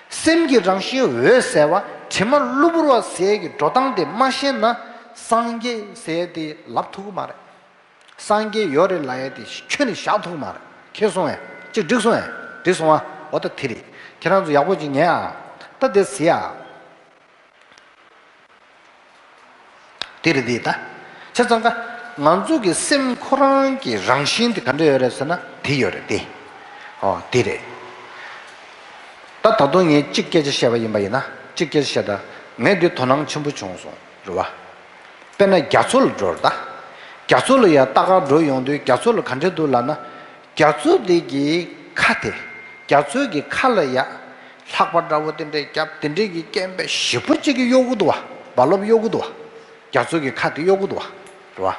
སེམས་ཀྱི་རང་བཞིན་འོད་གསལ་བ་དྲི་མ་གློ་བུར་བ་ཟེར་གྱི་འགྲོ་སྟངས་དེ་མ་ཤེས་ན་སངས་རྒྱས་ཟེར་དེ་ལབ་ཐུབ་ཀྱི་མ་རེད། སངས་རྒྱས་ཡོད་རེད་ལབ་ཡ་དེ་ཁྱོན་ནས་བཞག་ཐུབ་མ་རེད། ཁྱེད་སོང་ཡ། ཅིག་འགྲིག་སོང་ཡ། འགྲིག་སོང་ཨ། འོ་ད་དེ་རེད། ཁྱེད་རང་ཚོ་ཡག་པོ་ཅིག་ཉན་ཨ། ད་དེ་ཟེར་ཡ། དེ་རེད་དེ་ད། བྱས་ཙང་ཀ་ང་ཚོ་གི་སེམས་ཁོ་རང་གི་རང་བཞིན་དེ་ག་འདྲ་ཡོད་རེད་ཟེར་ན་དེ་ཡོད་རེད་དེ། ཨོ་དེ་རེད། ད་ད་དུང་ངས་གཅིག་སྐད་ཆ་བཤད་པ་ཡིན་པ་ཡིན་ན་གཅིག་སྐད་ཆ་བཤད་ད་ངས་འདི་དོ་སྣང་ཆེན་པོ་བྱུང་སོང་རེད་བ། དཔེར་ན་རྒྱ་མཚོ་ལ་འགྲོ་རེད་ད། རྒྱ་མཚོ་ལ་ཡ་ལྟ་ག་འགྲོ་ཡོང་དུས་རྒྱ་མཚོ་ལ་ག་འདྲས་འདུག་ལབ་ན། རྒྱ་མཚོ་དེ་གི་ཁ་དེ། རྒྱ་མཚོ་གི་ཁ་ལ་ཡ། ལྷགས་པ་འདྲ་བོ་དེ་འདྲས་རྒྱབ་དེ་འདྲས་ཀྱི་རྐྱེན་པས་ཞེ་པོ་ཅིག་གི་གཡོ་གི་འདུག་བ། རྦ་རླབས་གཡོ་གི་འདུག་བ། རྒྱ་མཚོ་གི་ཁ་དེ་གཡོ་གི་འདུག་བ། རེད་བ།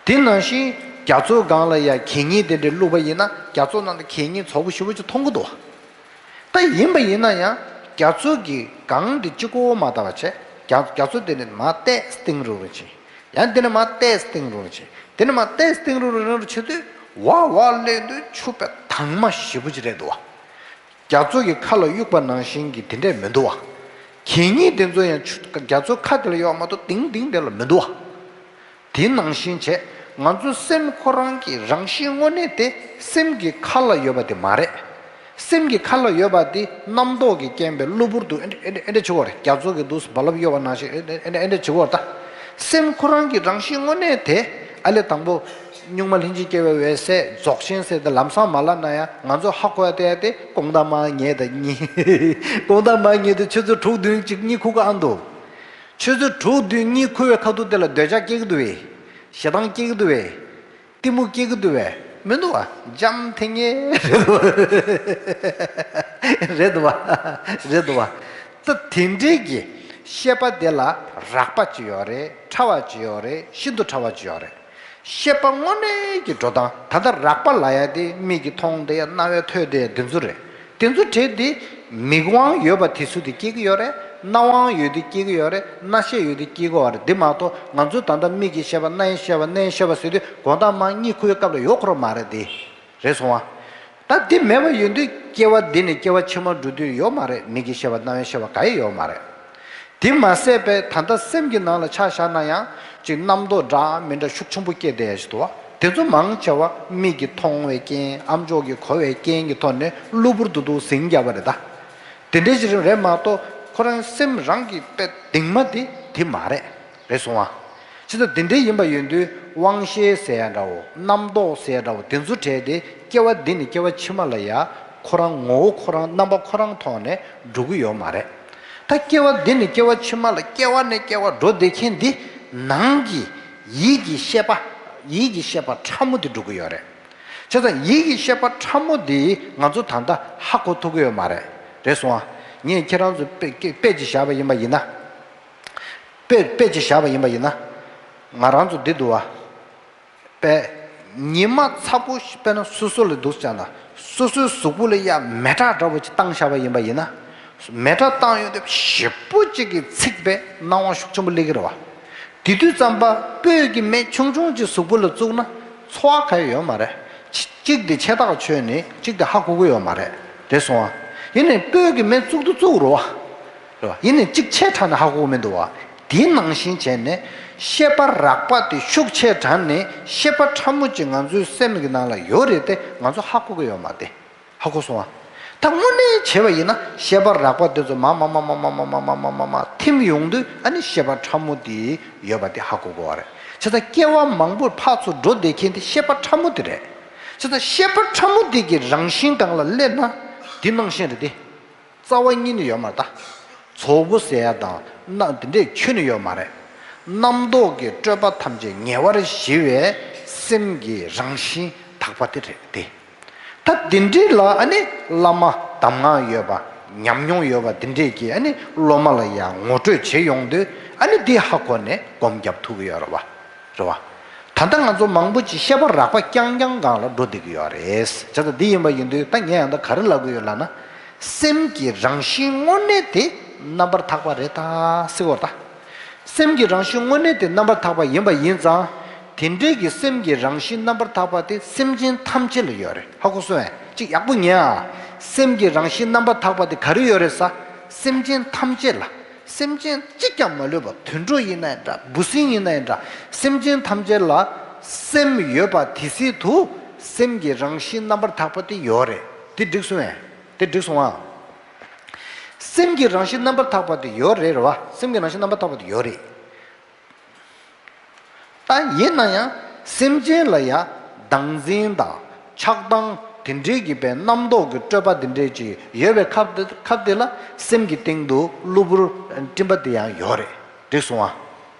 དེ་ནང་བཞིན་རྒྱ་མཚོ་སྒང་ལ་ཡ་གད་སྙིགས་དེ་འདྲས་བླུགས་པ་ཡིན་ན་རྒྱ་མཚོ་ནང་དུ་གད་སྙིགས་ཚོགས་པ་ཞེ་པོ་ཅིག་མཐོང་གི་འདུག་བ། ད་ཡིན་པ་ཡིན་ན་ཡང་རྒྱ་མཚོ་གི་སྒང་དེ་གཅིག་པོ་མ་ལྟ་བ་བྱས། རྒྱ་རྒྱ་མཚོ་དེ་ནི་མར་ཏོག་ཙམ་སྟེང་རུ་རུ་ཕྱིན། ཡང་དེ་ནས་མར་ཏོག་ཙམ་སྟེང་རུ་རུ་ཕྱིན། དེ་ནས་མར་ཏོག་ཙམ་སྟེང་རུ་རུ་རུ་ཕྱིན་དུས་འོག་འོག་སླེབས་དུས་ཆུ་དཔེ་དྭངས་མ་ཞེ་པོ་ཅིག་རེད་འདུག་བ། རྒྱ་མཚོ་གི་ཁ་ལ་གཡུགས་པ་ནང་བཞིན་གྱི་དེ་འདྲས་མི་འདུག་བ། གད་སྙིགས་དེ་ཚོ་ཡང་ཆུ་རྒྱ་མཚོ་ཁ་དེ་ལ་གཡུགས་མ་གཏོགས་དེང་དེང་དེ་ལ་མི་འདུག་བ། དེ་ནང་བཞིན་བྱས། ང་ཚོ་སེམས་ཁོ་རང་གི་རང་བཞིན་དངོས་གནས་དེ་སེམས་ཀྱི་ཁ་ལ་ཡོད་པ་དེ་མ་རེད། སེམས་ཀྱི་ཁ་ལ་ཡོད་པ་དེ་རྣམ་རྟོག་གི་རྐྱེན་པས་གློ་བུར་དུ་ཨེ་འདྲ་ཨེ་འདྲ་ཨེ་འདྲ་བྱེད་དགོས་རེད། རྒྱ་མཚོ་གི་འདུག་སེ་རྦ་རླབས་གཡོ་བ་ནང་བཞིན་ཨེ་འདྲ་ཨེ་འདྲ་ཨེ་འདྲ་བྱེད་དགོས་རེད་ད། སེམས་ཁོ་རང་གི་རང་བཞིན་དངོས་གནས་དེ་ཨ་ལས་དང་པོ་སྨྱུག་མ་ལྷན་ཅིག་སྐྱེ་བའི་འོད་གསལ་རྫོགས་ཆེན་ཟེར་ཏེ་ལམ་སང་མ་ལབ་ན་ཡང་ང་ཚོ་ཧ་གོ་ཡ་དེ་ཡ་དེ་ཀུན་ད་མ་ངེས་དང་གཉིས། ཀུན་ད་མ་ངེས་དེ་ཆུ་ཚོད་དྲུག་བདུན་གཅིག་གཉིད་ཁུག་གི་ཨ་འདུག་ཆུ་ཚོད་དྲུག་བདུན་གཉིད་ཁུག་པའི་ཁ་ཐུག་དེ་ལ་འདོད་ཆགས་སྐྱེ་གི་འདུག་བས། ཞེ་སྡང་སྐྱེ་གི་འདུག་བས། གཏི་མུག་སྐྱེ་གི་འདུག་བས། མི་འདུག་བ། འཇམ་ཐིང་ངེ་རེད་འདུག་བ། རེད་འདུག་བ། རེད་འདུག་བ། ད་དེ་འདྲའི་གི་ཤེས་པ་དེ་ལ་རགས་པ་ཅིག་ཡོད་རེད། ཕྲ་བ་ཅིག་ཡོད་རེད། ཤིན་ཏུ་ཕྲ་བ་ཅིག་ཡོད་རེད། ཤེས་པ་དངོས་གནས་ཀྱི་འགྲོ་སྟངས་ད་ལྟ་རགས་པ་ལབ་ཡ་དེ་མིག་གིས་མཐོང་བསྡད་ཡ་རྣ་བས་ཐོས་བསྡད་ཡ་དེ་ཚོ་རེད། དེ་ཚོ་བྲལ་ཏེ་མིག་དབང་ཡོད་པ་དེ་ཚོ་དེ་སྐྱེ་གི་ཡོད་རེད། རྣ་དབང་ཡོད་དེ་སྐྱེ་གི་ཡོད་རེད། རྣ་ཤེས་ཡོད་དེ་སྐྱེ་གི་ཡོད་རེད། དེ་མ་གཏོགས་ང་ཚོ་ད་ལྟ་མིག་གིས་ཤེས་པ་རྣ་ཡིས་ཤེས་པ་སྣ་ཡིས་ཤེས་པ་ཟེར་དུས་དགོང་དག་མར་གཉིད་ཁུག་པའི་སྐབས་ལ་ཡོད་ཁོ་རང་མ་རེད་དེ། རེད་སོང་ཨ། ད་དེ་མེད་པ་ཡོད་དུས་སྐྱེ་བ་འདི་ནས་སྐྱེ་བ་ཕྱི་མ་འགྲོ་དུས་ཡོད་མ་རེད། མིག་གིས་ཤེས་པ་རྣ་བས་ཤེས་པ་ག་ཡེ་ཡོད་མ་རེད། དེ་མ་ཟད་པའི་ད་ལྟ་སེམས་ཀྱི་ནང་ལ་ཆ་བཞག་ན་ཡང་ཅིག་རྣམ་རྟོག་འདྲ་མི་འདྲ་ཤུགས་ཆེན་པོ་སྐྱེ་བསྡད་ཡ་ཞིག་འདུག་བ། དེ་ཚོ་མང་ཆེ་བ་མིག་གིས་མཐོང་བའི་རྐྱེན། ཨ་མཆོག་གིས་གོ་བའི་རྐྱེན་གྱི་ཐོག་ནས་གློ་བུར་དུ་འདུག་ཟིང་རྒྱབ་པ་རེད་ད། དེ་འདྲའི་ཞིག་རེད་མ་གཏོགས་ཁོ་རང་སེམས་རང་གི་དཔེ་གདེང་མ་དེ་དེ་མ་རེད། རེད་སོང་ཨ། ཅི་ལྟར་དེ་འདྲའི་ཡིན་པ་ཡིན་དུས་དབང་ཤེས་ཟེར་ཡ་འདྲ་བོ། རྣམ་རྟོག་ཟེར་ཡ་འདྲ་བོ། དེ་ཚོ་བྲལ་ཏེ་སྐྱེ་བ་འདི་ནས་སྐྱེ་བ་ཕྱི་མ་ལ་ཡ་ཁོ་རང་ངོ་བོ་ཁོ་རང་རྣམ་པ་ཁོ་རང་ཐོག་ནས་འགྲོ་གི་ཡོད་མ་རེད། ད་སྐྱེ་བ་འདི་ནས་སྐྱེ་བ་ཕྱི་མ་ལ་སྐྱེ་བ་ནས་སྐྱེ་བ་འགྲོ་བསྡད་མཁན་འདི་ནང་གི་ཡིད་ཀྱི་ཤེས་པ། ཡིད་ཀྱི་ཤེས་པ་ཕྲ་མོ་འདི་འགྲོ་གི་ཡོད་རེད། བྱས་ཙང་ཡིད་ཀྱི་ཤེས་པ་ཕྲ་མོ་འདི་ང་ཚོ་ད་ལྟ་ཧ་གོ་ཐུབ་ཀྱི་ཡོད་མ་རེད། རེད་སོང་ཨ། ངས་ཁྱེད་རང་ཚོ་དཔེ་དཔེ་ཅིག་བཞག་པ་ཡིན་པ་ཡིན་ན། དཔེ་དཔེ་ཅིག་བཞག་པ་ཡིན་པ་ཡིན་ན། ང་རང་ཚོ་འདི་འདུག་བ། དཔེ། ཉི་མ་ཚ་པོ་ཞིག་དཔེར་ན་སོ་སོ་ལ་འདུག་ཟེར་ན། སོ་སོའི་གཟུགས་པོ་ལ་ཡ་མེ་སྲེག་འདྲ་བོ་ཅིག་བཏང་བཞག་པ་ཡིན་པ་ཡིན་ན། མེ་སྲེག་བཏང་ཡོང་དུས་ཞེ་པོ་ཅིག་གིས་འཚིག་པའི་སྣང་བ་ཤུགས་ཆེན་པོ་སླེབས་ཀྱི་རེད་བ། དེ་དུས་ཙམ་པ་སྤོས་ཀྱི་མེ་ཆུང་ཆུང་ཅིག་གཟུགས་པོ་ལ་བཙུགས་ན། ཚོར་བ་ག་ཡོད་ཡོད་མ་རེད། ཅི་གཅིག་དེ་ཆེ་ཐག་ཆོད་ནས་གཅིག་དེ་ཧ་གོ་གི་ཡོད་མ་རེད། རེད་སོང་ཨ། ཡིན་ནའི་སྤོས་ཀྱི་མེ་བཙུགས་དུ་བཙུགས་རོ་བ། རེད་བ། ཡིན་ནའི་གཅིག་ཆེ་དྲགས་ནས་ཧ་གོ་གི་མི་འདུག་བ། དེའི་ནང་བཞིན་བྱས་ནས་ཤེས་པ་རགས་པ་དེ་ཤུགས་ཆེ་དྲགས་ནས་ཤེས་པ་ཕྲ་མོ་ཅིག་ང་ཚོའི་སེམས་ཀྱི་ནང་ལ་ཡོད་རེད་དེ་ང་ཚོ་ཧ་གོ་གི་ཡོད་མ་རེད། ཧ་གོ་སོང་ཨ། ད་དངོས་གནས་བྱས་པ་ཡིན་ན་ཤེས་པ་རགས་པ་དེ་ཚོ་མ་མ་མ་མ་མ་མ་མ་མ་མ་མ་མ་ཐིམ་ཡོང་དུས་ཨ་ནི་ཤེས་པ་ཕྲ་མོ་དེ་ཡོད་པ་དེ་ཧ་གོ་དགོས་པ་རེད། བྱས་ཙང་སྐྱེ་བ་མང་པོ་ཕར་ཚུར་འགྲོ་བསྡད་མཁན་དེ་ཤེས་པ་ཕྲ་མོ་དེ་རེད། བྱས་ཙང་ཤེས་པ་ཕྲ་མོ་དེ་གི་རང་བཞིན་སྒང་ལ་སླེབས་ན་དེ་ནང་བཞིན་རེད་དེ། རྩ་བ་ཉིད་ནས་ཡོད་མ་རེད་ད། ཚོགས་པ་ཟེར་ཡ་དང་ན་དེ་འདྲས་ཁྱོན་ནས་ཡོད་མ་རེད། རྣམ་རྟོག་གི་སྤྲོས་པ་ཐམས་ཅད་ཉེ་བར་ཞི་བའི་སེམས་ཀྱི་རང་བཞིན་དག་པ་དེ་རེད་དེ། ད་དེ་འདྲས་ལ་ཨ་ནི་བླ་མ་གདམས་ངག་ཡོད་པ་ཉམས་མྱོང་ཡོད་པ་དེ་འདྲས་ཀྱིས་ཨ་ནི་སློབ་མ་ལ་ཡང་ངོ་སྤྲོད་བྱེད་ཡོང་དུས་ཨ་ནི་དེ་ཧ་གོ་ནས་སྒོམ་རྒྱབ་ཐུབ་ཀྱི་ཡོད་རེད་བ། རེད་བ། ད་ལྟ་ང་ཚོ་མང་པོ་ཅིག་ཤེས་པ་རགས་པ་རྐྱང་རྐྱང་སྒང་ལ་འགྲོ་བསྡད་ཀྱི་ཡོད་རེད། བྱས་ཙང་འདི་ཡིན་པ་ཡིན་དུས་ད་ངས་ཡང་ད་ག་རེ་ལབ་ཀྱི་ཡོད་ལབ་ན། སེམས་ཀྱི་རང་བཞིན་དངོས་གནས་དེ་རྣམ་པར་དག་པ་རེད་ད་ཟེར་བ་ད། སེམས་ཀྱི་རང་བཞིན་དངོས་གནས་དེ་རྣམ་པར་དག་པ་ཡིན་པ་ཡིན་ཙང་། དེ་འདྲའི་གི་སེམས་ཀྱི་རང་བཞིན་རྣམ་པར་དག་པ་དེ་སེམས་ཅན་ཐམས་ཅད་ལ་ཡོད་རེད། ཧ་གོ་སོང་ངས། ཅིག་ཡག་པོ་ཉན་ཨ། སེམས་ཀྱི་རང་བཞིན་རྣམ་པར་དག་པ་དེ་ག་རེ་ཡོད་རེད་ཟེར། སེམས་ཅན་ཐམས་ཅད་ལ། སེམས་ཅན་གཅིག་ཀྱང་མ་ལུས་པ་དུད་འགྲོ་ཡིན་ན་ཡང་འདྲ་འབུ་སྲིན་ཡིན་ན་ཡང་འདྲ་སེམས་ཅན་ཐམས་ཅད་ལ་སེམས་ཡོད་པ་དེ་སྲིད་དུ་སེམས་ཀྱི་རང་བཞིན་རྣམ་པར་དག་པ་དེ་ཡོད་རེད། དེ་འགྲིག་སོང་ངས། དེ་འགྲིག་སོང་ཨ། སེམས་ཀྱི་རང་བཞིན་རྣམ་པར་དག་པ་དེ་ཡོད་རེད་རེད་བ། སེམས་ཀྱི་རང་བཞིན་རྣམ་པར་དག་པ་དེ་ཡོད་རེད། ད་ཡིན་ན་ཡང་སེམས་ཅན་ལ་ཡང་བདག་འཛིན་དང་ཆགས་སྡང་དེ་འདྲའི་གི་པའི་རྣམ་རྟོག་གི་སྤྲོས་པ་དེ་འདྲའི་ཅིག་ཡོད་པའི་སྐབས་དེ་སྐབས་དེ་ལ་སེམས་ཀྱི་སྟེང་དུ་གློ་བུར་སྤྲིན་པ་དེ་ཡང་ཡོད་རེད། འགྲིག་སོང་ཨ།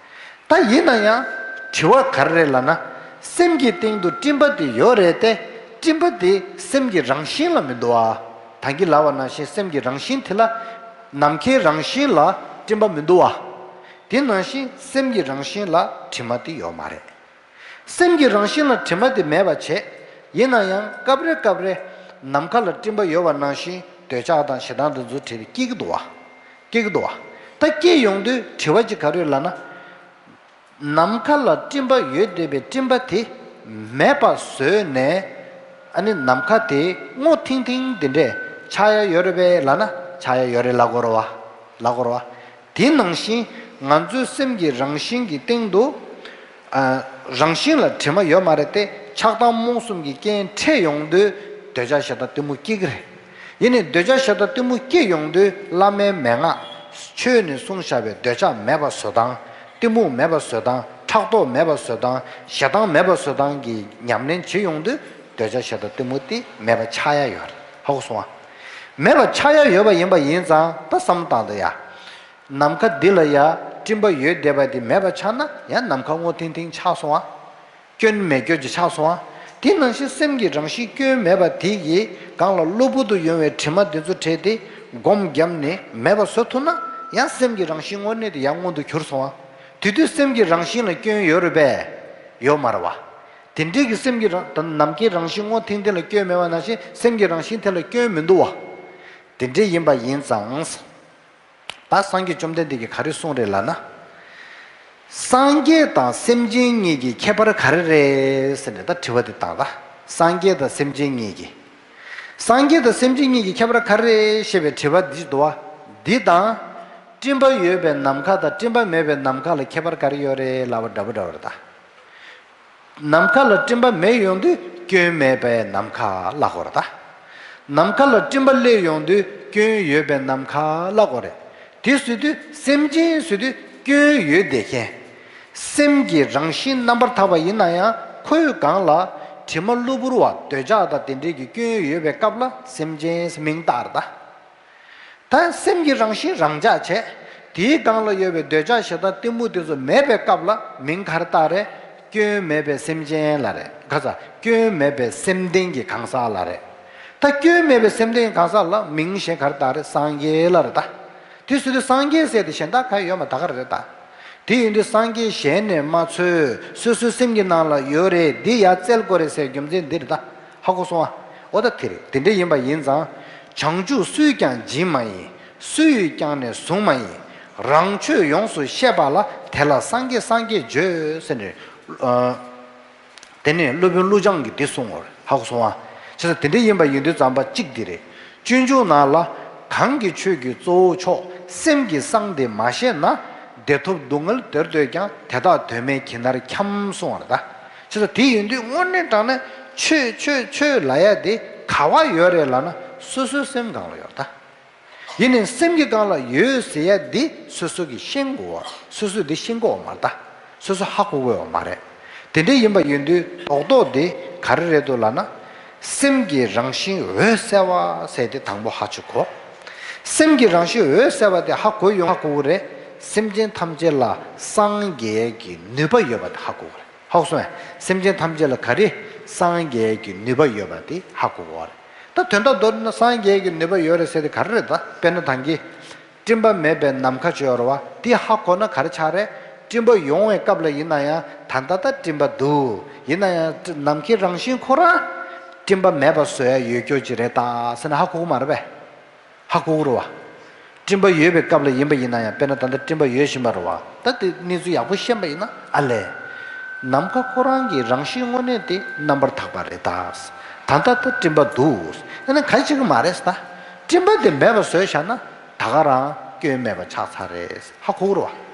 ད་ཡིན་ན་ཡང་དྲི་བ་ག་རེ་རེད་ལབ་ན། སེམས་ཀྱི་སྟེང་དུ་སྤྲིན་པ་དེ་ཡོད་རེད་དེ། སྤྲིན་པ་དེ་སེམས་ཀྱི་རང་བཞིན་ལ་མི་འདུག་ཨ། ད་གིན་ལབ་པ་ནང་བཞིན་སེམས་ཀྱི་རང་བཞིན་དེ་ལ་ནམ་མཁའི་རང་བཞིན་ལ་སྤྲིན་པ་མི་འདུག་ཨ། དེ་ནང་བཞིན་སེམས་ཀྱི་རང་བཞིན་ལ་དྲི་མ་དེ་ཡོད་མ་རེད། སེམས་ཀྱི་རང་བཞིན་ལ་དྲི་མ་དེ་མེད་པ་བྱས། ཡིན་ན་ཡང་སྐབས་རེ་སྐབས་རེ་ནམ་མཁའ་ལ་སྤྲིན་པ་ཡོད་པ་ནང་བཞིན་འདོད་ཆགས་དང་ཞེ་སྡང་དེ་ཚོ་བྲལ་ཏེ་སྐྱེ་གི་འདུག་བ། སྐྱེ་གི་འདུག་བ། ད་སྐྱེ་ཡོང་དུས་དྲི་བ་ཅིག་ག་རེ་ཡོད་ལབ་ན། ནམ་མཁའ་ལ་སྤྲིན་པ་ཡོད་བསྡད་པའི་སྤྲིན་པ་དེ་མེད་པ་བཟོས་ནས་ཨ་ནི་ནམ་མཁའ་དེ་སྔོ་ཐིང་ཐིང་དེ་འདྲས་ཆགས་ཡ་ཡོད་རེད་པས་ལབ་ན་ཆགས་ཡ་ཡོད་རེད་ལབ་དགོས་རེད་བ། ལབ་དགོས་རེད་བ། དེ་ནང་བཞིན་ང་ཚོའི་སེམས་ཀྱི་རང་བཞིན་གྱི་སྟེང་དུ། ཨ། རང་བཞིན་ལ་དྲི་མ་ཡོད་མ་རེད་དེ་ཆགས་སྡང་རྨོངས་གསུམ་གྱི་རྐྱེན་འཕྲད་ཡོང་དུས་འདོད་ཆགས་ཞེ་སྡང་གཏི་མུག་སྐྱེ་གི་རེད། ཡིན་ནའི་འདོད་ཆགས་ཞེ་སྡང་གཏི་མུག་སྐྱེ་ཡོང་དུས་བླ་མའི་མན་ངག་ཆོས་ནས་གསུངས་བཞག་པའི་འདོད་ཆགས་མེད་པ་བཟོ་སྟངས། གཏི་མུག་མེད་པ་བཟོ་སྟངས། ཕྲག་དོག་མེད་པ་བཟོ་སྟངས། ཞེ་སྡང་མེད་པ་བཟོ་སྟངས་ཀྱི་ཉམས་ལེན་བྱེད་ཡོང་དུས་འདོད་ཆགས་ཞེ་སྡང་གཏི་མུག་དེ་མེད་པ་ཆགས་ཡ་ཡོད་རེད། ཧ་གོ་སོང་ཨ། མེད་པ་ཆགས་ཡ་ཡོད་པ་ཡིན་པ་ཡིན་ཙང་ད་བསམ་བློ་བཏང་དང་ཡ། ནམ་མཁའ་འདི་ལ་ཡ་སྤྲིན་པ་ཡོད་བསྡད་པ་དེ་མེད་པ་ཆགས་ན་ཡང་ནམ་མཁའ་སྔོ་ཐིང་ཐིང་ཆགས་སོང་ཨ། སྐྱོན་མེད་སྐྱོན་གྱི་ཆགས་སོང་ཨ། དེ་ནང་བཞིན་སེམས་ཀྱི་རང་བཞིན་སྐྱོན་མེད་པ་དེ་ཡི་སྒང་ལ་གློ་བུར་དུ་ཡོང་བའི་དྲི་མ་དེ་ཚོ་བྲལ་ཏེ་སྒོམ་བརྒྱབ་ནས་མེད་པ་བཟོ་ཐུབ་ན་ཡང་སེམས་ཀྱི་རང་བཞིན་དངོས་གནས་དེ་ཡང་མངོན་དུ་གྱུར་སོང་ཨ། དེ་དུས་སེམས་ཀྱི་རང་བཞིན་ལ་སྐྱོན་ཡོད་རེད་པས། ཡོད་མ་རེད་བ། དེ་འདྲའི་གི་སེམས་ཀྱི་རང་ད་ནམ་མཁའི་རང་བཞིན་སྔོ་ཐིང་ཐིང་ལ་སྐྱོན་མེད་པ་ནང་བཞིན་སེམས་ཀྱི་རང་བཞིན་དེ་ལ་སྐྱོན་མི་འདུག་བ། དེ་འདྲའི་ཡིན་པ་ཡིན་ཙང་། ད་སངས་རྒྱས་བཅོམ་ལྡན་འདས་ཀྱིས་ག་རེ་གསུངས་རེད་ལབ་ན། སངས་རྒྱས་དང་སེམས་ཅན་གཉིས་ཀྱི་ཁྱད་པར་ག་རེ་རེད་ཟེར་ནས་ད་དྲི་བ་དེ་བཏང་ད། སངས་རྒྱས་དང་སེམས་ཅན་གཉིས་ཀྱི། སངས་རྒྱས་དང་སེམས་ཅན་གཉིས་ཀྱི་ཁྱད་པར་ག་རེ་རེད་ཞེས་པའི་དྲི་བ་འདི་འདུག་བ། འདི་དང་། སྤྲིན་པ་ཡོད་པའི་ནམ་མཁའ་དང་སྤྲིན་པ་མེད་པའི་ནམ་མཁའ་ལ་ཁྱད་པར་ག་རེ་ཡོད་རེད་ལབ་པ་འདྲ་པོ་འདྲ་པོ་རེད་ད། ནམ་མཁའ་ལ་སྤྲིན་པ་མེད་ཡོང་དུས་སྐྱོན་མེད་པའི་ནམ་མཁའ་ལབ་དགོས་རེད་ད། ནམ་མཁའ་ལ་སྤྲིན་པ་སླེབས་ཡོང་དུས་སྐྱོན་ཡོད་པའི་ནམ་མཁའ་ལབ་དགོས་རེད། དེ་ཟེར་དུས་སེམས་ཅན་ཟེར་དུས་སྐྱོན་ཡོད་བསྡད་མཁན། སེམས་ཀྱི་རང་བཞིན་རྣམ་པར་དག་པ་ཡིན་ན་ཡང་ཁོའི་སྒང་ལ་དྲི་མ་གློ་བུར་བ་འདོད་ཆགས་དང་དེ་འདྲའི་གི་སྐྱོན་ཡོད་པའི་སྐབས་ལ་སེམས་ཅན་མིང་བཏགས་རེད་ད། ད་སེམས་ཀྱི་རང་བཞིན་རང་འཇགས་བྱས། དེའི་སྒང་ལ་ཡོད་པའི་འདོད་ཆགས་ཞེ་སྡང་གཏི་མུག་དེ་ཚོ་མེད་པའི་སྐབས་ལ་མིང་ག་རེ་བཏགས་རེད། སྐྱོན་མེད་པའི་སེམས་ཅན་ལབ་རེད། ག་ས་སྐྱོན་མེད་པའི་སེམས་ལྡན་གྱི་གང་ཟག་ལབ་རེད། ད་སྐྱོན་མེད་པའི་སེམས་ལྡན་གྱི་གང་ཟག་ལ་མིང་གཞན་ག་རེ་བཏགས་རེད། སངས་རྒྱས་ལབ་རེད་ད། དེ་ཟེར་དུས་སངས་རྒྱས་ཟེར་དེ་གཞན་དག་ག་ཡོད་མ་ད་ག་རེད་ད། དེ་ཡིན་དུས་སངས་རྒྱས་གཞན་ནས་མ་འཚོལ། སོ་སོའི་སེམས་ཀྱི་ནང་ལ་ཡོད་རེད། འདི་ཡར་བཙལ་དགོས་རེད་ཟེར་རྒྱུ་མཚན་འདི་རེད་ད། ཧ་གོ་སོང་ཨ། འོ་ད་དེ་རེད། དེ་འདྲ་ཡིན་པ་ཡིན་ཙང་། བྱང་ཆུབ་སུས་ཀྱང་སྦྱིན་མ་ཡིན། སུ་ཡིས་ཀྱང་ནི་བཟུང་མ་ཡིན། རང་ཆོས་ཡོངས་སུ་ཤེས་པ་ལ། དེ་ལ་སངས་རྒྱས་སངས་རྒྱས་བརྗོད་ཟེར་ནས། ཨ། དེ་ནས་སློབ་དཔོན་ཀླུ་བྱང་གིས་འདི་གསུངས་པ་རེད། ཧ་གོ་སོང་ཨ། བྱས་ཙང་དེ་འདྲ་ཡིན་པ་ཡིན་དུས་ཙམ་པ་གཅིག་འདི་རེད། སྤྱོད་འཇུག་ནང་ལ། གང་གིས་ཆོས་ཀྱི་གཙོ་བོ་མཆོག་སེམས་ཀྱི་གསང་དེ་མ་ཤེས་ན། བདེ་ཐོབ་སྡུག་བསྔལ་དེར་འདོད་ཀྱང་། དེ་དག་དོན་མེད་གྱིས་ནར་འཁྱམས། གསུངས་པ་རེད་ད། བྱས་ཙང་དེ་ཡིན་དུས་དངོས་གནས་དྲང་གནས་ཆོས་ཆོས་ཆོས་ལབ་ཡ་དེ་ག་བ་ཡོད་རེད་ལབ་ན། སོ་སོའི་སེམས་སྒང་ལ་ཡོད་རེད་ད། ཡིན་ནའི་སེམས་ཀྱི་སྒང་ལ་ཡོད་ཟེར་ཡ་འདི་སོ་སོ་གིས་ཤེས་དགོས་པ། སོ་སོས་འདི་ཤེས་དགོས་པ་མ་རེད་ད། སོ་སོས་ཧ་གོ་དགོས་པ་མ་རེད། དེ་འདྲ་ཡིན་པ་ཡིན་དུས་རྡོག་རྡོག་འདི་ག་རེ་རེད་འདུག་ལབ་ན། སེམས་ཀྱི་རང་བཞིན་འོད་གསལ་བ་ཟེར་དེ་དང་པོ་ཧ་ཅིག་གོ། སེམས་ཀྱི་རང་བཞིན་འོད་གསལ་བ་དེ་ཧ་གོ་ཡོང་། ཧ་གོ་གི་རེད། སེམས་ཅན་ཐམས་ཅད་ལ་སངས་རྒྱས་ཀྱི་ནུས་པ་ཡོད་པ་དེ་ཧ་གོ་གི་རེད། ཧ་གོ་སོང་ངས། སེམས་ཅན་ཐམས་ཅད་ལ་ག་རེ་སངས་རྒྱས་ཀྱི་ནུས་པ་ཡོད་པ་དེ་ཧ་གོ་གི་རེད། ད་དོན་དག་མདོར་ན་སངས་རྒྱས་ཀྱི་ནུས་པ་ཡོད་རེད་ཟེར་དེ་ག་རེ་རེད་ད། དཔེར་ན་ད་གིན་སྤྲིན་པ་མེད་པའི་ནམ་མཁའ་ཅིག་ཡོད་རེད་བ། དེ་ཧ་གོ་ན་ག་རེ་ཆགས་རེད། སྤྲིན་པ་ཡོང་བའི་སྐབས་ལ་ཡིན་ན་ཡང་ད་ལྟ་ད་སྤྲིན་པ་འདུག་ཡིན་ན་ཡང་ནམ་མཁའི་རང་བཞིན་ཁོ་རང་སྤྲིན་པ་མེད་པ་བཟོ་ཡ་ཡོད་རྒྱུ་ཅིག་རེད་ད་ཟེར་ན་ཧ་གོ་གི་མ་རེད་པས། ཧ་གོ་གི་རེད་བ། སྤྲིན་པ་ཡོད་པའི་སྐབས་ལ་ཡིན་པ་ཡིན་ན་ཡང་། དཔེར་ན་ད་ལྟ་སྤྲིན་པ་ཡོད་བཞིན་པ་རེད་བ། ད་དེ་གནས་ཚུལ་ཡག་པོ་ཤེས་པ་ཡིན་ན། ཨ་ལས། ནམ་མཁའ་ཁོ་རང་གི་རང་བཞིན་དངོས་གནས་དེ་རྣམ་པར་དག་པ་རེད་ད། ད་ལྟ་ད་སྤྲིན་པ་འདུག་ཡིན་ན་ག་ཅིག་མ་རེད་ད། སྤྲིན་པ་དེ་མེད་པ་བཟོས་བཞག་ན་ད་ག་རང་སྐྱོན་མེད་པ་ཆགས་ཚར་རེད། ཧ་གོ་གི་རེད་བ།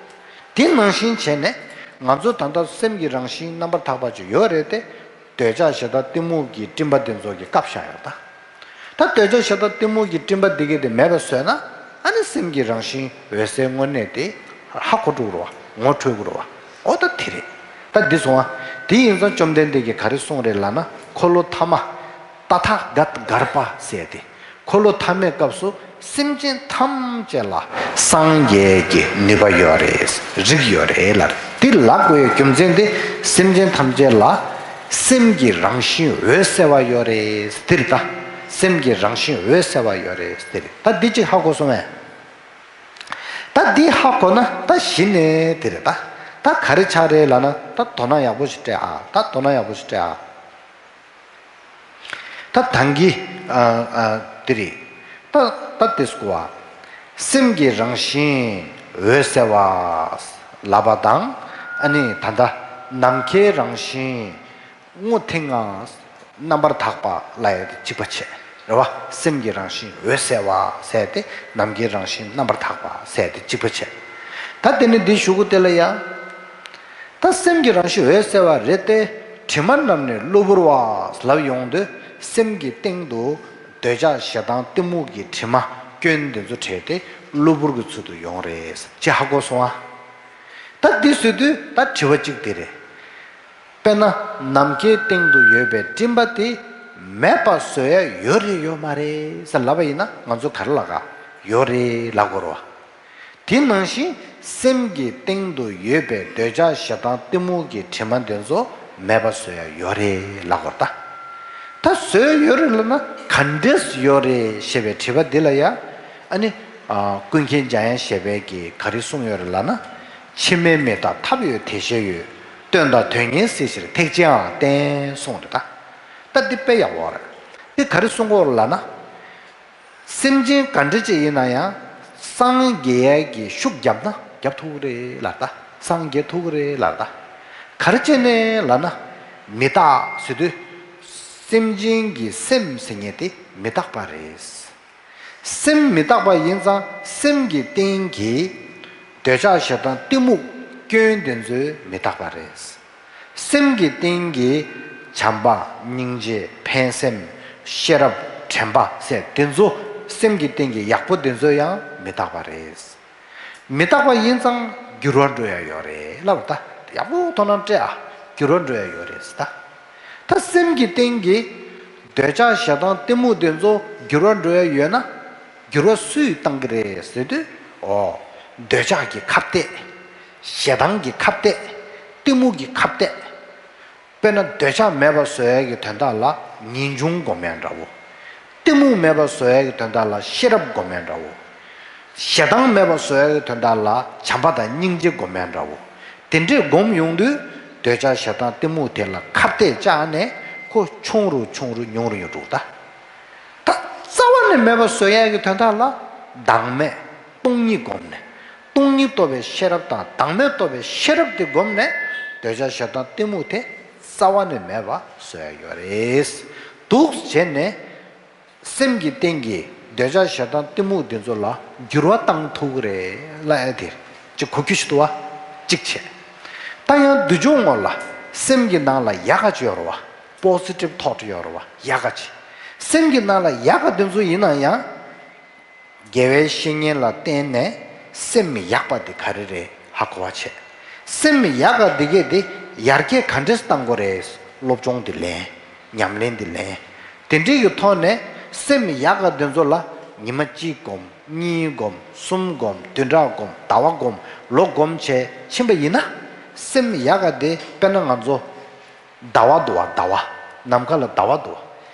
དེ་ནང་བཞིན་བྱས་ནས་ང་ཚོ་ད་ལྟ་སེམས་ཀྱི་རང་བཞིན་རྣམ་པར་དག་པ་ཅིག་ཡོད་རེད་དེ། འདོད་ཆགས་ཞེ་སྡང་གཏི་མུག་གི་སྤྲིན་པ་དེ་ཚོ་གིས་བཀབ་བཞག་ཡོད་ད། ད་འདོད་ཆགས་ཞེ་སྡང་གཏི་མུག་གི་སྤྲིན་པ་འདི་གས་དེ་མེད་པ་བཟོས་ན། ཨ་ནི་སེམས་ཀྱི་རང་བཞིན་འོད་གསལ་དངོས་གནས་དེ་ཧ་གོ་འགྲོ་གི་རེད་བ། ངོ་འཕྲོད་ཀྱི་རེད་བ། འོ་ད་དེ་རེད། ད་འདི་སོང་བ། དེ་ཡིན་ཙང་བཅོམ་ལྡན་འདས་ཀྱིས་ག་རེ་གསུངས་རེད་ལབ་ན། འཁོར་ལོ་ཐ་མ། ཏ་ཐཱ་ག་ཏ་གརྦྷ་ཟེར་དེ། འཁོར་ལོ་ཐ་མའི་སྐབས་སུ་སེམས་ཅན་ཐམས་ཅད་ལ་སངས་རྒྱས་ཀྱི་ནུས་པ་ཡོད་རེད། རིགས་ཡོད་རེད་ལབ། འདི་ལབ་དགོས་ཡའི་རྒྱུ་མཚན་དེ་སེམས་ཅན་ཐམས་ཅད་ལ་སེམས་ཀྱི་རང་བཞིན་འོད་གསལ་བ་ཡོད་རེད་འདི་རེད་ད། སེམས་ཀྱི་རང་བཞིན་འོད་གསལ་བ་ཡོད་རེད་འདི་རེད། ད་འདི་གཅིག་ཧ་གོ་སོང་ངས། ད་འདི་ཧ་གོ་ན་ད་གཞི་ནས་དེ་རེད་ད། ད་ག་རེ་ཆགས་རེད་ལབ་ན། ད་དོ་སྣང་ཡག་པོ་ཞིག་སྤྲད་ཨ། ད་དོ་སྣང་ཡག་པོ་ཞིག་སྤྲད་ཨ། ད་ད་གིན་ཨ་ཨ་དེ་རེད། ད་ད་དེ་སྐུ་བ། སེམས་ཀྱི་རང་བཞིན་འོད་གསལ་བ་ལབ་པ་དང་། ཨ་ནི་ད་ལྟ་ནམ་མཁའི་རང་བཞིན་སྔོ་མཐིང་ང་རྣམ་པར་དག་པ་ལབ་ཡ་དེ་གཅིག་པ་བྱས། རེད་བ། སེམས་ཀྱི་རང་བཞིན་འོད་གསལ་བ་ཟེར་དེ། ནམ་མཁའི་རང་བཞིན་རྣམ་པར་དག་པ་ཟེར་དེ་གཅིག་པ་བྱས། ད་དེ་ནི་འདི་གཞུག་གུ་དེ་ལ་ཡ། ད་སེམས་ཀྱི་རང་བཞིན་འོད་གསལ་བ་རེད་དེ། དྲི་མ་རྣམས་ནི་གློ་བུར་བ་ལབ་ཡོང་དུས། སེམས་ཀྱི་སྟེང་དུ་འདོད་ཆགས་ཞེ་སྡང་གཏི་མུག་གི་དྲི་མ་སྐྱོན་འདི་ཚོ་བྲལ་ཏེ་གློ་བུར་གྱི་ཚུལ་དུ་ཡོང་རེད། ཅེས་ཧ་གོ་སོང་ཨ། ད་འདི་ཟེར་དུས་ད་དྲི་བ་གཅིག་འདི་རེད། དཔེར་ན་ནམ་མཁའི་སྟེང་དུ་ཡོད་པའི་སྤྲིན་པ་དེ་མེད་པ་བཟོ་ཡ་ཡོད་རེད་ཡོད་མ་རེད་ཟེར་ལབ་པ་ཡིན་ན། ང་ཚོ་ག་རེ་ལབ་ག་ཡོད་རེད་ལབ་དགོས་རེད་བ། དེ་ནང་བཞིན་སེམས་ཀྱི་སྟེང་དུ་ཡོད་པའི་འདོད་ཆགས་ཞེ་སྡང་གཏི་མུག་གི་དྲི་མ་འདི་ཚོ་མེད་པ་བཟོ་ཡ་ཡོད་རེད་ལབ་དགོས་རེད་ད། ད་བཟོ་ཡ་ཡོད་རེད་ལབ་ན་ག་འདྲས་ཡོད་རེད་ཞེས་པའི་དྲི་བ་འདི་ལ་ཡ། ཨ་ནི་ཨ་ཀུན་མཁྱེན་འཇམ་དབྱངས་བཞད་པའི་གིས་ག་རེ་གསུངས་ཡོད་རེད་ལབ་ན། ཕྱི་མའི་མི་རྟག་ཐབས་ཡོད་དེ་ཤེས་ཡོད། སྟོན་དང་དོན་གཉིས་གཟིགས་ཕྱིར་ཐེག་ཆེའང་བསྟེན། གསུངས་རེད་ད། ད་འདི་དཔེ་ཡག་པོ་རེད། འདི་ག་རེ་གསུང་གི་ཡོད་རེད་ལབ་ན། སེམས་ཅན་ག་འདྲ་ཅིག་ཡིན་ན་ཡང་སངས་རྒྱས་ཡས་ཀྱི་ཤུགས་བརྒྱབ་ན་བརྒྱབ་ཐུབ་ཀྱི་རེད་ལབ་ད། སངས་རྒྱས་ཐུབ་ཀྱི་རེད་ལབ་ད། ག་རེ་བྱས་ནས་ལབ་ན། མི་རྟག་ཟེར་དུས། སེམས་ཅན་གྱི་སེམས་ཟེར་མཁན་དེ་མི་རྟག་པ་རེད། སེམས་མི་རྟག་པ་ཡིན་ཙང་སེམས་ཀྱི་སྟེང་གི་འདོད་ཆགས་ཞེ་སྡང་གཏི་མུག་སྐྱོན་དེ་ཚོ་མི་རྟག་པ་རེད། སེམས་ཀྱི་སྟེང་གི་བྱམས་པ་སྙིང་རྗེ་ཕན་སེམས་ཤེས་རབ་དྲན་པ་ཟེར་དེ་ཚོ། སེམས་ཀྱི་སྟེང་གི་ཡག་པོ་དེ་ཚོ་ཡང་མི་རྟག་པ་རེད། མི་རྟག་པ་ཡིན་ཙང་འགྱུར་བ་འགྲོ་ཡ་ཡོད་རེད་ལབ་ད། ཡག་པོ་དོ་སྣང་སྤྲད་ཨ། འགྱུར་བ་འགྲོ་ཡ་ཡོད་རེད་ཟེར་ད། ད་སེམས་ཀྱི་སྟེང་གི་འདོད་ཆགས་ཞེ་སྡང་གཏི་མུག་དེ་ཚོ་འགྱུར་བ་འགྲོ་ཡ་ཡོད་ན། འགྱུར་བ་སུས་བཏང་གི་རེད་ཟེར་དུས། འོ། འདོད་ཆགས་ཀྱི་ཁ་གཏད། ཞེ་སྡང་གི་ཁ་གཏད། གཏི་མུག་གི་ཁ་གཏད། དཔེར་ན་འདོད་ཆགས་མེད་པ་བཟོ་ཡ་གི་དོན་དག་ལ་ངེས་འབྱུང་སྒོམ་ཡ་འདྲ་བོ། གཏི་མུག་མེད་པ་བཟོ་ཡ་གི་དོན་དག་ལ་ཤེས་རབ་སྒོམ་ཡ་འདྲ་བོ། ཞེ་སྡང་མེད་པ་བཟོ་ཡ་གི་དོན་དག་ལ་བྱམས་པ་དང་སྙིང་རྗེ་སྒོམ་ཡ་འདྲ་བོ། དེ་འདྲས་སྒོམ་ཡོང་དུས་འདོད་ཆགས་ཞེ་སྡང་གཏི་མུག་དེ་ལ་ཁ་གཏད་བཅག་ནས་ཁོ་ཆུང་རུ་ཆུང་རུ་ཉུང་རུ་ཉུང་རུ་འགྲོ་ད། ད་རྩ་བ་ནས་མེད་པ་བཟོ་ཡ་གི་དོན་དག་ལ་བདག་མེད་སྟོང་ཉིད་བསྒོམས་ནས། སྟོང་ཉིད་རྟོགས་པའི་ཤེས་རབ་དང་བདག་མེད་རྟོགས་པའི་ཤེས་རབ་དེ་བསྒོམས་ནས། འདོད་ཆགས་ཞེ་སྡང་གཏི་མུག་དེ་ རྩ་བ་ནས་མེད་པ་བཟོ་ཡ་ཡོད་རེད། འདུག་བྱས་ནས་སེམས་ཀྱི་སྟེང་གི་འདོད་ཆགས་ཞེ་སྡང་གཏི་མུག་འདི་ཚོ་ལ་འགྱུར་བ་བཏང་ཐུབ་ཀྱི་རེད་ལབ་ཡ་དེ་ཅིག་གོ་རྒྱུ་ཞིག་འདུག་བ། གཅིག་བྱས། ད་ཡང་དུས་ཆུང་ངོ་ལ་སེམས་ཀྱི་ནང་ལ་ཡག་ག་ཅིག་ཡོད་རེད་བ། པོ་སི་ཊིབ་ཐོཊ་ཡོད་རེད་བ། ཡག་ག་ཅིག་སེམས་ཀྱི་ནང་ལ་ཡག་ག་དེ་ཚོ་ཡིན་ན་ཡང་། དགེ་བའི་བཤེས་གཉེན་ལ་བརྟེན་ནས་སེམས་ཡག་པ་དེ་ག་རེ་རེད་ཧ་གོ་བ་བྱས། སེམས་ཡག་ག་དེ་གས་དེ་ཡར་རྒྱས་ག་འདྲས་བཏང་དགོས་རེད། སློབ་སྦྱོང་དེ་ལེན། ཉམས་ལེན་དེ་ལེན། དེ་འདྲས་ཀྱི་ཐོག་ནས་སེམས་ཡག་ག་དེ་ཚོ་ལ་ཉི་མ་གཅིག་སྒོམ། གཉིས་སྒོམ། གསུམ་སྒོམ། བདུན་ཕྲག་སྒོམ། ཟླ་བ་སྒོམ། ལོ་སྒོམ་བྱས་ཕྱིན་པ་ཡིན་ན། སེམས་ཡག་ག་དེ་དཔེར་ན་ང་ཚོ། ཟླ་བ་འདུག་བ། ཟླ་བ། ནམ་མཁའ་ལ་ཟླ་བ་འདུག་བ།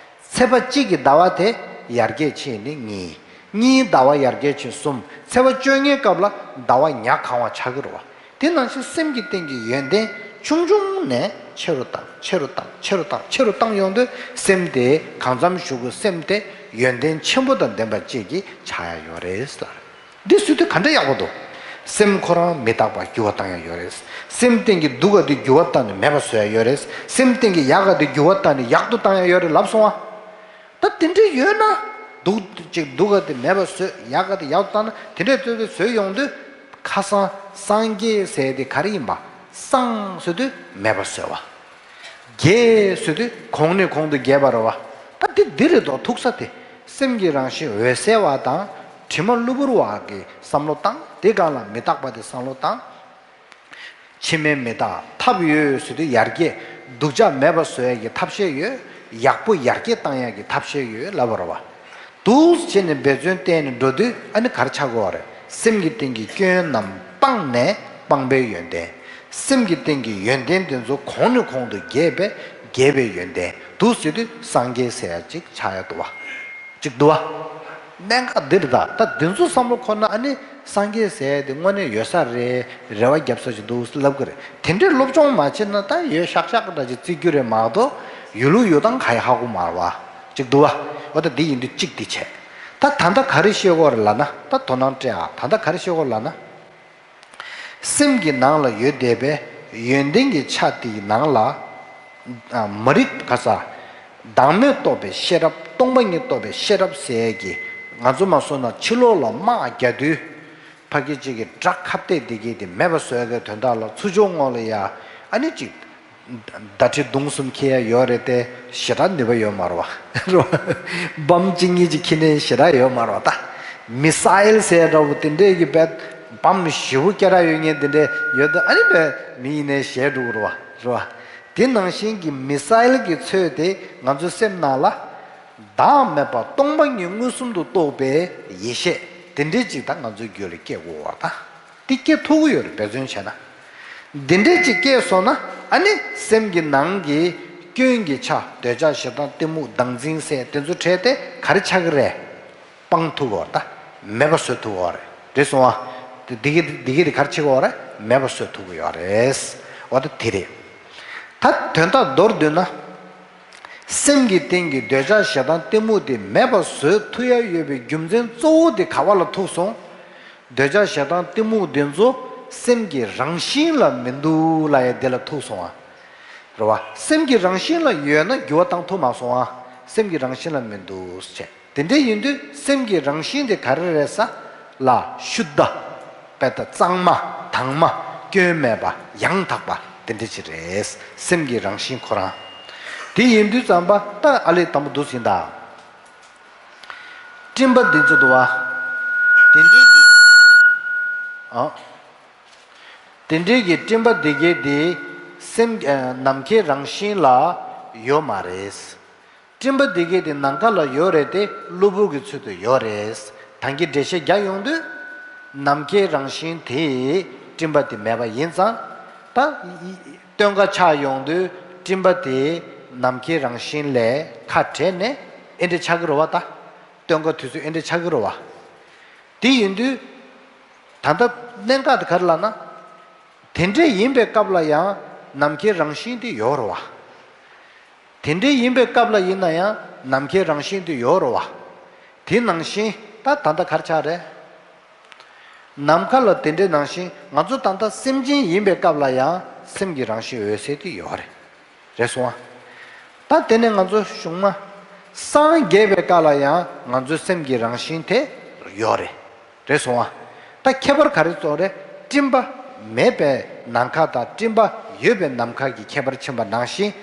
ཚེས་པ་གཅིག་གི་ཟླ་བ་དེ་ཡར་རྒྱས་ཕྱིན་ནི་གཉིས། གཉིས་ཟླ་བ་ཡར་རྒྱས་ཕྱིན་གསུམ། ཚེས་པ་བཅོ་ལྔའི་སྐབས་ལ་ཟླ་བ་ཉ་གང་བ་ཆགས་ཀྱི་རེད་བ། དེ་ནང་བཞིན་སེམས་ཀྱི་སྟེང་གི་ཡོན་ཏན་ཆུང་ཆུང་ནས་ཆེ་རུ་བཏང་། ཆེ་རུ་བཏང་། ཆེ་རུ་བཏང་། ཆེ་རུ་བཏང་ཡོང་དུས་སེམས་དེ་གང་འཚམ་ཞིག་གི་སེམས་དེ་ཡོན་ཏན་ཆེན་པོ་དང་ལྡན་པ་ཅིག་གི་ཆགས་ཡ་ཡོད་རེད་ཟེར། འདི་བཟོས་དུས་ག་འདྲ་ཡག་པོ་འདུག་སེམས་ཁོ་རང་མི་རྟག་པ་འགྱུར་བ་བཏང་ཡ་ཡོད་རེད། སེམས་སྟེང་གི་སྡུག་ག་དེ་འགྱུར་བ་བཏང་ནས་མེད་པ་བཟོ་ཡ་ཡོད་རེད། སེམས་སྟེང་གི་ཡག་ག་དེ་འགྱུར་བ་བཏང་ནས་ཡག་ཏུ་བཏང་ཡ་ཡོད་རེད་ལབ་སོང་ཨ། ད་དེ་འདྲ་ཡོད་ན་སྡུག་ཅིག་སྡུག་ག་དེ་མེད་པ་བཟོས། ཡག་ག་དེ་ཡག་ཏུ་བཏང་ན། དེ་འདྲ་བཟོས་ཏེ་བཟོས་ཡོང་དུས་ཁ་སང་སངས་རྒྱས་ཟེར་དེ་ག་རེ་ཡིན་པ། སངས་ཟེར་དུས་མེད་པ་བཟོས་པ། རྒྱས་ཟེར་དུས་གོང་ནས་གོང་དུ་རྒྱས་པ་རེད་བ། ད་འདི་འདི་རེད་དོ། ཐུག་ས་དེ་སེམས་ཀྱི་རང་བཞིན་འོད་གསལ་བ་དང་དྲི་མ་གློ་བུར་བ་གི་བསམ་བློ་བཏང་། དེ་སྒང་ལ་མི་རྟག་པ་དེ་བསམ་བློ་བཏང་། ཕྱི་མའི་མི་རྟག་ཐབས་ཡོད་ཟེར་དུས་ཡར་རྒྱས་སྡུག་ཅག་མེད་པ་བཟོ་ཡ་གི་ཐབས་ཤེས་ཡོད། ཡག་པོ་ཡར་རྒྱས་བཏང་ཡ་གི་ཐབས་ཤེས་ཡོད་ལབ་པ་རེད་བ། འདུག་བྱས་ནས་འབད་བརྩོན་བསྟེན་ནས་འགྲོ་དུས་ཨ་ནི་ག་རེ་ཆགས་ཀྱི་ཡོད་རེད། སེམས་ཀྱི་སྟེང་གི་སྐྱོན་རྣམས་སྤངས་ནས་སྤངས་པའི་ཡོན་ཏན། སེམས་ཀྱི་སྟེང་གི་ཡོན་ཏན་དེ་ཚོ་གོང་ནས་གོང་དུ་རྒྱས་པའི་རྒྱས་པའི་ཡོན་ཏན་འདུག་ཟེར་དུས་སངས་རྒྱས་ཟེར་ཡ་ཅིག་ཆགས་ཡ་འདུག་བ། ཅིག་འདུག་བ། གནད་འགག་འདི་རེད་ད། ད་འདི་ཚོ་བསམ་བློ་འཁོར་ན་ཨ་ནི་སངས་རྒྱས་ཟེར་ཡ་དེ་དངོས་གནས་ཡོད་ས་རེད། རེ་བ་རྒྱབ་ས་ཞིག་འདུག་ལབ་ཀྱི་རེད། དེ་འདྲའི་སློབ་སྦྱོང་མ་བྱས་ན་ད་ཡོད་ཤག་ཤག་འདྲ་ཅིག་བརྩི་རྒྱུ་རེད་མ་གཏོགས་ཡོད་ལུགས་ཡོད་སྟངས་ག་ཡེ་ཧ་གོ་མ་རེད་བ། ཅིག་འདུག་བ། འོ་ད་འདི་ཡིན་དུས་གཅིག་འདི་བྱས། ད་ད་ལྟ་ག་རེ་བཤད་དགོས་རེད་ལབ་ན། ད་དོ་སྣང་སྤྲད་ཨ། ད་ལྟ་ག་རེ་བཤད་དགོས་ལབ་ན། སེམས་ཀྱི་ནང་ལ་ཡོད་བསྡད་པའི་ཡོན་ཏན་གྱི་ཆ་དེའི་ནང་ལ། ཨ། མ་རིག་ག་ས། བདག་མེད་རྟོགས་པའི་ཤེས་རབ། སྟོང་པ་ཉིད་རྟོགས་པའི་ཤེས་རབ་ཟེར་ཡས་ཀྱི། ང་ཚོ་མ་སོང་ན་ཕྱི་ལོགས་ལ་དམག་རྒྱག་དུས། ཕ་གི་གཅིག་གིས་དགྲ་ཁ་གཏད་དེ་གི་དེ་མེད་པ་བཟོ་ཡ་གི་དོན་དག་ལ་ཚུར་ཕྱོགས་ངོས་ལ་ཡ། ཨ་ནི་གཅིག་བརྡ་ཁྲི་མདུང་གསུམ་འཁྱེར་ཡ་ཡོད་རེད་དེ། ཞེ་དྲག་ནུས་པ་ཡོད་མ་རེད་བ། རེད་བ། བམ་གཅིག་གཉིས་ཅིག་འཁྱེར་ནས་ཞེ་དྲག་ཡོད་མ་རེད་བ་ད། མི་སི་ཨེལ་ཟེར་འདྲ་བོ་དེ་འདྲས་ཀྱི་བེད་བམ་ཞེ་པོ་སྐད་གྲགས་ཡོད་མཁན་དེ་འདྲས་ཡོད་དུས་ཨ་ནི་བེད་མི་ཡིན་ནའི་ཞེད་འགྲོ་གི་རེད་བ། རེད་བ། དེ་ནང་བཞིན་གྱི་མི་སི་ཨེལ་གྱི་ཚོད་དེ་ང་ཚོའི་སེམས་ནང་ལ། བདག་མེད་པ་སྟོང་པ་ཉིད་མངོན་སུམ་དུ་རྟོགས་པའི་ཡེ་ཤེས་དེ་འདྲས་ཅིག་ད་ང་ཚོའི་རྒྱུད་ལ་སྐྱེ་དགོས་བ་ད། དེ་སྐྱེ་ཐུབ་ཀྱི་ཡོད་རེད། འབད་བརྩོན་བྱས་ན། འདི་འདྲས་ཅིག་སྐྱེས་སོང་ན་ཨ་ནི་སེམས་ཀྱི་ནང་གི་སྐྱོན་གྱི་ཆ། འདོད་ཆགས་ཞེ་སྡང་གཏི་མུག་བདག་འཛིན་ཟེར་དེ་ཚོ་བྲལ་ཏེ་ག་རེ་ཆགས་ཀྱི་རེད། སྤང་ཐུབ་ཀྱི་ཡོད་རེད་ད། མེད་པ་བཟོ་ཐུབ་ཀྱི་ཡོད་རེད། རེད་སོང་ཨ། དེ་འདི་གི་འདི་གི་དེ་ག་རེ་བྱེད་ཀྱི་ཡོད་རེད། མེད་པ་བཟོ་ཐུབ་ཀྱི་ཡོད་རེད། འོ་ད་དེ་རེད། ད་དོན་དག་མདོར་བསྡུས་ན། སེམས་ཀྱི་སྟེང་གི་འདོད་ཆགས་ཞེ་སྡང་གཏི་མུག་དེ་མེད་པ་བཟོ་ཐུབ་ཡ་ཡོད་པའི་རྒྱུ་མཚན་གཙོ་བོ་དེ་ག་བ་ལ་ཐུག་སོང་། འདོད་ཆགས་ཞེ་སྡང་གཏི་མུག་དེ་ཚོ་སེམས་ཀྱི་རང་བཞིན་ལ་མི་འདུག་ལབ་ཡ་དེ་ལ་ཐུག་སོང་ཨ། རེད་བ། སེམས་ཀྱི་རང་བཞིན་ལ་ཡོད་ན་འགྱུར་བ་བཏང་ཐུབ་མ་སོང་ཨ། སེམས་ཀྱི་རང་བཞིན་ལ་མི་འདུག་ཟེར། དེ་འདྲ་ཡིན་དུས་སེམས་ཀྱི་རང་བཞིན་དེ་ག་རེ་རེད་ཟེར་ན། ཤུདྡྷ། དཔེ་ལྟ་གཙང་མ། དྭངས་མ། སྐྱོན་མེད་པ། ཡང་དག་པ། དེ་འདྲ་ཅིག་རེད། སེམས་ཀྱི་རང་བཞིན་ཁོ་རང་། དེ་ཡིན་དུས་ཙམ་པ་ད་ཨ་ལས་དང་པོ་འདུག་ཟིན་ད། སྤྲིན་པ་འདི་ཚོ་འདུག་བ། དེ་འདྲའི་གི། ཨ། དེ་འདྲའི་གི་སྤྲིན་པ་འདི་གའི་དེ་སེམས། ཨ། ནམ་མཁའི་རང་བཞིན་ལ་ཡོད་མ་རེད། སྤྲིན་པ་འདི་གའི་དེ་ནམ་མཁའ་ལ་ཡོད་རེད་དེ། གློ་བུར་གྱི་ཚུལ་དུ་ཡོད་རེད། ད་གིན་འགྲེལ་བཤད་རྒྱག་ཡོང་དུས། ནམ་མཁའི་རང་བཞིན་དེ་སྤྲིན་པ་དེ་མེད་པ་ཡིན་ཙང་། ད་སྟོན་ཁ་ཆགས་ཡོང་དུས་སྤྲིན་པ་དེ་ནམ་མཁའི་རང་བཞིན་ལས་ཁ་བྲལ་ནས་ཨེ་འདྲ་ཆགས་ཀྱི་རེད་བ་ད། སྟོན་ཁ་དུས་ཚོད་ཨེ་འདྲ་ཆགས་ཀྱི་རེད་བ། དེ་ཡིན་དུས། ད་ལྟ་གནད་འགག་དེ་ག་རེ་ལབ་ན། དེ་འདྲས་ཡིན་པའི་སྐབས་ལ་ཡང་ནམ་མཁའི་རང་བཞིན་དེ་ཡོད་རེད་བ། དེ་འདྲས་ཡིན་པའི་སྐབས་ལ་ཡིན་ན་ཡང་ནམ་མཁའི་རང་བཞིན་དེ་ཡོད་རེད་བ། དེ་ནང་བཞིན་ད་ད་ལྟ་ག་རེ་ཆགས་རེད། ནམ་མཁའ་ལ་དེ་འདྲའི་ནང་བཞིན་ང་ཚོ་ད་ལྟ་སེམས་ཅན་ཡིན་པའི་སྐབས་ལ་ཡང་སེམས་ཀྱི་རང་བཞིན་འོད་གསལ་དེ་ཡོད་རེད། རེད་སོང་ཨ། ད་དེ་ནས་ང་ཚོ་གཞུང་མ་སངས་རྒྱས་པའི་བཀའ་ལ་ཡང་ང་ཚོའི་སེམས་ཀྱི་རང་བཞིན་དེ་ཡོད་རེད། རེད་སོང་ཨ། ད་ཁྱད་པར་ག་རེ་ཚོགས་རེད། སྤྲིན་པ་མེད་པའི་ནམ་མཁའ་དང་སྤྲིན་པ་ཡོད་པའི་ནམ་མཁའ་གི་ཁྱད་པར་ཕྱིན་པ་ནང་བཞིན།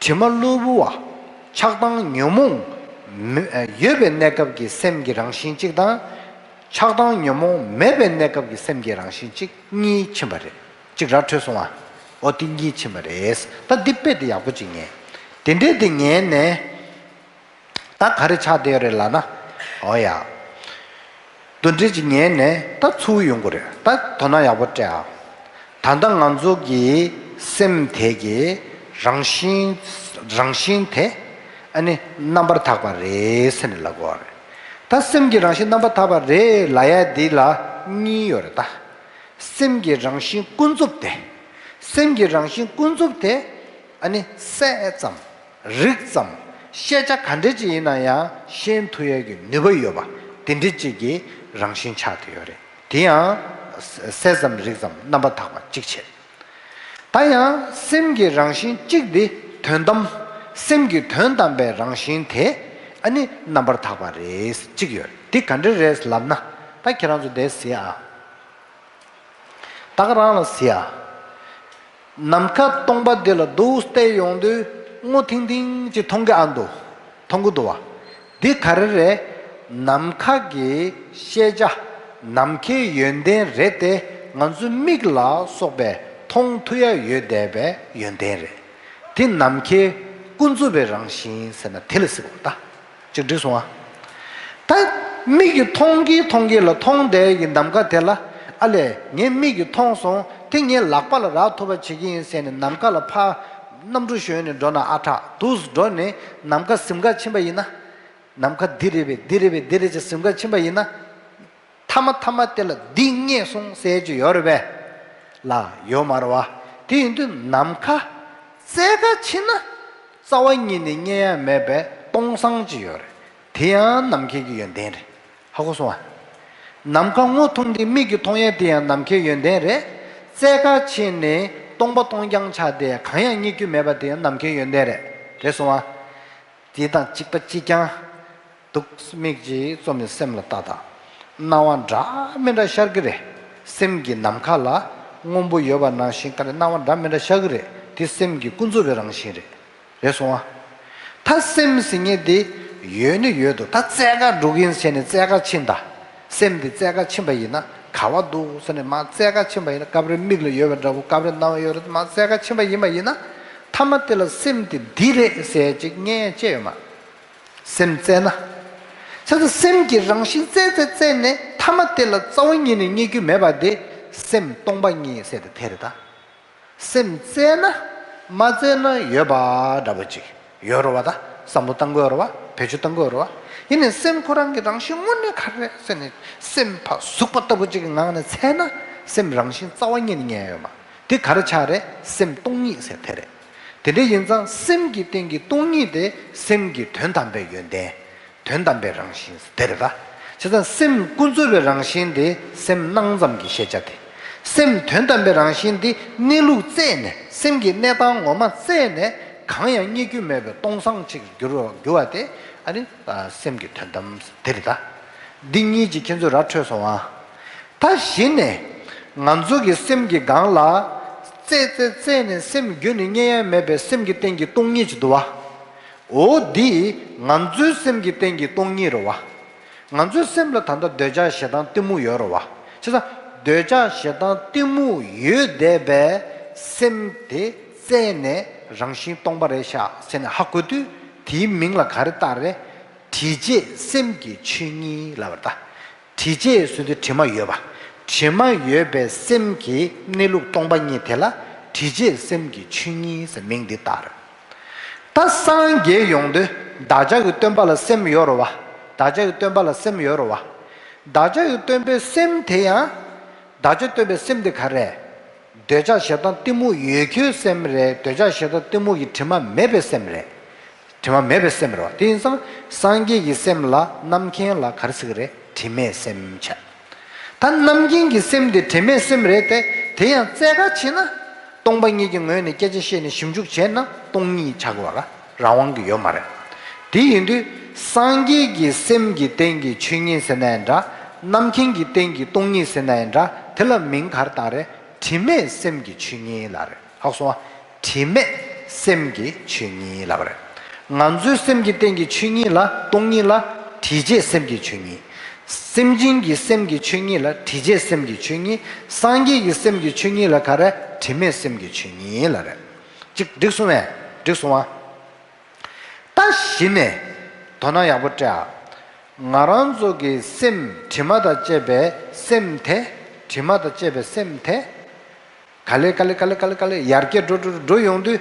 དྲི་མ་གློ་བུར་བ། ཆགས་སྡང་ཉོན་མོངས་མེ- ཡོད་པའི་གནས་སྐབས་ཀྱི་སེམས་ཀྱི་རང་བཞིན་གཅིག་དང་། ཆགས་སྡང་ཉོན་མོངས་མེད་པའི་གནས་སྐབས་ཀྱི་སེམས་ཀྱི་རང་བཞིན་གཅིག་གཉིས་ཕྱིན་པ་རེད། གཅིག་ར་འཕྲོད་སོང་ཨ། ཨོ་དེ་གཉིས་ཕྱིན་པ་རེད། ད་འདི་དཔེ་དེ་ཡག་པོ་ཅིག་ཉན། དེ་འདྲས་དེ་ཉན་ནས། ད་ག་རེ་ཆགས་བསྡད་ཡོད་རེད་ལབ་ན། ཨོ་ཡ། དེ་འདྲས་ཅིག་ཉན་ནས་ད་ཚུར་ཡོང་གི་རེད། ད་དོ་སྣང་ཡག་པོ་སྤྲད་ཨ། ད་ལྟ་ང་ཚོ་གི་སེམས་དེ་གི་རང་བཞིན་རང་བཞིན་དེ་ཨ་ནི་རྣམ་པར་དག་པ་རེད་ཟེར་ནས་ལབ་དགོས་པ་རེད། ད་སེམས་ཀྱི་རང་བཞིན་རྣམ་པར་དག་པ་རེད་ལབ་ཡ་འདི་ལ་གཉིས་ཡོད་རེད་ད། སེམས་ཀྱི་རང་བཞིན་ཀུན་རྫོབ་དེ། སེམས་ཀྱི་རང་བཞིན་ཀུན་རྫོབ་དེ་ཨ་ནི་གསལ་ཙམ། རིག་ཙམ། ཤེས་བྱ་ག་འདྲ་ཅིག་ཡིན་ན་ཡང་ཤེས་ཐུབ་ཡས་ཀྱི་ནུས་པ་ཡོད་པ་དེ་འདྲ་ཅིག་གི་རང་བཞིན་ཆགས་བསྡད་ཡོད་རེད། དེ་ཡང་གསལ་ཙམ་རིག་ཙམ་རྣམ་པར་དག་པ་གཅིག་བྱས། ད་ཡང་སེམས་ཀྱི་རང་བཞིན་གཅིག་དེ་དོན་དམ། སེམས་ཀྱི་དོན་དམ་པའི་རང་བཞིན་དེ་ཨ་ནི་རྣམ་པར་དག་པ་རེད་གཅིག་ཡོད་རེད། དེ་ག་འདྲ་རེད་ལབ་ན། ད་ཁྱེད་རང་ཚོ་དེ་གཟིགས་ཨ། ད་ག་རང་ལ་གཟིགས་ཨ། ནམ་མཁའ་སྟོང་པ་འདི་ལ་འདུག་བལྟས་ཡོང་དུས་སྔོ་ཐིང་ཐིང་ཅིག་མཐོང་གི་ཨ་འདུག་མཐོང་གི་འདུག་བ། འདི་ག་རེ་རེད། ནམ་མཁའ་གི་ཤེས་བྱ། ནམ་མཁའི་ཡོན་ཏན་རེད་དེ། ང་ཚོའི་མིག་ལ་སོགས་པས་མཐོང་ཐུབ་ཡ་ཡོད་བསྡད་པའི་ཡོན་ཏན་རེད། དེ་ནམ་མཁའི་ཀུན་རྫོབ་པའི་རང་བཞིན་ཟེར་ན་དེ་ལ་ཟེར་བ་ད། ཅིག་འགྲིག་སོང་ཨ། ད་མིག་གིས་མཐོང་གིན་མཐོང་གིན་ལ་མཐོང་བསྡད་ཀྱི་ནམ་མཁའ་དེ་ལ། ཨ་ལས་ངའི་མིག་གིས་མཐོང་སོང་། དེ་ངའི་ལག་པ་ལ་རག་ཐུབ་པ་བྱེད་ཀྱི་ཡིན་ཟེར་ནས་ནམ་མཁའ་ལ་ཕར་གནམ་གྲུ་ཞོན་ནས་འགྲོ་ན་ཨ་ཁྲག་འདུག་སེ་འགྲོ་ནས་ནམ་མཁའ་ཟིམ་ག་ཕྱིན་པ་ཡིན་ན། ནམ་མཁའ་འདི་རེད་པས་འདི་རེད་པས་འདི་རེད་ཅེས་ཟིམ་ག་ཕྱིན་པ་ཡིན་ན། མཐའ་མ་མཐའ་མ་དེ་ལ་འདི་རྙེད་སོང་ཟེར་གྱི་ཡོད་རེད་པས། ལ་ཡོད་མ་རེད་བ། དེ་ཡིན་དུས་ནམ་མཁའ་བཙལ་ག་ཕྱིན་ན་རྩ་བ་ཉིད་ནས་རྙེད་ཡ་མེད་པའི་སྟོང་སང་ཅིག་ཡོད་རེད། དེ་ཡང་ནམ་མཁའི་གི་ཡོན་ཏན་རེད། ཧ་གོ་སོང་ཨ། ནམ་མཁའ་སྔོ་ཐུང་དེ་མིག་གིས་མཐོང་ཡས་དེ་ཡང་ནམ་མཁའི་ཡོན་ཏན་རེད། བཙལ་ག་ཕྱིན་ནས་སྟོང་པ་སྟོང་རྐྱང་ཆགས་དེ་གང་ཡང་རྙེད་རྒྱུ་མེད་པ་དེ་ཡང་ནམ་མཁའི་ཡོན་ཏན་རེད། རེད་སོང་ཨ། དེ་དང་གཅིག་པ་གཅིག་རྐྱང་། འདུག་མིག་ཅིག་བཙུམ་ནས་སེམས་ལ་བལྟ་དང་། སྣང་བ་འདྲ་མི་འདྲ་ཤར་གི་རེད། སེམས་ཀྱི་ནམ་མཁའ་ལ་སྔོན་པོ་ཡོད་པ་ནང་བཞིན་ག་རེ་སྣང་བ་འདྲ་མི་འདྲ་ཤར་གི་རེད། དེ་སེམས་ཀྱི་ཀུན་རྫོབ་པའི་རང་བཞིན་རེད། རེད་སོང་ཨ། ད་སེམས་ཟེར་མཁན་དེ་ཡོད་ནི་ཡོད་དོ། ད་བཙལ་ག་འགྲོ་གིན་བྱས་ནས་བཙལ་ག་ཕྱིན་ད། སེམས་དེ་བཙལ་ག་ཕྱིན་པ་ཡིན་ན་ག་བ་འདུག་ཟེར་ནས་མར་བཙལ་ག་ཕྱིན་པ་ཡིན་ན། སྐབས་རེ་མིག་ལ་ཡོད་པ་འདྲ་བོ། སྐབས་རེ་རྣ་བ་ཡོད་རེད། མར་བཙལ་ག་ཕྱིན་པ་ཡིན་པ་ཡིན་ན། མཐའ་མ་དེ་ལ་སེམས་དེ་འདི་རེད་ཟེར་ཅིག་རྙེད་ཅེས་ཡོད་མ། སེམས་བཙལ་ན། བྱས་ཙང་སེམས་ཀྱི་རང་བཞིན་བཙལ་བཙལ་བཙལ་ནས་མཐའ་མ་དེ་ལ་རྩ་བ་ཉིད་ནས་རྙེད་རྒྱུ་མེད་པ་དེ་སེམས་སྟོང་པ་ཉིད་ཟེར་དེ་དེ་རེད་ད། སེམས་བཙལ་ན་མ་བཙལ་ན་ཡོད་པ་འདྲ་པོ་ཅིག་ཡོད་རེད་བ། ད་བསམ་བློ་བཏང་དགོས་རེད་བ། བེད་སྤྱོད་བཏང་དགོས་རེད་བ། ཡིན་ནའི་སེམས་ཁོ་རང་གི་རང་བཞིན་དངོས་གནས་ག་རེ་རེད་ཟེར་ནས་སེམས་ཕར་ཟུག་པ་ལྟ་བུ་ཅིག་གི་ངང་ནས་བཙལ་ན་སེམས་རང་བཞིན་རྩ་བ་ཉིད་ནས་རྙེད་ཡོད་མ། དེ་ག་རེ་ཆགས་རེད། སེམས་སྟོང་ཉིད་ཟེར་དེ་རེད། དེ་འདྲ་ཡིན་ཙང་སེམས་ཀྱི་སྟེང་གི་སྟོང་ཉིད་དེ་སེམས་ཀྱི་དོན་དམ་པའི་ཡོན་ཏན། དོན་དམ་པའི་རང་བཞིན་དེ་རེད་པ། བྱས་ཙང་སེམས་ཀུན་རྫོབ་པའི་རང་བཞིན་དེ་སེམས་སྣང་ཙམ་གྱི་ཤེས་བྱ་དེ། སེམས་དོན་དམ་པའི་རང་བཞིན་དེ་གནས་ལུགས་བཙལ་ནས། སེམས་ཀྱི་གནས་སྟངས་ངོ་མ་བཙལ་ནས་གང་ཡང་རྙེད་རྒྱུ་མེད་པའི་སྟོང་སང་ཅིག་འགྱུར་བ་འགྱུར་བ་དེ་ཨ་ནི་སེམས་ཀྱི་དོན་དམ་དེ་རེད་ད། འདི་གཉིས་ཀྱིས་ཁྱེད་ཚོས་ར་འཕྲོད་སོང་ཨ། ད་གཞི་ནས་ང་ཚོ་གི་སེམས་ཀྱི་སྒང་ལ་བཙལ་བཙལ་བཙལ་ནས་སེམས་རྒྱུད་ནས་རྙེད་ཡ་མེད་པའི་སེམས་ཀྱི་སྟེང་གི་སྟོང་ཉིད་ཅིག་འདུག་བ། འོ་འདི་ང་ཚོའི་སེམས་ཀྱི་སྟེང་གི་སྟོང་ཉིད་རེད་བ། ང་ཚོའི་སེམས་ལ་ད་ལྟ་འདོད་ཆགས་ཞེ་སྡང་གཏི་མུག་ཡོད་རེད་བ། བྱས་ཙང་འདོད་ཆགས་ཞེ་སྡང་གཏི་མུག་ཡོད་བསྡད་པའི་སེམས་དེ་བཙལ་ནས་རང་བཞིན་སྟོང་པ་རེད་ཤག་ཟེར་ནས་ཧ་གོ་དུས། དེའི་མིང་ལ་ག་རེ་བཏགས་རེད། དྲི་བཅས་སེམས་ཀྱི་ཆོས་ཉིད་ལབ་པ་རེད་ད། དྲི་བཅས་ཟེར་དུས་དྲི་མ་ཡོད་པ། དྲི་མ་ཡོད་པའི་སེམས་ཀྱི་གནས་ལུགས་སྟོང་པ་ཉིད་དེ་ལ་དྲི་བཅས་སེམས་ཀྱི་ཆོས་ཉིད་ཟེར་མིང་འདི་བཏགས་རེད། ད་སངས་རྒྱས་ཡོང་དུས་བདག་ཅག་གི་སྟོན་པ་ལ་སེམས་ཡོད་རེད་བ། བདག་ཅག་གི་སྟོན་པ་ལ་སེམས་ཡོད་རེད་བ། བདག་ཅག་གི་སྟོན་པའི་སེམས་དེ་ཡང་། བདག་ཅག་སྟོན་པའི་སེམས་དེ་ག་རེ། འདོད་ཆགས་ཞེ་སྡང་གཏི་མུག་ཡོད་ཁྱོའི་སེམས་རེད། འདོད་ཆགས་ཞེ་སྡང་གཏི་མུག་གི་དྲི་མ་མེད་པའི་སེམས་རེད། དྲི་མ་མེད་པའི་སེམས་རེད་བ། དེ་ཡིན་ཙང་སངས་རྒྱས་ཀྱི་སེམས་ལ་རྣམ་མཁྱེན་ལ་ག་རེ་ཟེར་གི་རེད། དྲི་མེད་སེམས་བྱ། ད་རྣམ་མཁྱེན་གྱི་སེམས་དེ་དྲི་མེད་སེམས་རེད་དེ། དེ་ཡང་བཙལ་ག་ཕྱིན་ན། སྟོང་པ་ཉིད་ཀྱི་ངོས་ནས་སྐད་ཆ་བཤད་ནས་ཞིབ་འཇུག་བྱས་ན་སྟོང་ཉིད་ཆགས་པ་ལ་རང་དབང་གི་ཡོད་མ་རེད། དེ་ཡིན་དུས་སངས་རྒྱས་ཀྱི་སེམས་ཀྱི་སྟེང་གི་ཆོས་ཉིད་ཟེར་ན་ཡང་འདྲ། རྣམ་མཁྱེན་གྱི་སྟེང་གི་སྟོང་ཉིད་ཟེར་ན་ཡང་འདྲ། དེ་ལ་མིང་ག་རེ་བཏགས་རེད། དྲི་མེད་སེམས་ཀྱི་ཆོས་ཉིད་ལབ་རེད། ཧ་གོ་སོང་ང་། དྲི་མེད་སེམས་ཀྱི་ཆོས་ཉིད་ལབ་རེད། ང་ཚོའི་སེམས་ཀྱི་སྟེང་གི་ཆོས་ཉིད་ལ་སྟོང་ཉིད་ལ་དྲི་བཅས་སེམས་ཀྱི་ཆོས་ཉིད། སེམས་ཅན་གྱི་སེམས་ཀྱི་ཆོས་ཉིད་ལ་དྲི་བཅས་སེམས་ཀྱི་ཆོས་ཉིད། སངས་རྒྱས་ཀྱི་སེམས་ཀྱི་ཆོས་ཉིད་ལ་ག་རེ། དྲི་མེད་སེམས་ཀྱི་ཆོས་ཉིད་ལབ་རེད། ཅིག་འགྲིག་སོང་ངས། འགྲིག་སོང་ང་། ད་གཞི་ནས་དོ་སྣང་ཡག་པོ་སྤྲད་ཨ། ང་རང་ཚོ་གི་སེམས་དྲི་མ་དང་བཅས་པའི་སེམས་དེ། དྲི་མ་དང་བཅས་པའི་སེམས་དེ། ག་ལེ་ག་ལེ་ག་ལེ་ག་ལེ་ག་ལེ་ཡར་རྒྱས་འགྲོ་འགྲོ་འགྲོ་ཡོང་དུས།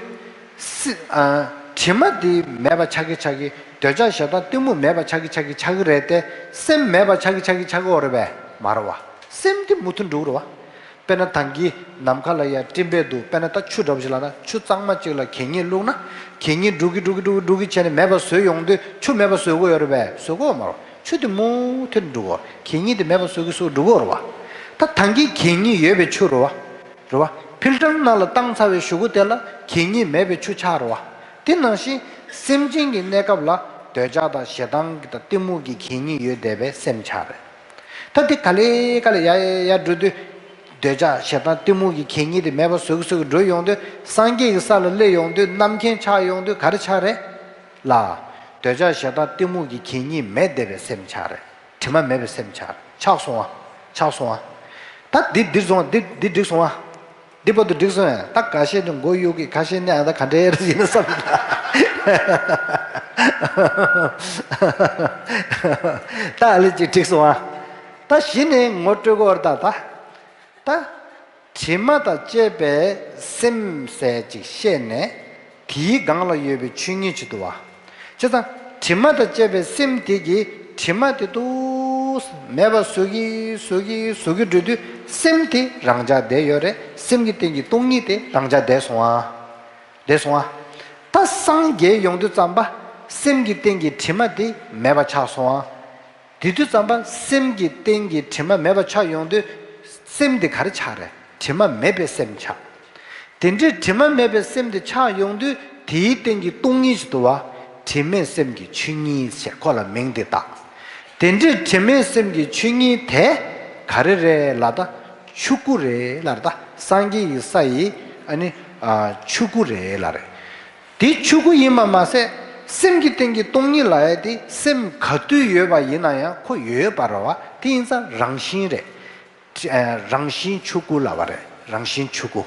སི་ཨ། དྲི་མ་དེ་མེད་པ་ཆགས་ཀྱི་ཆགས་ཀྱི། འདོད་ཆགས་ཞེ་སྡང་གཏི་མུག་མེད་པ་ཆགས་ཀྱི་ཆགས་ཀྱི་ཆགས་ཀྱི་རེད་དེ། སེམས་མེད་པ་ཆགས་ཀྱི་ཆགས་ཀྱི་ཆགས་ཀྱི་ཡོད་རེད་པས། མ་རེད་བ། སེམས་དེ་མུ་མཐུད་འགྲོ་གི་རེད་བ། དཔེར་ན་ད་གིན་ནམ་མཁའ་ལ་ཡར་སྤྲིན་པས་འདུག་དཔེར་ན་ད་ཆུ་འདྲ་པོ་ཞིག་ལ་ན་ཆུ་གཙང་མ་གཅིག་ལ་གད་སྙིགས་བླུགས་ན། གད་སྙིགས་འགྲོ་གི་འགྲོ་གི་འགྲོ་གི་འགྲོ་གི་བྱས་ནས་མེད་པ་བཟོས་ཡོང་དུས་ཆུ་མེད་པ་བཟོ་གི་ཡོད་རེད་པས། བཟོ་གི་ཡོད་མ་རེད། ཆུ་དེ་མུ་མཐུད་འགྲོ་གི་ཡོད། གད་སྙིགས་དེ་མེད་པ་བཟོ་གི་བཟོ་འགྲོ་གི་ཡོད་རེད་བ། ད་ད་གིན་གད་སྙིགས་ཡོད་པའི་ཆུ་རེད་བ། རེད་བ། ཕིལ་ཊར་ནང་ལ་བཏང་ཚར་བའི་གཞུག་གུ་དེ་ལ་གད་སྙིགས་མེད་པའི་ཆུ་ཆགས་རེད་བ། དེ་ནང་བཞིན་སེམས་ཅན་གྱི་གནས་སྐབས་ལ་འདོད་ཆགས་དང་ཞེ་སྡང་དང་གཏི་མུག་གི་གད་སྙིགས་ཡོད་བསྡད་པའི་སེམས་ཆགས་རེད། ད་དེ་ག་ལེ་ག་ལེ་ཡར་ཡར་ཡར་འགྲོ་དུས། འདོད་ཆགས་ཞེ་སྡང་གཏི་མུག་གི་གད་སྙིགས་དེ་མེད་པ་བཟོ་གི་བཟོ་གི་འགྲོ་ཡོང་དུས། སངས་རྒྱས་ཀྱི་ས་ལ་སླེབས་ཡོང་དུས་རྣམ་མཁྱེན་ཆགས་ཡོང་དུས་ག་རེ་ཆགས་རེད། ལ། འདོད་ཆགས་ཞེ་སྡང་གཏི་མུག་གི་གད་སྙིགས་མེད་བསྡད་པའི་སེམས་ཆགས་རེད། དྲི་མ་མེད་པའི་སེམས་ཆགས་རེད། ཆགས་སོང་ཨ། ཆགས་སོང་ཨ། ད་འདི་འདིར་སོང་ཨ། འདི་འདི་འགྲིག་སོང་ཨ། འདི་བར་དུ་འགྲིག་སོང་ཨ། ད་འགའ་ཤས་ནི་མགོ་གཡུག་གི། ཁ་ཤས་ནི་ཨ་ད་ག་འདྲའི་རེད་ཡིན་ན་བསམ། ད་ཨ་ལེ་ཅིག་འགྲིག་སོང་ཨ། ད་གཞི་ནས་ངོ་སྤྲོད་དགོས་རེད་ད་ད། ད། དྲི་མ་དང་བཅས་པའི་སེམས་ཟེར་ཅིག་བཤད་ནས། དེའི་སྒང་ལ་ཡོད་པའི་ཆོས་ཉིད་ཅིག་འདུག་བ། བྱས་ཙང་དྲི་མ་དང་བཅས་པའི་སེམས་དེ་གིས་དྲི་མ་དེ་དུ་མེད་པ་བཟོ་གི་བཟོ་གི་བཟོ་གི་འགྲོ་དུས་སེམས་དེ་རང་འཇགས་བསྡད་ཡོད་རེད། སེམས་ཀྱི་སྟེང་གི་སྟོང་ཉིད་དེ་རང་འཇགས་བསྡད་སོང་ཨ། བསྡད་སོང་ཨ། ད་སངས་རྒྱས་ཡོང་དུས་ཙམ་པ་སེམས་ཀྱི་སྟེང་གི་དྲི་མ་དེ་མེད་པ་ཆགས་སོང་ཨ། དེ་དུས་ཙམ་པ་སེམས་ཀྱི་སྟེང་གི་དྲི་མ་མེད་པ་ཆགས་ཡོང་དུས། སེམས་དེ་ག་རེ་ཆགས་རེད། དྲི་མ་མེད་པའི་སེམས་ཆགས། དེ་འདྲའི་དྲི་མ་མེད་པའི་སེམས་དེ་ཆགས་ཡོང་དུས་དེའི་སྟེང་གི་སྟོང་ཉིད་ཅིག་འདུག་བ། དྲི་མེད་སེམས་ཀྱི་ཆོས་ཉིད་ཞེས་ཁོ་ལ་མིང་དེ་བཏགས། དེ་འདྲའི་དྲི་མེད་སེམས་ཀྱི་ཆོས་ཉིད་དེ་ག་རེ་རེད་ལབ་ད། ཆོས་སྐུ་རེད་ལབ་ད། སངས་རྒྱས་ཀྱི་ས་ཡི་ཨ་ནི་ཨ་ཆོས་སྐུ་རེད་ལབ་རེད། དེ་ཆོས་སྐུ་ཡིན་པ་མ་ཟད། སེམས་ཀྱི་སྟེང་གི་སྟོང་ཉིད་ལབ་ཡ་དེ་སེམས་ག་དུས་ཡོད་པ་ཡིན་ན་ཡང་ཁོ་ཡོད་པ་རེད་བ། དེ་ཡིན་ཙང་རང་བཞིན་རེད། ཨ་རང་བཞིན་ཆོས་སྐུ་ལབ་པ་རེད། རང་བཞིན་ཆོས་སྐུ།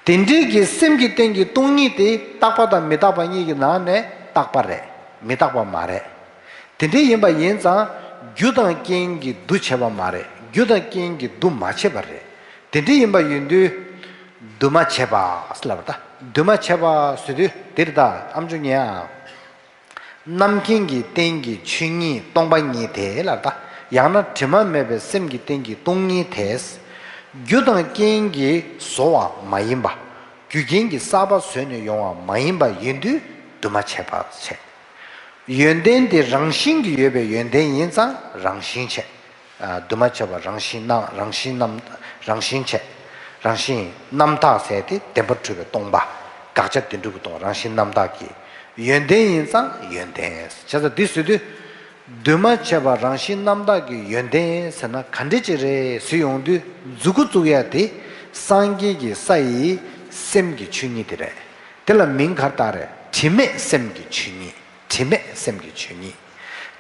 དེ་འདྲའི་གི་སེམས་ཀྱི་སྟེང་གི་སྟོང་ཉིད་དེ་རྟག་པ་དང་མི་རྟག་པ་གཉིས་ཀྱི་ནང་ནས་རྟག་པ་རེད། མི་རྟག་པ་མ་རེད། དེ་འདྲའི་ཡིན་པ་ཡིན་ཙང་། རྒྱུ་དང་རྐྱེན་གྱིས་འདུ་བྱེད་པ་མ་རེད། རྒྱུ་དང་རྐྱེན་གྱིས་འདུ་མ་བྱེད་པ་རེད། དེ་འདྲའི་ཡིན་པ་ཡིན་དུས། འདུ་མ་བྱེད་པ་ལབ་པ་ད། འདུ་མ་བྱེད་པ་ཟེར་དུས་འདིར་ད་ཨམ་ཅོག་ཉན་ཨ། རྣམ་མཁྱེན་གྱི་སྟེང་གི་ཆོས་ཉིད་སྟོང་པ་ཉིད་དེ་ལ་ལྟ། ཡང་ན་དྲི་མ་མེད་པའི་སེམས་ཀྱི་སྟེང་གི་སྟོང་ཉིད་དེ། རྒྱུ་དང་རྐྱེན་གྱིས་བཟོ་བ་མ་ཡིན་པ། རྒྱུ་རྐྱེན་གྱིས་གསར་པ་བཟོས་ནས་ཡོང་བ་མ་ཡིན་པ་ཡིན་དུས་འདུ་མ་བྱེད་པ་བྱེད། ཡོན་ཏན་དེ་རང་བཞིན་གྱིས་ཡོད་པའི་ཡོན་ཏན་ཡིན་ཙང་རང་བཞིན་བྱེད། ཨ་འདུ་མ་བྱེད་པ་རང་བཞིན་སྣང་། རང་བཞིན་རྣམ། རང་བཞིན་བྱེད། རང་བཞིན་རྣམ་དག་ཟེར་དེ་བདེན་པར་གྲུབ་པའི་སྟོང་པ། དགག་བྱ་བདེན་གྲུབ་ཀྱི་སྟོང་། རང་བཞིན་རྣམ་དག་གི་ཡོན་ཏན་ཡིན་ཙང་ཡོན་ཏན། བྱས་ཙང་འདི་ཟེར་དུས། འདུ་མ་བྱེད་པ་རང་བཞིན་རྣམ་དག་གི་ཡོན་ཏན་ཟེར་ན་ག་འདྲ་ཅིག་རེད་ཟེར་ཡོང་དུས། མཛུབ་གུ་བཙུགས་ཡ་དེ་སངས་རྒྱས་ཀྱི་ས་ཡི་སེམས་ཀྱི་ཆོས་ཉིད་དེ་རེད། དེ་ལ་མིང་ག་རེ་བཏགས་རེད། དྲི་མེད་སེམས་ཀྱི་ཆོས་ཉིད། དྲི་མེད་སེམས་ཀྱི་ཆོས་ཉིད།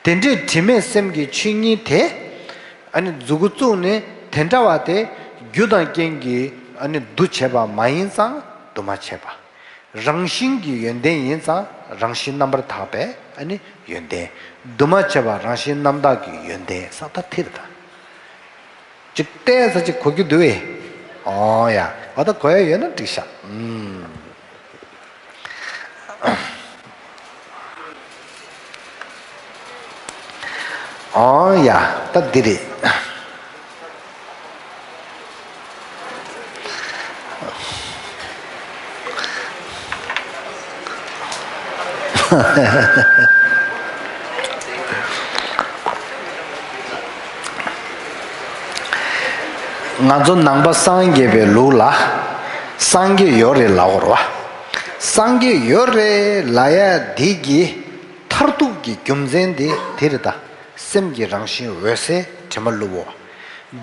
དེ་འདྲའི་དྲི་མེད་སེམས་ཀྱི་ཆོས་ཉིད་དེ། ཨ་ནི་མཛུབ་གུ་བཙུགས་ནས་དེ་འདྲ་བ་དེ་རྒྱུ་དང་རྐྱེན་གྱིས་ཨ་ནི་འདུ་བྱེད་པ་མ་ཡིན་ཙང་འདུ་མ་བྱེད་པ། རང་བཞིན་གྱི་ཡོན་ཏན་ཡིན་ཙང་རང་བཞིན་རྣམ་པར་དག་པའི་ཨ་ནི་ཡོན་ཏན། འདུ་མ་བྱེད་པ་རང་བཞིན་རྣམ་དག་གི་ཡོན་ཏན་ས་ད་ཐིར་ད། ཅིག་བལྟས་ས་ཅིག་གོ་རྒྱུ་འདུག་བས། ཨོ་ཡ། འོ་ད་གོ་ཡ་ཡོད་ན་འགྲིག་ཤག་ཨུམ། ཨོ་ཡ། ད་འདི་རེད། ང་ཚོ་ནང་པ་སངས་རྒྱས་པའི་ལུགས་ལ། སངས་རྒྱས་ཡོད་རེད་ལབ་དགོས་རེད་བ། སངས་རྒྱས་ཡོད་རེད་ལབ་ཡ་འདི་གི་མཐར་ཐུག་གི་རྒྱུ་མཚན་དེ་དེ་རེད་ད། སེམས་ཀྱི་རང་བཞིན་འོད་གསལ་དྲི་མ་བླུ་བོ།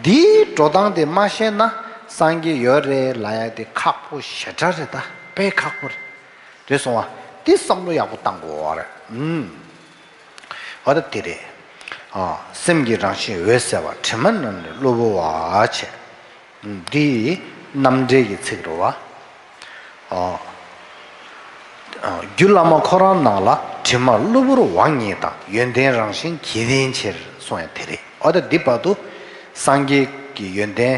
འདིའི་འགྲོ་སྟངས་དེ་མ་ཤེས་ན་སངས་རྒྱས་ཡོད་རེད་ལབ་ཡ་དེ་ཁག་པོ་ཞེ་དྲག་རེད་ད། དཔེ་ཁག་པོ་རེད། རེད་སོང་བ། དེ་བསམ་བློ་ཡག་པོ་བཏང་དགོས་རེད། ཨུམ། འོ་ད་དེ་རེད། ཨ། སེམས་ཀྱི་རང་བཞིན་འོད་གསལ་བ། དྲི་མ་རྣམས་ནི་བླུ་བོ་བ་བྱས། འདི་རྣམ་འགྲེལ་གྱི་ཚིག་རེད་བ། ཨ། ཨ། རྒྱུད་བླ་མ་ཁོ་རང་ནང་ལ་དྲི་མ་གློ་བུར་དབང་ཉིད་དང་ཡོན་ཏན་རང་བཞིན་གྱིས་བརྟེན་ཕྱིར་གསུངས་ཡ་དེ་རེད། འོ་ད་འདི་བར་དུ་སངས་རྒྱས་ཀྱི་ཡོན་ཏན་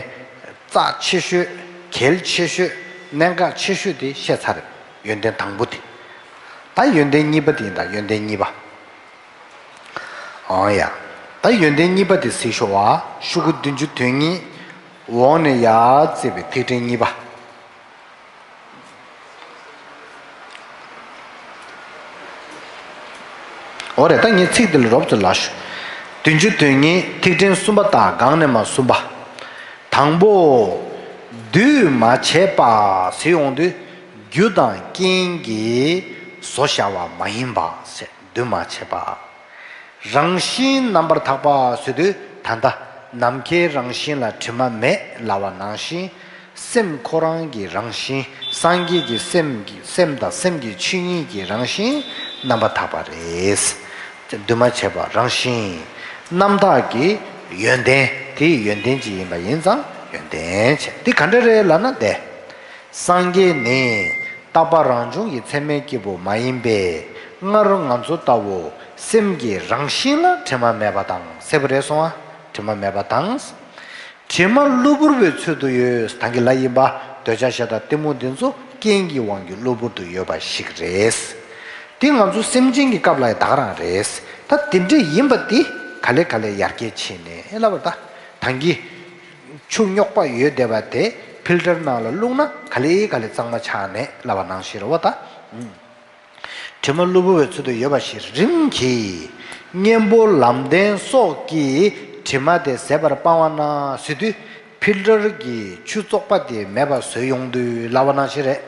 རྩ་ཆེ་ཤོས། གལ་ཆེ་ཤོས། གནད་འགག་ཆེ་ཤོས་དེ་བཤད་ཚར་རེད། ཡོན་ཏན་དང་པོ་དེ། ད་ཡོན་ཏན་གཉིས་པ་དེ་ཡིན་ད། ཡོན་ཏན་གཉིས་པ། ཨང་ཡ། ད་ཡོན་ཏན་གཉིས་པ་དེ་གཟིགས་ཤོག་བ། ཤོག་གུ་བདུན་ཅུ་དོན་གཉིས། འོག་ནས་ཡར་བརྩིས་པའི་ཐིག་ཕྲེང་གཉིས་པ། འོ་རེད། ད་ངས་ཚིག་འདི་ལ་རོབ་ཙམ་ལབ་ཞུ། བདུན་ཅུ་དོན་གཉིས་ཐིག་ཕྲེང་གསུམ་པ་དང་སྒང་ནས་མར་གསུམ་པ། དང་པོ། འདུས་མ་བྱས་པ་ཟེར་ཡོང་དུས་རྒྱུ་དང་རྐྱེན་གྱིས་བཟོ་བྱ་བ་མ་ཡིན་པ་ཟེར། འདུས་མ་བྱས་པ། རང་བཞིན་རྣམ་པར་དག་པ་ཟེར་དུས་ད་ལྟ་ནམ་མཁའི་རང་བཞིན་ལ་དྲི་མ་མེད་ལབ་པ་ནང་བཞིན། སེམས་ཁོ་རང་གི་རང་བཞིན། སངས་རྒྱས་ཀྱི་སེམས་ཀྱི། སེམས་དང་སེམས་ཀྱི་ཆོས་ཉིད་ཀྱི་རང་བཞིན་རྣམ་པར་དག་པ་རེད། འདུས་མ་བྱས་པ་རང་བཞིན། རྣམ་དག་གི་ཡོན་ཏན། དེའི་ཡོན་ཏན་ཅིག་ཡིན་པ་ཡིན་ཙང་ཡོན་ཏན་བྱས། འདི་ག་འདྲ་རེད་ལབ་ན་དེ། སངས་རྒྱས་ནི་རྟག་པ་རང་བྱུང་གི་ཚད་མའི་སྐྱེས་བུ་མ་ཡིན་པས། སྔར་ང་ཚོ་ལྟ་བུ་སེམས་ཀྱི་རང་བཞིན་ལ་དྲི་མ་མེད་པ་དང་། གསལ་པོ་རེད་སོང་ཨ། དྲི་མ་མེད་པ་དང་། དྲི་མ་གློ་བུར་བའི་ཚུལ་དུ་ཡོད། ད་གིན་ལབ་ཡིན་པ། འདོད་ཆགས་ཞེ་སྡང་གཏི་མུག་འདི་ཚོ་རྐྱེན་གྱི་དབང་གིས་གློ་བུར་དུ་ཡོད་པ་ཞིག་རེད། འདི་ང་ཚོ་སེམས་ཅན་གྱི་སྐབས་ལ་ཡང་ད་ག་རང་རེད། ད་དེ་འདྲ་ཡིན་པ་འདི་ག་ལེ་ག་ལེ་ཡར་རྒྱས་ཕྱིན་ནས་ལབ་པ་ད། ད་གིན་ཆུ་རྙོག་པ་ཡོད་བསྡད་པ་དེ་ཕིལ་ཊར་ནང་ལ་བླུགས་ན་ག་ལེ་ག་ལེ་གཙང་མ་ཆགས་ནས་ལབ་པ་ནང་བཞིན་རེད་བ་ད། དྲི་མ་གློ་བུར་བའི་ཚུལ་དུ་ཡོད་པ་ཞིག་རིམ་གྱིས་གཉེན་པོ་ལམ་བདེན་སོགས་ཀྱིས་དྲི་མ་དེ་ཟད་པར་སྤང་བ་ན་ཟེར་དུས། ཕིལ་ཊར་གྱིས་ཆུ་བཙོག་པ་དེ་མེད་པ་བཟོས་ཡོང་དུས་ལབ་པ་ནང་བཞིན་རེད།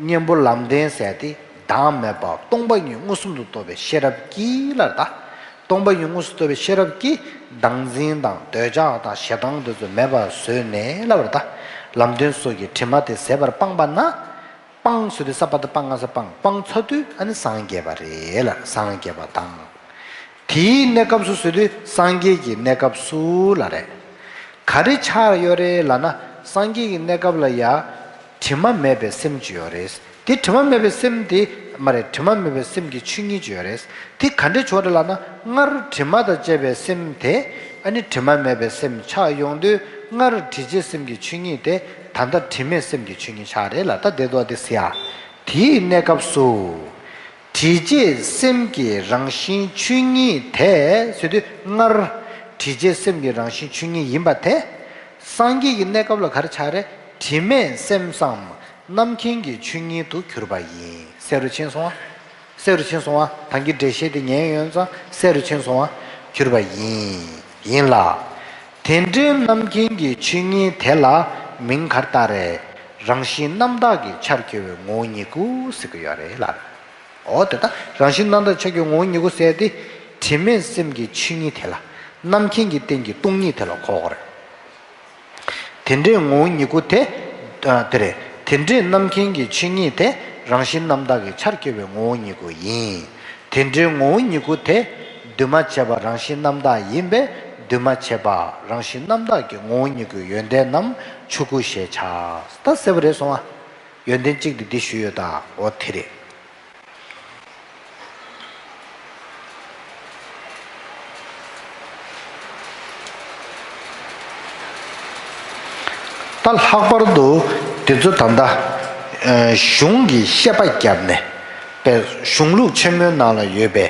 གཉེན་པོ་ལམ་བདེན་ཟེར་དེ་བདག་མེད་པ་སྟོང་པ་ཉིད་མངོན་སུམ་དུ་རྟོགས་པའི་ཤེས་རབ་ཀྱིས་ལབ་ད། སྟོང་པ་ཉིད་མངོན་སུམ་དུ་རྟོགས་པའི་ཤེས་རབ་ཀྱིས་བདག་འཛིན་དང་འདོད་ཆགས་དང་ཞེ་སྡང་འདི་ཚོ་མེད་པ་བཟོས་ནས་ལབ་པ་རེད་ད། ལམ་བདེན་སོགས་ཀྱིས་དྲི་མ་དེ་ཟད་པར་སྤངས་པ་ན། སྤངས་ཟེར་དུས་ས་པ་ད་སྤ་ང་ས་སྤངས། སྤངས་ཚར་དུས་ཨ་ནི་སངས་རྒྱས་པ་རེད་ལ། སངས་རྒྱས་པ་དང་། དེའི་གནས་སྐབས་སུ་ཟེར་དུས་སངས་རྒྱས་ཀྱི་གནས་སྐབས་སུ་ལ་རེད། ག་རེ་ཆགས་ཡོད་རེད་ལབ་ན། སངས་རྒྱས་ཀྱི་གནས་སྐབས་ལ་ཡ་དྲི་མ་མེད་པའི་སེམས་ཅིག་ཡོད་རེད། དེ་དྲི་མ་མེད་པའི་སེམས་དེ་མ་རེད། དྲི་མ་མེད་པའི་སེམས་ཀྱི་ཆོས་ཉིད་ཅིག་ཡོད་རེད། དེ་ག་འདྲས་བྱུང་རེད་ལབ་ན། སྔར་དྲི་མ་དང་བཅས་པའི་སེམས་དེ་ཨ་ནི་དྲི་མ་མེད་པའི་སེམས་ཆགས་ཡོང་དུས། སྔར་དྲི་བཅས་སེམས་ཀྱི་ཆོས་ཉིད་དེ་ད་ལྟ་དྲི་མེད་སེམས་ཀྱི་ཆོས་ཉིད་ཆགས་རེད་ལ། ད་དེ་དོ་དེ་ཟེར་ཡ། དེའི་གནས་སྐབས་སུ། དྲི་བཅས་སེམས་ཀྱི་རང་བཞིན་ཆོས་ཉིད་དེ་ཟེར་དུས། སྔར་དྲི་བཅས་སེམས་ཀྱི་རང་བཞིན་ཆོས་ཉིད་ཡིན་པ་དེ། སངས་རྒྱས་ཀྱི་གནས་སྐབས་ལ་ག་རེ་ཆགས་རེད། དྲི་མེད་སེམས་སམ་རྣམ་མཁྱེན་གྱི་ཆོས་ཉིད་དུ་གྱུར་པ་ཡིན། གསལ་རུ་ཕྱིན་སོང་ཨ། གསལ་རུ་ཕྱིན་སོང་ཨ། ད་གིན་འགྲེལ་བཤད་དེ་ཉན་ཡོད་ཙང་གསལ་རུ་ཕྱིན་སོང་ཨ། གྱུར་པ་ཡིན། ཡིན་ལ། དེ་འདྲའི་རྣམ་མཁྱེན་གྱི་ཆོས་ཉིད་དེ་ལ་མིང་ག་རེ་བཏགས་རེད། རང་བཞིན་རྣམ་དག་གི་ཆར་གྱུར་པའི་ངོ་བོ་ཉིད་སྐུ་ཟེར་གྱི་ཡོད་རེད་ལ། འོ་དེ་ད་རང་བཞིན་རྣམ་དག་ཆ་གི་ངོ་བོ་ཉིད་སྐུ་ཟེར་དེ། དྲི་མེད་སེམས་ཀྱི་ཆོས་ཉིད་དེ་ལ། རྣམ་མཁྱེན་གྱི་རྟེན་གྱི་སྟོང་ཉིད་དེ་ལ་གོ་དགོས་རེད། དེ་འདྲའི་ངོ་བོ་ཉིད་སྐུ་དེ། ཨ། དེ་རེད། དེ་འདྲའི་རྣམ་མཁྱེན་གྱི་ཆོས་ཉིད་དེ་རང་བཞིན་རྣམ་དག་གི་ཆར་གྱུར་པའི་ངོ་བོ་ཉིད་སྐུ་ཡིན། དེ་འདྲའི་ངོ་བོ་ཉིད་སྐུ་དེ་འདུས་མ་བྱས་པ་རང་བཞིན་རྣམ་དག་ཡིན་པས། འདུས་མ་བྱས་པ་རང་བཞིན་རྣམ་དག་གི་ངོ་བོ་ཉིད་སྐུའི་ཡོན་ཏན་རྣམས་ཆོས་སྐུ་ཞེས་བྱ། ད་གསལ་པོ་རེད་སོང་ཨ། ཡོན་ཏན་གཅིག་དེ་འདི་ཞུས་ཡོད་ད། འོ་དེ་རེད། ད་ལྷག་པར་དུ་དེ་ཚོ་ད་ལྟ་ཨ་གཞུང་གི་བཤད་པ་བརྒྱབ་ནས། པའི་གཞུང་ལུགས་ཆེན་མོའི་ནང་ལ་ཡོད་པའི་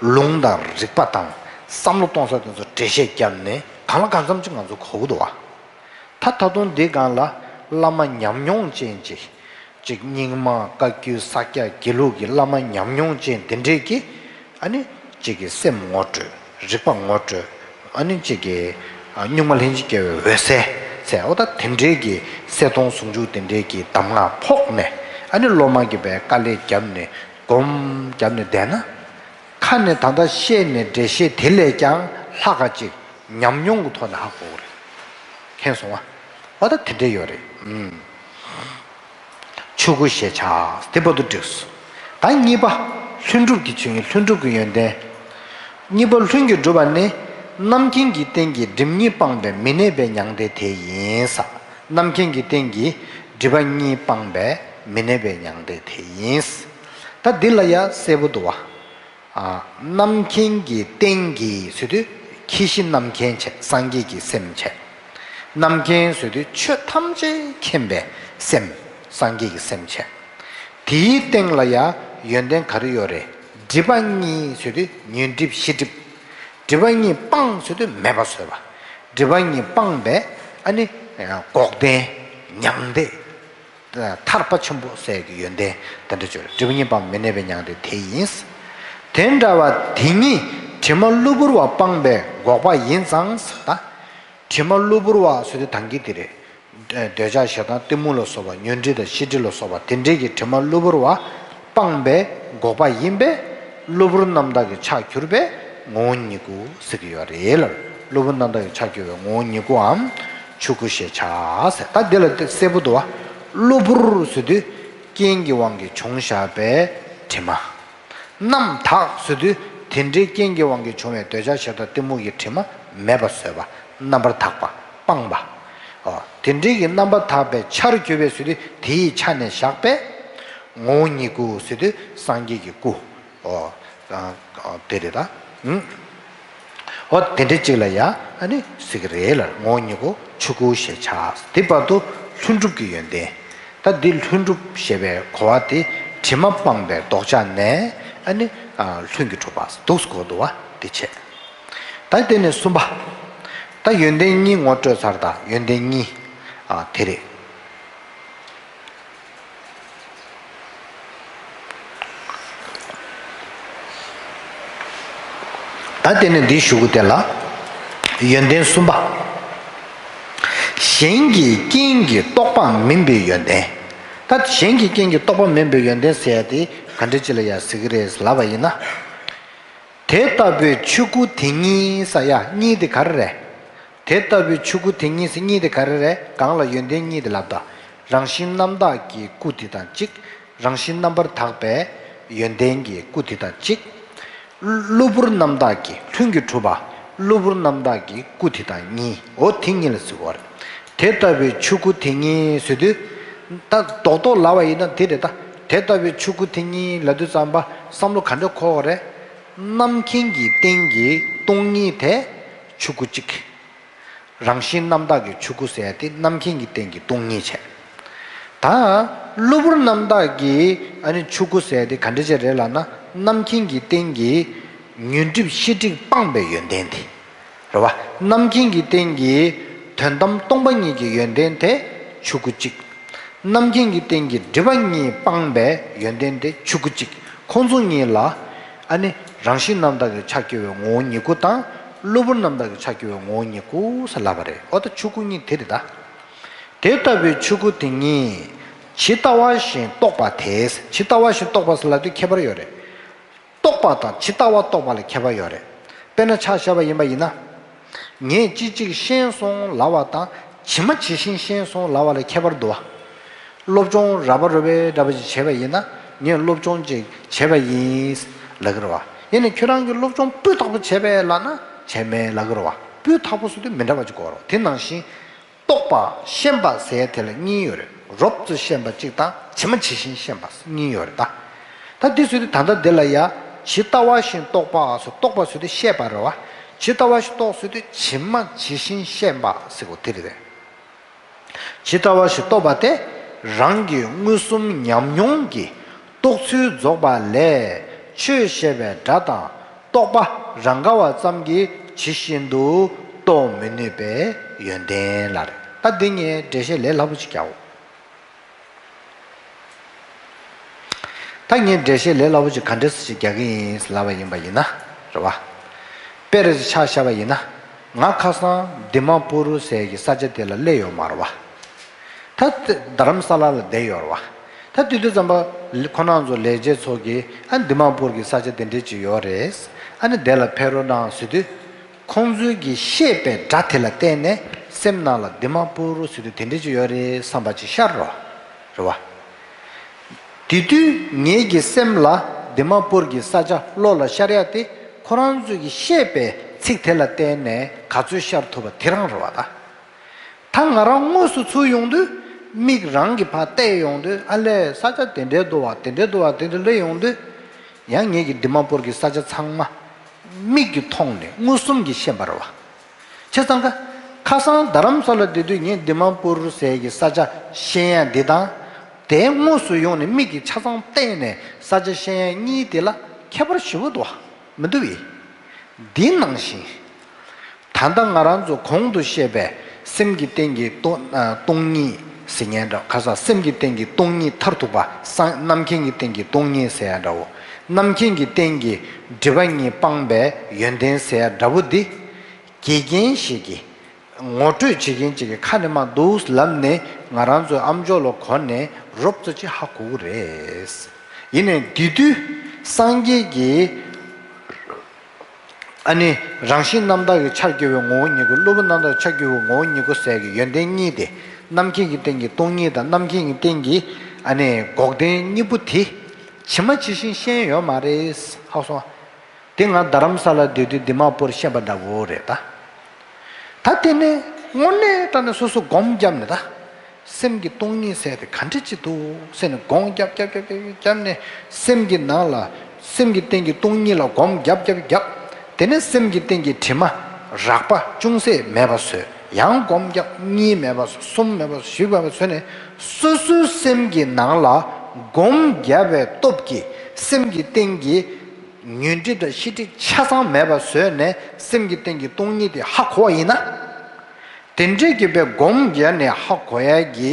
ལུང་དང་རིགས་པ་དང་བསམ་བློ་གཏོང་ས་དེ་ཚོ་འགྲེལ་བཤད་བརྒྱབ་ནས་གང་ལ་གང་འཚམ་ཅིག་ང་ཚོ་གོ་གི་འདུག་བ། ད་ད་དུང་འདི་སྒང་ལ་བླ་མ་ཉམས་མྱོང་ཅན་ཅིག་ཅིག་རྙིང་མ་བཀའ་བརྒྱུད་ས་སྐྱ་དགེ་ལུགས་ཀྱི་བླ་མ་ཉམས་མྱོང་ཅན་དེ་འདྲས་ཀྱིས་ཨ་ནི་ཅིག་གི་སེམས་ངོ་སྤྲོད། རིག་པ་ངོ་སྤྲོད། ཨ་ནི་ཅིག་གི་ཨ་གཉུག་མ་ལྷན་ཅིག་སྐྱེས་པའི་འོད་གསལ། ཟེར། འོ་ད་དེ་འདྲའི་གི་གསལ་སྟོང་ཟུང་འཇུག་དེ་འདྲའི་གི་གདམས་ངག་ཕོག་ནས། ཨ་ནི་སློབ་མ་གིས་པའི་དཀའ་ལས་བརྒྱབ་ནས་སྒོམ་བརྒྱབ་ནས་བསྡད་ན། ཁ་ནས་ད་ལྟ་བཤད་ནས་འགྲེལ་བཤད་དེ་ལས་ཀྱང་ལྷག་ག་ཅིག་ཉམས་མྱོང་གི་ཐོག་ནས་ཧ་གོ་གི་རེད། མཁྱེན་སོང་ང་། འོ་ད་དེ་འདྲ་ཡོད་རེད། ཨུམ། ཆོས་སྐུ་ཞེས་བྱ། དེ་བར་དུ་འགྲིགས་སོ། ད་གཉིས་པ། ལྷུན་གྲུབ་ཀྱི་ཆོས་ཉིད། ལྷུན་གྲུབ་ཀྱི་ཡོན་ཏན། གཉིས་པ་ལྷུན་གྱིས་གྲུབ་པ་ནི། རྣམ་མཁྱེན་གྱི་རྟེན་གྱིས་སྒྲིབ་གཉིས་སྤངས་པས་མི་གནས་པའི་མྱང་འདས་དེ་ཡིན་ས། རྣམ་མཁྱེན་གྱི་རྟེན་གྱིས་སྒྲིབ་པ་གཉིས་སྤངས་པས་མི་གནས་པའི་མྱང་འདས་དེ་ཡིན། ད་འདི་ལ་ཡང་གསལ་པོ་འདུག་བ། ཨ། རྣམ་མཁྱེན་གྱི་རྟེན་གྱིས་ཟེར་དུས་ཁྱད་གཞི་རྣམ་མཁྱེན་བྱས། སངས་རྒྱས་ཀྱི་སེམས་བྱས། རྣམ་མཁྱེན་ཟེར་དུས་ཆོས་ཐམས་ཅད་མཁྱེན་པའི་སེམས། སངས་རྒྱས་ཀྱི་སེམས་བྱས། དེའི་སྟེང་ལ་ཡང་ཡོན་ཏན་ག་རེ་ཡོད་རེད། སྒྲིབ་པ་གཉིས་ཟེར་དུས་ཉོན་སྒྲིབ་ཤེས་སྒྲིབ། སྒྲིབ་པ་གཉིས་སྤངས་ཟེར་དུས་མེད་པ་བཟོས་པ། སྒྲིབ་པ་གཉིས་སྤངས་པས་ཨ་ནི་འགོག་བདེན་མྱང་འདས། ཐར་པ་ཆེན་པོ་ཟེར་གྱི་ཡོན་ཏན་དེ་འདྲ་བརྗོད། སྒྲིབ་གཉིས་སྤངས་མི་གནས་པའི་མྱང་འདས་དེ་ཡིན། དེ་འདྲ་བ་དེ་ཉིད་དྲི་མ་གློ་བུར་བ་སྤངས་པས་འགོག་པ་ཡིན་ཙང་ཟེར། ད་དྲི་མ་གློ་བུར་བ་ཟེར་དུས་ད་གིན་དེ་རེད། འདོད་ཆགས་ཞེ་སྡང་གཏི་མུག་ལ་སོགས་པ། ཉོན་སྒྲིབ་དང་ཤེས་སྒྲིབ་ལ་སོགས་པ་དེ་འདྲའི་གི་དྲི་མ་གློ་བུར་བ་སྤངས་པས་འགོག་པ་ཡིན་པས། གློ་བུར་རྣམ་དག་གི་ཕྱག་གྱུར་པས་ངོ་བོ་ཉིད་སྐུ་ཟེར་གྱི་ཡོད་རེད་ལ། གློ་བུར་རྣམ་དག་གི་ཕྱག་གྱུར་པས་ངོ་བོ་ཉིད་སྐུའམ་ཆོས་སྐུ་ཞེས་བྱ་ཟེར། ད་འདི་ལ་གསལ་པོ་འདུག་བ། གློ་བུར་ཟེར་དུས་རྐྱེན་གྱི་དབང་གིས་བྱུང་བཞག་པའི་དྲི་མ། རྣམ་དག་ཟེར་དུས་དེ་འདྲའི་རྐྱེན་གྱི་དབང་གིས་བྱུང་བའི་འདོད་ཆགས་ཞེ་སྡང་གཏི་མུག་གི་དྲི་མ་མེད་པ་བཟོས་པ། རྣམ་པར་དག་པ་སྤངས་པ། ཨོ། དེ་འདྲའི་གི་རྣམ་པར་དག་པའི་ཆར་གྱུར་པའི་ཟེར་དུས་དེའི་ཆ་ནས་བཞག་པས་ངོ་བོ་ཉིད་སྐུ་ཟེར་དུས་སངས་རྒྱས་ཀྱི་སྐུ། ཨོ། ཨ། ཨ། དེ་རེད་ད། ཨུ། ཨོ། དེ་འདྲའི་གཅིག་ལ་ཡ་ཨ་ནི་ཟེར་གི་རེད་ལ། ངོ་བོ་ཉིད་སྐུ་ཆོས་སྐུ་ཞེས་བྱ། དེ་བར་དུ་ལྷུན་གྲུབ་ཀྱི་ཡོན་ཏན། ད་འདི་ལྷུན་གྲུབ་ཞེས་པའི་གོ་བ་དེ་དྲི་མ་སྤངས་པའི་ལྡོག་ཆ་ནས་ཨ་ནི། ཨ། ལྷུན་གྱིས་གྲུབ་པ་འདུག་གོ་འདུག་བ་དེ་བྱས། ད་དེ་ནས་གསུམ་པ། ད་ཡོན་ཏན་གཉིས་ངོ་སྤྲོད་ཚར། ད་ཡོན་ཏན་གཉིས། ཨ། དེ་རེད། ད་དེ་ནས་འདི་ཞུ་གི་དེ་ལ་ཡོན་ཏན་གསུམ་པ། གཞན་གྱི་རྐྱེན་གྱིས་རྟོགས་པ་མིན་པའི་ཡོན་ཏན། ད་གཞན་གྱི་རྐྱེན་གྱིས་རྟོགས་པ་མིན་པའི་ཡོན་ཏན་ཟེར་ཡ་དེ་ག་འདྲ་ཅིག་ལ་ཡ་ཟེར་གི་རེད་ལབ་པ་ཡིན་ན། དེ་ལྟ་བུའི་ཆོས་སྐུ་དེ་ཉིད་ཟེར་ཡ་གཉིས་དེ་ག་རེ་རེད། དེ་ལྟ་བུའི་ཆོས་སྐུ་དེ་ཉིད་ཟེར་གཉིས་དེ་ག་རེ་རེད། གང་ལ་ཡོན་ཏན་གཉིས་དེ་ལབ་ད། རང་བཞིན་རྣམ་དག་གི་སྐུ་དེ་དང་གཅིག་རང་བཞིན་རྣམ་པར་དག་པའི་ཡོན་ཏན་གྱི་སྐུ་དེ་དང་གཅིག་གློ་བུར་རྣམ་དག་གི་ལྷུན་གྱིས་གྲུབ་པ། གློ་བུར་རྣམ་དག་གི་སྐུ་དེ་དང་གཉིས། འོ་དེ་གཉིས་ལ་ཟེར་བ་རེད། དེ་ལྟ་བུའི་ཆོས་སྐུ་དེ་ཉིད་ཟེར་དུས། ད་རྡོག་རྡོག་ལབ་པ་ཡིན་ན་དེ་རེད་ད། དེ་ལྟ་བུའི་ཆོས་སྐུ་དེ་ཉིད་ལབ་དུས་ཙམ་པ་བསམ་བློ་ག་འདྲ་འཁོར་བ་རེད། རྣམ་མཁྱེན་གྱི་རྟེན་གྱི་སྟོང་ཉིད་དེ་ཆོས་སྐུ་གཅིག་རང་བཞིན་རྣམ་དག་གི་ཆོས་སྐུ་ཟེར་ཡ་དེ་རྣམ་མཁྱེན་གྱི་རྟེན་གྱི་སྟོང་ཉིད་བྱས། ད་གློ་བུར་རྣམ་དག་གི་ཨ་ནི་ཆོས་སྐུ་ཟེར་ཡ་དེ་ག་འདྲ་ཅིག་རེད་ལབ་ན། རྣམ་མཁྱེན་གྱི་རྟེན་གྱི་ཉོན་སྒྲིབ་ཤེས་སྒྲིབ་སྤངས་པའི་ཡོན་ཏན་དེ། རེད་བ། རྣམ་མཁྱེན་གྱི་རྟེན་གྱི་དོན་དམ་སྟོང་པ་ཉིད་ཀྱི་ཡོན་ཏན་དེ་ཆོས་སྐུ་གཅིག་རྣམ་མཁྱེན་གྱི་རྟེན་གྱི་སྒྲིབ་པ་གཉིས་སྤངས་པའི་ཡོན་ཏན་དེ་ཆོས་སྐུ་གཅིག་ཁོང་ཚོ་གཉིས་ལ་ཨ་ནི་རང་བཞིན་རྣམ་དག་གི་ཕྱག་གྱུར་པའི་ངོ་བོ་ཉིད་སྐུ་དང་། གློ་བུར་རྣམ་དག་གི་ཕྱག་གྱུར་པའི་ངོ་བོ་ཉིད་སྐུ་ཟེར་ལབ་པ་རེད། འོ་ད་ཆོས་སྐུ་གཉིས་དེ་རེད་ད། དེ་ལྟ་བུའི་ཆོས་སྐུ་དེ་ཉིད་ཇི་ལྟ་བ་བཞིན་རྟོགས་པ་དེ། ཇི་ལྟ་བ་བཞིན་རྟོགས་པ་ཟེར་ལབ་དུས་ཁྱད་པར་ཡོད་རེད། རྟོགས་པ་དང་ཇི་ལྟ་བ་རྟོགས་པ་ལ་ཁྱད་པར་ཡོད་རེད། དཔེར་ན་ཆ་བཞག་པ་ཡིན་པ་ཡིན་ན། ངས་ཅི་ཅིག་ཤེས་སོང་ལབ་པ་དང་ཇི་མ་ཇི་བཞིན་ཤེས་སོང་ལབ་པ་ལ་ཁྱད་པར་འདུག་བ། སློབ་སྦྱོང་ར་བ་རུ་བའི་འདྲ་པོ་ཅིག་བྱས་པ་ཡིན་ན། ངས་སློབ་སྦྱོང་ཅིག་བྱས་པ་ཡིན་ལབ་ཀྱི་རེད་བ། ཡིན་ནའི་ཁྱོད་རང་གིས་སློབ་སྦྱོང་སྤུས་དག་པོ་བྱས་པས་ལབ་ན་བྱས་མེད་ལབ་ཀྱི་རེད་བ། སྤུས་དག་པོ་ཟེར་དུས་མི་འདྲ་བ་ཅིག་གོ་རོགས། དེ་ནང་བཞིན། རྟོགས་པ་ཤེས་པ་ཟེར་དེ་ལ་གཉིས་ཡོད་རེད། རོབ་ཙམ་ཤེས་པ་གཅིག་དང་ཇི་མ་ཇི་བཞིན་ཤེས་པ་གཉིས་ཡོད་རེད་ད། ད་འདི་ཟེར་དུས་ད་ལྟ་འདི་ལ་ཡ་ཇི་ལྟ་བ་བཞིན་རྟོགས་པ་ཟེར། རྟོགས་པ་ཟེར་དུས་ཤེས་པ་རེད་བ། ཇི་ལྟ་བ་བཞིན་རྟོགས་ཟེར་དུས་ཇི་མ་ཇི་བཞིན་ཤེས་པ་ཟེར་གོ་དེ་རེད། ཇི་ལྟ་བ་བཞིན་རྟོགས་པ་དེ་རང་གི་མངོན་སུམ་ཉམས་མྱོང་གི་རྟོགས་ཚུལ་རྫོགས་པ་ལས་ཆོས་བཤད་པའི་སྒྲ་དང་རྟོག་པ་རང་ག་བ་ཙམ་གྱིས་ཇི་བཞིན་དུ་རྟོགས་མི་ནུས་པའི་ཡོན་ཏན་ལ་རེད། ད་འདི་ངས་འགྲེལ་བཤད་ལས་སླ་པོ་ཅིག་རྒྱག་འོ། ད་ངས་འགྲེལ་བཤད་ལས་སླ་པོ་ཅིག་ག་འདྲ་ཞིག་རྒྱག་གི་ཡིན་ལབ་པ་ཡིན་པ་ཡིན་ན། རེད་བ། དཔེར་ཆ་བཞག་པ་ཡིན་ན། ང་ཁ་སང་དི་མ་པུ་རུ་ཟེར་གྱི་ས་ཆ་དེ་ལ་སླེབས་ཡོད་མ་རེད་བ། ད་དེ་རྡ་རམ་ས་ལ་ལ་བསྡད་ཡོད་རེད་བ། ད་དེ་དུས་ཙམ་པ་ཁོ་རང་ཚོ་ལས་བྱེད་ཚོ་གིས་ཨ་དི་མ་པུར་གྱི་ས་ཆ་དེ་འདྲས་ཅིག་ཡོད་རེད། ཨ་ནི་དེ་ལ་ཕེབས་རོགས་གནང་ཟེར་དུས། ཁོང་ཚོའི་གིས་བཤད་པའི་སྒྲ་དེ་ལ་བརྟེན་ནས་སེམས་ནང་ལ་དི་མ་པུར་ཟེར་དུས་དེ་འདྲས་ཅིག་ཡོད་རེད་བསམ་པ་ཅིག་ཤར་རོ། རེད་བ། དེ་དུས་ངེད་ཀྱི་སེམས་ལ་དི་མ་པུར་གྱི་ས་ཆ་བློ་ལ་ཤར་ཡ་དེ་ཁོ་རང་ཚོས་ཀྱིས་བཤད་པའི་ཚིག་དེ་ལ་བརྟེན་ནས་ག་ཚོད་ཤར་ཐུབ་པ་དེ་རང་རེད་བ་ད། ད་ང་རང་དངོས་སུ་ཚུར་ཡོང་དུས་མིག་རང་གིས་ཕར་བལྟས་ཡོང་དུས་ཨ་ལས་ས་ཆ་དེ་འདྲའི་འདུག་བ་དེ་འདྲའི་འདུག་བ་དེ་འདྲ་སླེབས་ཡོང་དུས། ཡང་ངེད་ཀྱིས་དི་མ་པུར་གྱི་ས་ཆ་ཚང་མ་མིག་གིས་མཐོང་ནས་མངོན་སུམ་གྱིས་ཤེས་པ་རེད་བ། བྱས་ཙང་ཀ་ཁ་སང་རྡ་རམ་ས་ལ་བསྡད་དུས་ངས་དི་མ་པུར་ཟེར་གྱི་ས་ཆ་ཤེས་ཡ་འདི་དང་། དེ་དངོས་སུ་ཡོང་ནས་མིག་གིས་ཆ་ཚང་བལྟས་ནས་ས་ཆ་ཤེས་ཡ་གཉིས་དེ་ལ་ཁྱད་པར་ཞེ་པོ་འདུག་བ། མི་འདུག་བས། འདི་ནང་བཞིན། ད་ལྟ་ང་རང་ཚོ་གོང་དུ་བཤད་པའི་སེམས་ཀྱི་སྟེང་གི་སྟོང་ཨ་སྟོང་ཉིད་ཟེར་མཁན་འདྲ་ག་ས་སེམས་ཀྱི་སྟེང་གི་སྟོང་ཉིད་མཐར་ཐུག་པ་སང་རྣམ་མཁྱེན་གྱི་སྟེང་གི་སྟོང་ཉིད་ཟེར་ཡ་འདྲ་བོ། རྣམ་མཁྱེན་གྱི་སྟེང་གི་སྒྲིབ་པ་གཉིས་སྤངས་པའི་ཡོན་ཏན་ཟེར་ཡ་འདྲ་བོ་འདི། དགེ་རྒན་ཞིག་གིས་ངོ་སྤྲོད་བྱེད་མཁན་ཅིག་གི་ཁ་ནས་མར་འདུག་ལབ་ནས་ང་རང་ཚོའི་ཨམ་ཅོག་ལ་གོ་ནས་རོབ་ཙམ་ཅིག་ཧ་གོ་གི་རེད། ཡིན་ནའི་དེ་དུས་སངས་རྒྱས་ཀྱིས། ཨ་ནི་རང་བཞིན་རྣམ་དག་གི་ཆར་གྱུར་པའི་ངོ་བོ་ཉིད་སྐུ། གློ་བུར་རྣམ་དག་གི་ཆར་གྱུར་པའི་ངོ་བོ་ཉིད་སྐུ་ཟེར་གྱི་ཡོན་ཏན་གཉིས་དེ། རྣམ་མཁྱེན་གྱི་སྟེང་གི་སྟོང་ཉིད་དང་རྣམ་མཁྱེན་གྱི་སྟེང་གི་ཨ་ནི་འགོག་བདེན་གཉིས་པོ་དེ་ཇི་མ་ཇི་བཞིན་ཤེས་ཡོད་མ་རེད། ཧ་གོ་སོང་ཨ། དེ་ང་རྡ་རམ་ས་ལ་སྡོད་དུས་དི་མ་པུར་ཤེས་པ་འདྲ་བོ་རེད་ད། ད་དེ་ནས་དངོས་གནས་དྲང་གནས་སོ་སོ་སྒོམ་བརྒྱབ་ནས་ད། སེམས་ཀྱི་སྟོང་ཉིད་ཟེར་དེ་ག་འདྲ་ཅིག་འདུག་ཟེར་ནས་སྒོམ་བརྒྱབ་བརྒྱབ་བརྒྱབ་བརྒྱབ་བརྒྱབ་ནས་སེམས་ཀྱི་ནང་ལ་སེམས་ཀྱི་སྟེང་གི་སྟོང་ཉིད་ལ་སྒོམ་བརྒྱབ་བརྒྱབ་བརྒྱབ། དེ་ནས་སེམས་ཀྱི་སྟེང་གི་དྲི་མ་རགས་པ་ཅུང་ཟད་མེད་པ་བཟོས། ཡང་སྒོམ་བརྒྱབ། གཉིས་མེད་པ་བཟོས། གསུམ་མེད་པ་བཟོས། བཞི་མེད་པ་བཟོས་ནས་སོ་སོའི་སེམས་ཀྱི་ནང་ལ་སྒོམ་བརྒྱབ་པའི་སྟོབས་ཀྱིས་སེམས་ཀྱི་སྟེང་གི་ཉོན་སྒྲིབ་དང་ཤེས་སྒྲིབ་ཆ་ཚང་མེད་པ་བཟོས་ནས་སེམས་ཀྱི་སྟེང་གི་སྟོང་ཉིད་དེ་ཧ་གོ་བ་ཡིན་ན། དེ་འདྲའི་གི་པའི་སྒོམ་བརྒྱབ་ནས་ཧ་གོ་ཡ་གི་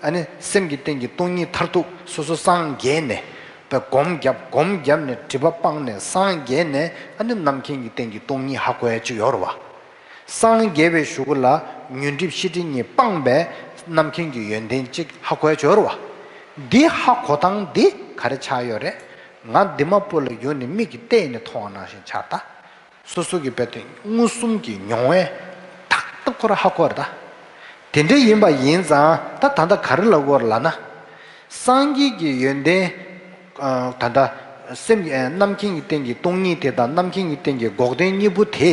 ཨ་ནི་སེམས་ཀྱི་སྟེང་གི་སྟོང་ཉིད་མཐར་ཐུག་སོ་སོ་སངས་རྒྱས་ནས་པའི་སྒོམ་བརྒྱབ། སྒོམ་བརྒྱབ་ནས་སྒྲིབ་པ་སྤངས་ནས་སངས་རྒྱས་ནས་ཨ་ནི་རྣམ་མཁྱེན་གྱི་སྟེང་གི་སྟོང་ཉིད་ཧ་གོ་ཡ་ཅིག་ཡོད་རེད་བ། སངས་རྒྱས་པའི་གཞུག་གུ་ལ་ཉོན་སྒྲིབ་ཤེས་སྒྲིབ་གཉིས་སྤངས་པའི་རྣམ་མཁྱེན་གྱི་ཡོན་ཏན་ཅིག་ཧ་གོ་ཡ་ཅིག་ཡོད་རེད་བ། འདི་ཧ་གོ་སྟངས་འདི་ག་རེ་ཆགས་ཡོད་རེད། ང་འདི་མ་པུར་ལ་ཡོང་ནས་མིག་གིས་བལྟས་ནས་མཐོང་བ་ནང་བཞིན་ཆགས་ད། སོ་སོ་གི་དཔེ་དེ་མངོན་སུམ་གྱི་མྱོང་བས་ཏག་ཏག་ཁོ་རང་ཧ་གོ་བ་རེད་ད། དེ་འདྲ་ཡིན་པ་ཡིན་ཙང་ད་ད་ལྟ་ག་རེ་ལབ་དགོས་རེད་ལབ་ན། སངས་རྒྱས་ཀྱི་ཡོན་ཏན། ཨ་ད་ལྟ་སེམས་ཀྱི་ཨ་རྣམ་མཁྱེན་གྱི་སྟེང་གི་སྟོང་ཉིད་དེ་དང་རྣམ་མཁྱེན་གྱི་སྟེང་གི་འགོག་བདེན་གཉིས་པོ་དེ།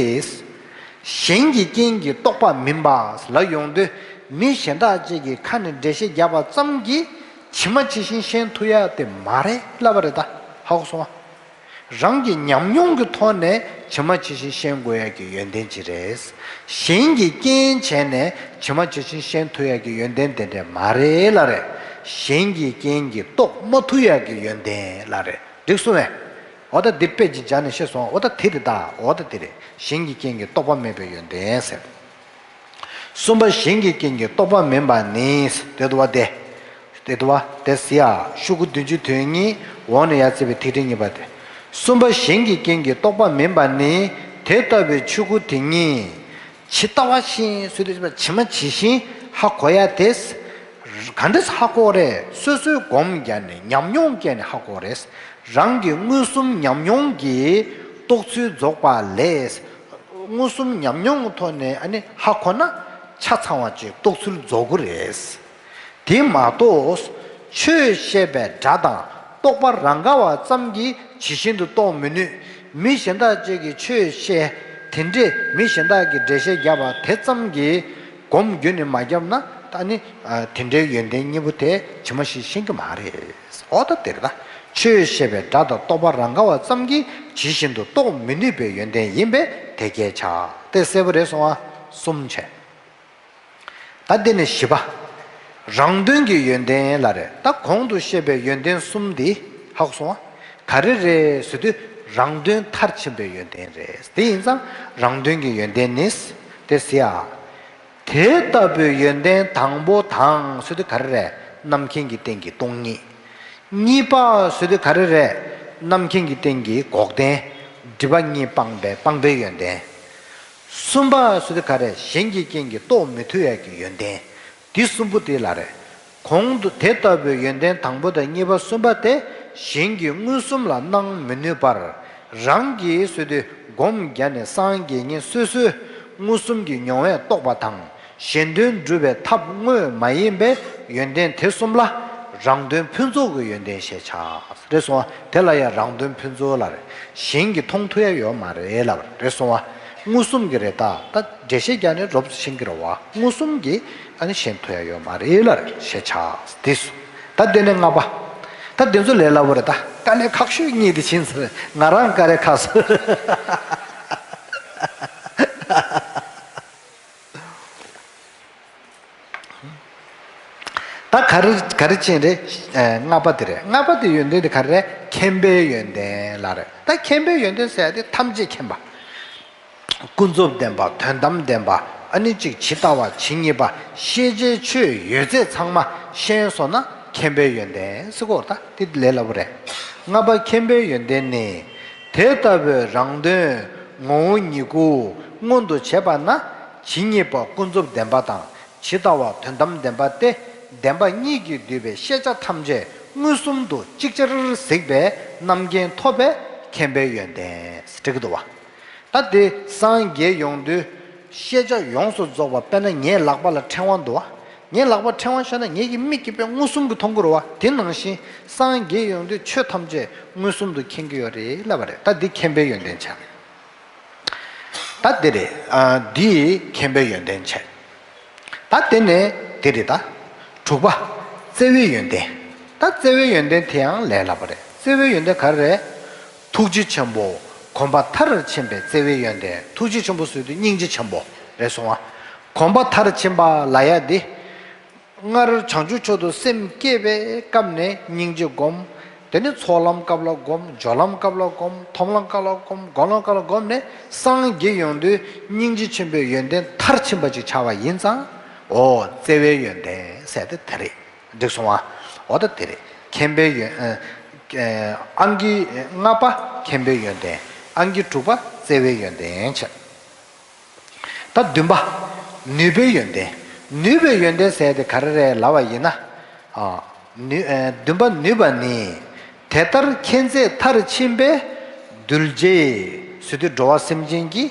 གཞན་གྱི་རྐྱེན་གྱིས་རྟོགས་པ་མིན་པ་ལབ་ཡོང་དུས་མི་གཞན་དག་ཅིག་གིས་ཁ་ནས་འགྲེལ་བཤད་བརྒྱབ་པ་ཙམ་གྱིས་ཇི་མ་ཇི་བཞིན་ཤེས་ཐུབ་ཡ་དེ་མ་རེད་ལབ་པ་རེད་ད། ཧ་གོ་སོང་ཨ། རང་གི་ཉམས་མྱོང་གི་ཐོག་ནས་ཇི་མ་ཇི་བཞིན་ཤེས་དགོས་ཡ་གི་ཡོན་ཏན་ཅིག་རེད། གཞན་གྱི་རྐྱེན་བྱས་ནས་ཇི་མ་ཇི་བཞིན་ཤེས་ཐུབ་ཡ་གི་ཡོན་ཏན་དེ་འདྲ་མ་རེད་ལབ་རེད། གཞན་གྱི་རྐྱེན་གྱིས་རྟོགས་མ་ཐུབ་ཡ་གི་ཡོན་ཏན་ལབ་རེད། འགྲིག་སོང་ངས། འོ་ད་འདི་དཔེ་ཅིག་སྦྱར་ནས་བཤད་སོང་། འོ་ད་དེ་རེད་ད། འོ་ད་དེ་རེད། གཞན་གྱི་རྐྱེན་གྱིས་རྟོགས་པ་མེད་པའི་ཡོན་ཏན་ཟེར། གསུམ་པ་གཞན་གྱི་རྐྱེན་གྱིས་རྟོགས་པ་མིན་པ་ནི། དེ་དུ་བ་སྟེ། དེ་དུ་བ་སྟེ་ཟེར་ཡ། ཤོག་གུ་བདུན་ཅུ་དོན་གཉིས་འོག་ནས་ཡར་བརྩིས་པའི་ཐིག་ཕྲེང་གཉིས་པ་སྟེ། གསུམ་པ་གཞན་གྱི་རྐྱེན་གྱིས་རྟོགས་པ་མིན་པ་ནི། དེ་ལྟ་བུའི་ཆོས་སྐུ་དེ་ཉིད་ཇི་ལྟ་བ་བཞིན་ཟེར་དུས་ཇི་མ་ཇི་བཞིན་ཧ་གོ་ཡ་དེ། ག་འདྲས་ཧ་གོ་རེད། སོ་སོའི་སྒོམ་བརྒྱབ་ནས་ཉམས་མྱོང་བསྐྱལ་ནས་ཧ་གོ་རེད། རང་གི་མངོན་སུམ་ཉམས་མྱོང་གིས་རྟོགས་ཚུལ་རྫོགས་པ་ལས། མངོན་སུམ་ཉམས་མྱོང་གི་ཐོག་ནས་ཨ་ནི་ཧ་གོ་ན་ཆ་ཚང་བ་ཅིག་རྟོགས་ཚུལ་རྫོགས་ཀྱི་རེད། དེ་མ་གཏོགས་ཆོས་བཤད་པའི་སྒྲ་དང་རྟོག་པ་རང་ག་བ་ཙམ་གྱིས་ཇི་བཞིན་དུ་རྟོགས་མི་ནུས། མི་གཞན་དག་ཅིག་གིས་ཆོས་བཤད་དེ་འདྲས་མི་གཞན་དག་གིས་འགྲེལ་བཤད་བརྒྱབ་པ་དེ་ཙམ་གྱིས་སྒོམ་རྒྱུད་ནས་མ་བརྒྱབ་ན་ད་ནི་དེ་འདྲའི་ཡོན་ཏན་གཉིས་པོ་དེ་ཇི་མ་ཞིག་ཤེས་ཀྱི་མ་རེད། འོ་ད་དེ་རེད་ད། ཆོས་བཤད་པའི་སྒྲ་དང་རྟོག་པ་རང་ག་བ་ཙམ་གྱིས་ཇི་བཞིན་དུ་རྟོགས་མི་ནུས་པའི་ཡོན་ཏན་ཡིན་པས་དེ་སྐད་བྱ། དེ་གསལ་པོ་རེད་སོང་ཨ། གསུམ་བྱས། ད་འདི་ནས་བཞི་པ། རང་དོན་གྱི་ཡོན་ཏན་ལ་རེད། ད་གོང་དུ་བཤད་པའི་ཡོན་ཏན་གསུམ་འདི་ཧ་གོ་སོང་ཨ། ག་རེ་རེད་ཟེར་དུས་རང་དོན་མཐར་ཕྱིན་པའི་ཡོན་ཏན་རེད། དེ་ཡིན་ཙང་རང་དོན་གྱི་ཡོན་ཏན་ནི་དེ་ཟེར་ཡ། དེ་ལྟ་བུའི་ཡོན་ཏན་དང་པོ་དང་ཟེར་དུས་ག་རེ་རེད། རྣམ་མཁྱེན་གྱི་སྟེང་གི་སྟོང་ཉིད། གཉིས་པ་ཟེར་དུས་ག་རེ་རེད། རྣམ་མཁྱེན་གྱི་སྟེང་གི་འགོག་བདེན། སྒྲིབ་པ་གཉིས་སྤངས་པའི་སྤངས་པའི་ཡོན་ཏན། གསུམ་པ་ཟེར་དུས་ག་རེ། གཞན་གྱི་རྐྱེན་གྱིས་རྟོགས་མི་ཐུབ་ཡག་གི་ཡོན་ཏན། འདི་གསུམ་པོ་དེ་ལ་རེད། གོང་དུ་དེ་ལྟ་བུའི་ཡོན་ཏན་དང་པོ་དང་གཉིས་པ་གསུམ་པ་དེ་གཞན་གྱིས་མངོན་སུམ་ལ་སྣང་མི་ནུས་པར། རང་གིས་ཟེར་དུས་སྒོམ་བརྒྱབ་ནས་སངས་རྒྱས་ཉིད་སོ་སོའི་མངོན་སུམ་གྱི་མྱོང་བས་རྟོགས་པ་དང་། གཞན་དོན་སྒྲུབ་པའི་ཐབས་དངོས་མ་ཡིན་པའི་ཡོན་ཏན་དེ་གསུམ་ལ་རང་དོན་ཕུན་ཚོགས་ཀྱི་ཡོན་ཏན་ཞེས་བྱ། རེད་སོང་བ། དེ་ལ་ཡང་རང་དོན་ཕུན་ཚོགས་ལ་རེད། གཞན་གྱིས་མཐོང་ཐུབ་ཡ་ཡོད་མ་རེད་ལབ་པ་རེད་སོང་བ། མངོན་སུམ་གྱི་རེད་ད། ད་འགྲེལ་བཤད་རྒྱག་ནས་རོབ་ཙམ་ཤེས་ཀྱི་རེད་བ། མངོན་སུམ་གྱིས་ཨ་ནི་གཞན་མཐོང་ཡ་ཡོད་མ་རེད་ལབ་པ་རེད། ཞེས་བྱ། དེ་སོང་། ད་དེ་ནས་ལྔ་པ། ད་དེ་ཚོ་ལས་སླ་པོ་རེད་ད། དཀའ་ལས་ཁག་ཤོས་གཉིས་དེ་ཕྱིན་ཚར། ང་རང་དཀའ་ལས་ཁག་སོང་། ད་ག་རེ་ག་རེ་ཕྱིན་རེད། ཨ། ལྔ་པ་དེ་རེད། ལྔ་པ་དེ་ཡོན་ཏན་དེ་ག་རེ་རེད། མཁྱེན་པའི་ཡོན་ཏན་ལབ་རེད། ད་མཁྱེན་པའི་ཡོན་ཏན་ཟེར་ཡ་དེ་ཐམས་ཅད་མཁྱེན་པ། ཀུན་རྫོབ་བདེན་པ། དོན་དམ་བདེན་པ། ཨ་ནི་གཅིག་ཇི་ལྟ་བ་ཇི་སྙེད་པ། ཤེས་བྱའི་ཆོས་ཡོད་ཚད་ཚང་མ་ཤེས་སོང་ན་མཁྱེན་པའི་ཡོན་ཏན་ཟེར་གོ་རེད། ད་དེ་ལས་སླ་པོ་རེད། ལྔ་པ་མཁྱེན་པའི་ཡོན་ཏན་ནི། དེ་ལྟ་བུའི་རང་དོན་ངོ་བོ་ཉིད་སྐུ་མངོན་དུ་བྱེད་པ་ན། ཇི་སྙེད་པ་ཀུན་རྫོབ་བདེན་པ་དང་། ཇི་ལྟ་བ་དོན་དམ་བདེན་པ་སྟེ། བདེན་པ་གཉིས་ཀྱིས་བསྡུས་པའི་ཤེས་བྱ་ཐམས་ཅད་མངོན་སུམ་དུ་ཅིག་ཅར་གཟིགས་པའི་རྣམ་མཁྱེན་ཐོབ་པས་མཁྱེན་པའི་ཡོན་ཏན་ཟེར་གྱི་འདུག་བ། ད་དེ་སངས་རྒྱས་ཡོང་དུས་ཤེས་བྱ་ཡོངས་སུ་རྫོགས་པ། དཔེར་ན་ངའི་ལག་པ་ལ་ཕྲེང་བ་འདུག་བ། ངའི་ལག་པ་ཕྲེང་བ་ཤར་ན་ངེད་ཀྱི་མིག་གིས་དཔེ་མངོན་སུམ་གྱིས་མཐོང་གི་རེད་བ། དེ་ནང་བཞིན་སངས་རྒྱས་ཡོང་དུས་ཆོས་ཐམས་ཅད་མངོན་སུམ་དུ་མཁྱེན་གྱི་ཡོད་རེད་ལབ་པ་རེད། ད་འདི་མཁྱེན་པའི་ཡོན་ཏན་བྱས། ད་འདི་རེད། ཨ། འདི་མཁྱེན་པའི་ཡོན་ཏན་བྱས། ད་དེ་ནས་འདི་རེད་ད། དྲུག་པ། བརྩེ་བའི་ཡོན་ཏན། ད་བརྩེ་བའི་ཡོན་ཏན་དེ་ཡང་ལས་སླ་པོ་རེད། བརྩེ་བའི་ཡོན་ཏན་ག་རེ་རེད། ཐུགས་རྗེ་ཆེན་པོ། གོམས་པ་མཐར་ཕྱིན་པའི་བརྩེ་བའི་ཡོན་ཏན། ཐུགས་རྗེ་ཆེན་པོ་ཟེར་དུས་སྙིང་རྗེ་ཆེན་པོ་རེད་སོང་བ། གོམས་པ་མཐར་ཕྱིན་པ་ལབ་ཡ་འདི། སྔར་བྱང་ཆུབ་མཆོག་ཏུ་སེམས་བསྐྱེད་པའི་སྐབས་ནས་སྙིང་རྗེ་སྒོམ། དེ་ནས་ཚོགས་ལམ་སྐབས་ལ་སྒོམ། སྦྱོར་ལམ་སྐབས་ལ་སྒོམ། མཐོང་ལམ་སྐབས་ལ་སྒོམ། སྒོམ་ལམ་སྐབས་ལ་སྒོམ་ནས་སངས་རྒྱས་ཡོང་དུས་སྙིང་རྗེ་ཆེན་པོའི་ཡོན་ཏན་མཐར་ཕྱིན་པ་ཅིག་ཆགས་པ་ཡིན་ཙང་། འོ། བརྩེ་བའི་ཡོན་ཏན་ཟེར་དེ་དེ་རེད། འགྲིག་སོང་ང་། འོ་ད་དེ་རེད། མཁྱེན་པའི་ཡོན། ཨ། ཨང་ཀི་ལྔ་པ་མཁྱེན་པའི་ཡོན་ཏན། ཨང་ཀི་དྲུག་པ་བརྩེ་བའི་ཡོན་ཏན་བྱས། ད་བདུན་པ། ནུས་པའི་ཡོན་ཏན། ནུས་པའི་ཡོན་ཏན་ཟེར་དེ་ག་རེ་རེད་ལབ་པ་ཡིན་ན། ཨ། ནུས། ཨ། བདུན་པ་ནུས་པ་ནི། དེ་ལྟར་མཁྱེན་ཚད་མཐར་ཕྱིན་པས་གདུལ་བྱའི་ཟེར་དུས་འགྲོ་བ་སེམས་ཅན་གྱི་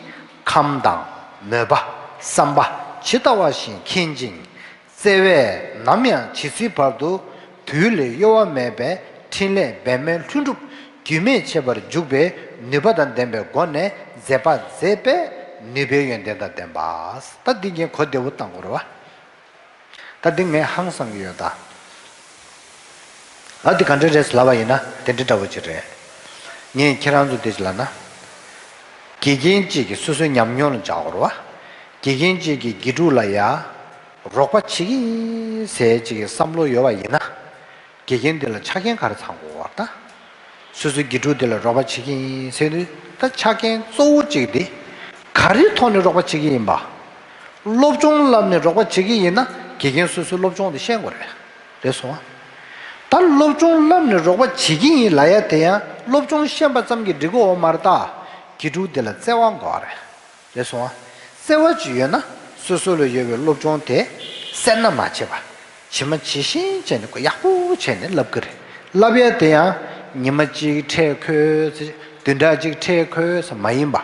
ཁམས་དང་མོས་པ། བསམ་པ་ཇི་ལྟ་བ་བཞིན་མཁྱེན་ཅིང་། བརྩེ་བས་ནམ་ཡང་ཇི་སྲིད་བར་དུ་དུས་ལས་གཡོ་བ་མེད་པའི་འཕྲིན་ལས་འབད་མེད་ལྷུན་གྲུབ་རྒྱུན་མི་ཆད་པར་འཇུག་པའི་ནུས་པ་དང་ལྡན་པའི་སྒོ་ནས་མཛད་པ་མཛད་པས་ནུས་པའི་ཡོན་ཏན་དང་ལྡན་པ། ད་འདི་ངས་གོ་བདེ་བོ་བཏང་དགོས་རེད་བ། ད་འདི་ངས་ཧང་སང་གི་ཡོད་ད། ཨ། འདི་ག་འདྲ་རེད་ལབ་པ་ཡིན་ན་དེ་འདྲ་འདྲ་བོ་ཅིག་རེད། ངས་ཁྱེད་རང་ཚོ་འདི་ཅིག་ལབ་ན། དགེ་རྒན་གཅིག་གིས་སོ་སོའི་ཉམས་མྱོང་ལ་འཇགས་དགོས་རེད་བ། དགེ་རྒན་གཅིག་གིས་དགེ་ཕྲུག་ལ་ཡ། རོགས་པ་བྱེད་ཀྱི་ཡིན་ཟེར་ཅིག་གི་བསམ་བློ་ཡོད་པ་ཡིན་ན། དགེ་རྒན་འདི་ལ་ཆ་རྐྱེན་ག་རེ་ཚང་དགོས་བར་ད། སོ་སོའི་དགེ་ཕྲུག་འདི་ལ་རོགས་པ་བྱེད་ཀྱི་ཡིན་ཟེར་དུས་ད་ཆ་རྐྱེན་གཙོ་བོ་གཅིག་འདི། ག་རེའི་ཐོག་ནས་རོགས་པ་བྱེད་ཀྱི་ཡིན་པ། སློབ་སྦྱོང་བསླབས་ནས་རོགས་པ་བྱེད་ཀྱི་ཡིན་ན་དགེ་རྒན་སོ་སོའི་སློབ་སྦྱོང་དེ་ཤེས་དགོས་རེད། རེད་སོང་ཨ། ད་སློབ་སྦྱོང་བསླབས་ནས་རོགས་པ་བྱེད་ཀྱི་ཡིན་ལབ་ཡ་དེ་ཡང་སློབ་སྦྱོང་ཤེས་པ་ཙམ་གྱིས་འགྲིག་གི་ཡོད་མ་རེད་ད། དགེ་ཕྲུག་འདི་ལ་བརྩེ་བ་དགོས་རེད། རེད་སོང་ཨ། བརྩེ་བ་ཅིག་ཡོད་ན་སོ་སོ་ལ་ཡོད་པའི་སློབ་སྦྱོང་དེ་སེར་སྣ་མ་བྱེད་པ། ཇི་མ་ཇི་བཞིན་བྱས་ནས་ཁོ་ཡག་པོ་བྱས་ནས་བསླབ་ཀྱི་རེད། བསླབ་ཡ་དེ་ཡང་ཉི་མ་གཅིག་འཕྲད་ཁོས་ཟེར། བདུན་ཕྲག་གཅིག་འཕྲད་ཁོས་ཟེར་མ་ཡིན་པ།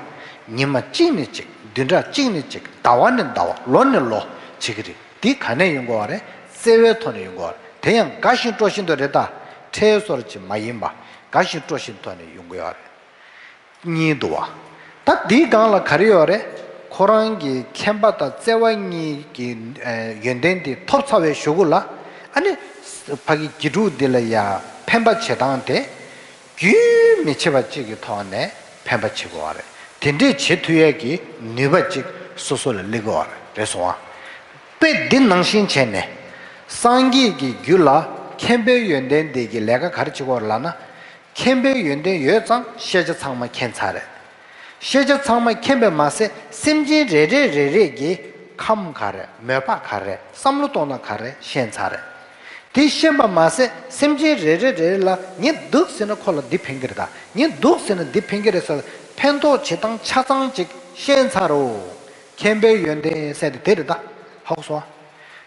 ཉི་མ་གཅིག་ནས་གཅིག་བདུན་ཕྲག་གཅིག་ནས་གཅིག་ཟླ་བ་ནས་ཟླ་བ། ལོ་ནས་ལོ་བྱེད་ཀྱི་རེད། འདི་ག་ནས་ཡོང་དགོས་བ་རེད། བརྩེ་བའི་ཐོག་ནས་ཡོང་དགོས་བ་རེད། དེ་ཡང་དགའ་བཞིན་སྤྲོ་བཞིན་དུ་རེད་ད། ཁྲལ་སོར་ཅིག་མ་ཡིན་པ། དགའ་བཞིན་སྤྲོ་བཞིན་ཐོག་ནས་ཡོང་དགོས་བ་རེད། གཉིས་འདུག་བ། ད་འདིའི་སྒང་ལ་ག་རེ་ཡོད་རེད། ཁོ་རང་གི་མཁྱེན་པ་དང་བརྩེ་བ་གཉིས་ཀྱི་ཨ་ཡོན་ཏན་དེ་ཐོབ་ཚར་བའི་གཞུག་གུ་ལ། ཨ་ནི་ཕ་གི་དགེ་ཕྲུག་འདི་ལ་ཡ་ཕན་པ་བྱེད་སྟངས་དེ་རྒྱུན་མི་ཆད་པ་གཅིག་གི་ཐོག་ནས་ཕན་པ་བྱེད་དགོས་བ་རེད། དེ་འདྲས་བྱེད་ཐུབ་ཡས་ཀྱི་ནུས་པ་གཅིག་སོ་སོ་ལ་སླེབས་དགོས་བ་རེད་སོང་ཨ། དཔེ་འདི་ནང་བཞིན་བྱས་ནས། སངས་རྒྱས་ཀྱི་རྒྱུད་ལ་མཁྱེན་པའི་ཡོན་ཏན་དེ་གི་ལས་ཀ་ག་རེ་བྱེད་དགོས་རེད་ལབ་ན། མཁྱེན་པའི་ཡོན་ཏན་ཡོད་ཙང་ཤེས་བྱ་ཚང་མ་མཁྱེན་ཚར་རེད། ཤེས་བྱ་ཚང་མ་མཁྱེན་པས་མ་ཟད་སེམས་ཅན་རེ་རེ་རེ་རེ་གི་ཁམས་ག་རེ། མོས་པ་ག་རེ། བསམ་བློ་གཏོང་སྟངས་ག་རེ་ཤེས་ཚར་རེད། དེ་ཤེས་པ་མ་ཟད་སེམས་ཅན་རེ་རེ་རེ་རེ་ལ་ངས་འདུག་ཟེར་ན་ཁོ་ལ་འདི་ཕན་གྱི་རེད་ད། ངས་འདུག་ཟེར་ན་འདི་ཕན་གྱི་རེད་ཟེར་ཕན་ཐོགས་བྱེད་སྟངས་ཆ་ཚང་ཅིག་ཤེས་ཚར་རོ། མཁྱེན་པའི་ཡོན་ཏན་ཟེར་དེ་དེ་རེད་ད། ཧ་གོ་སོང་ཨ།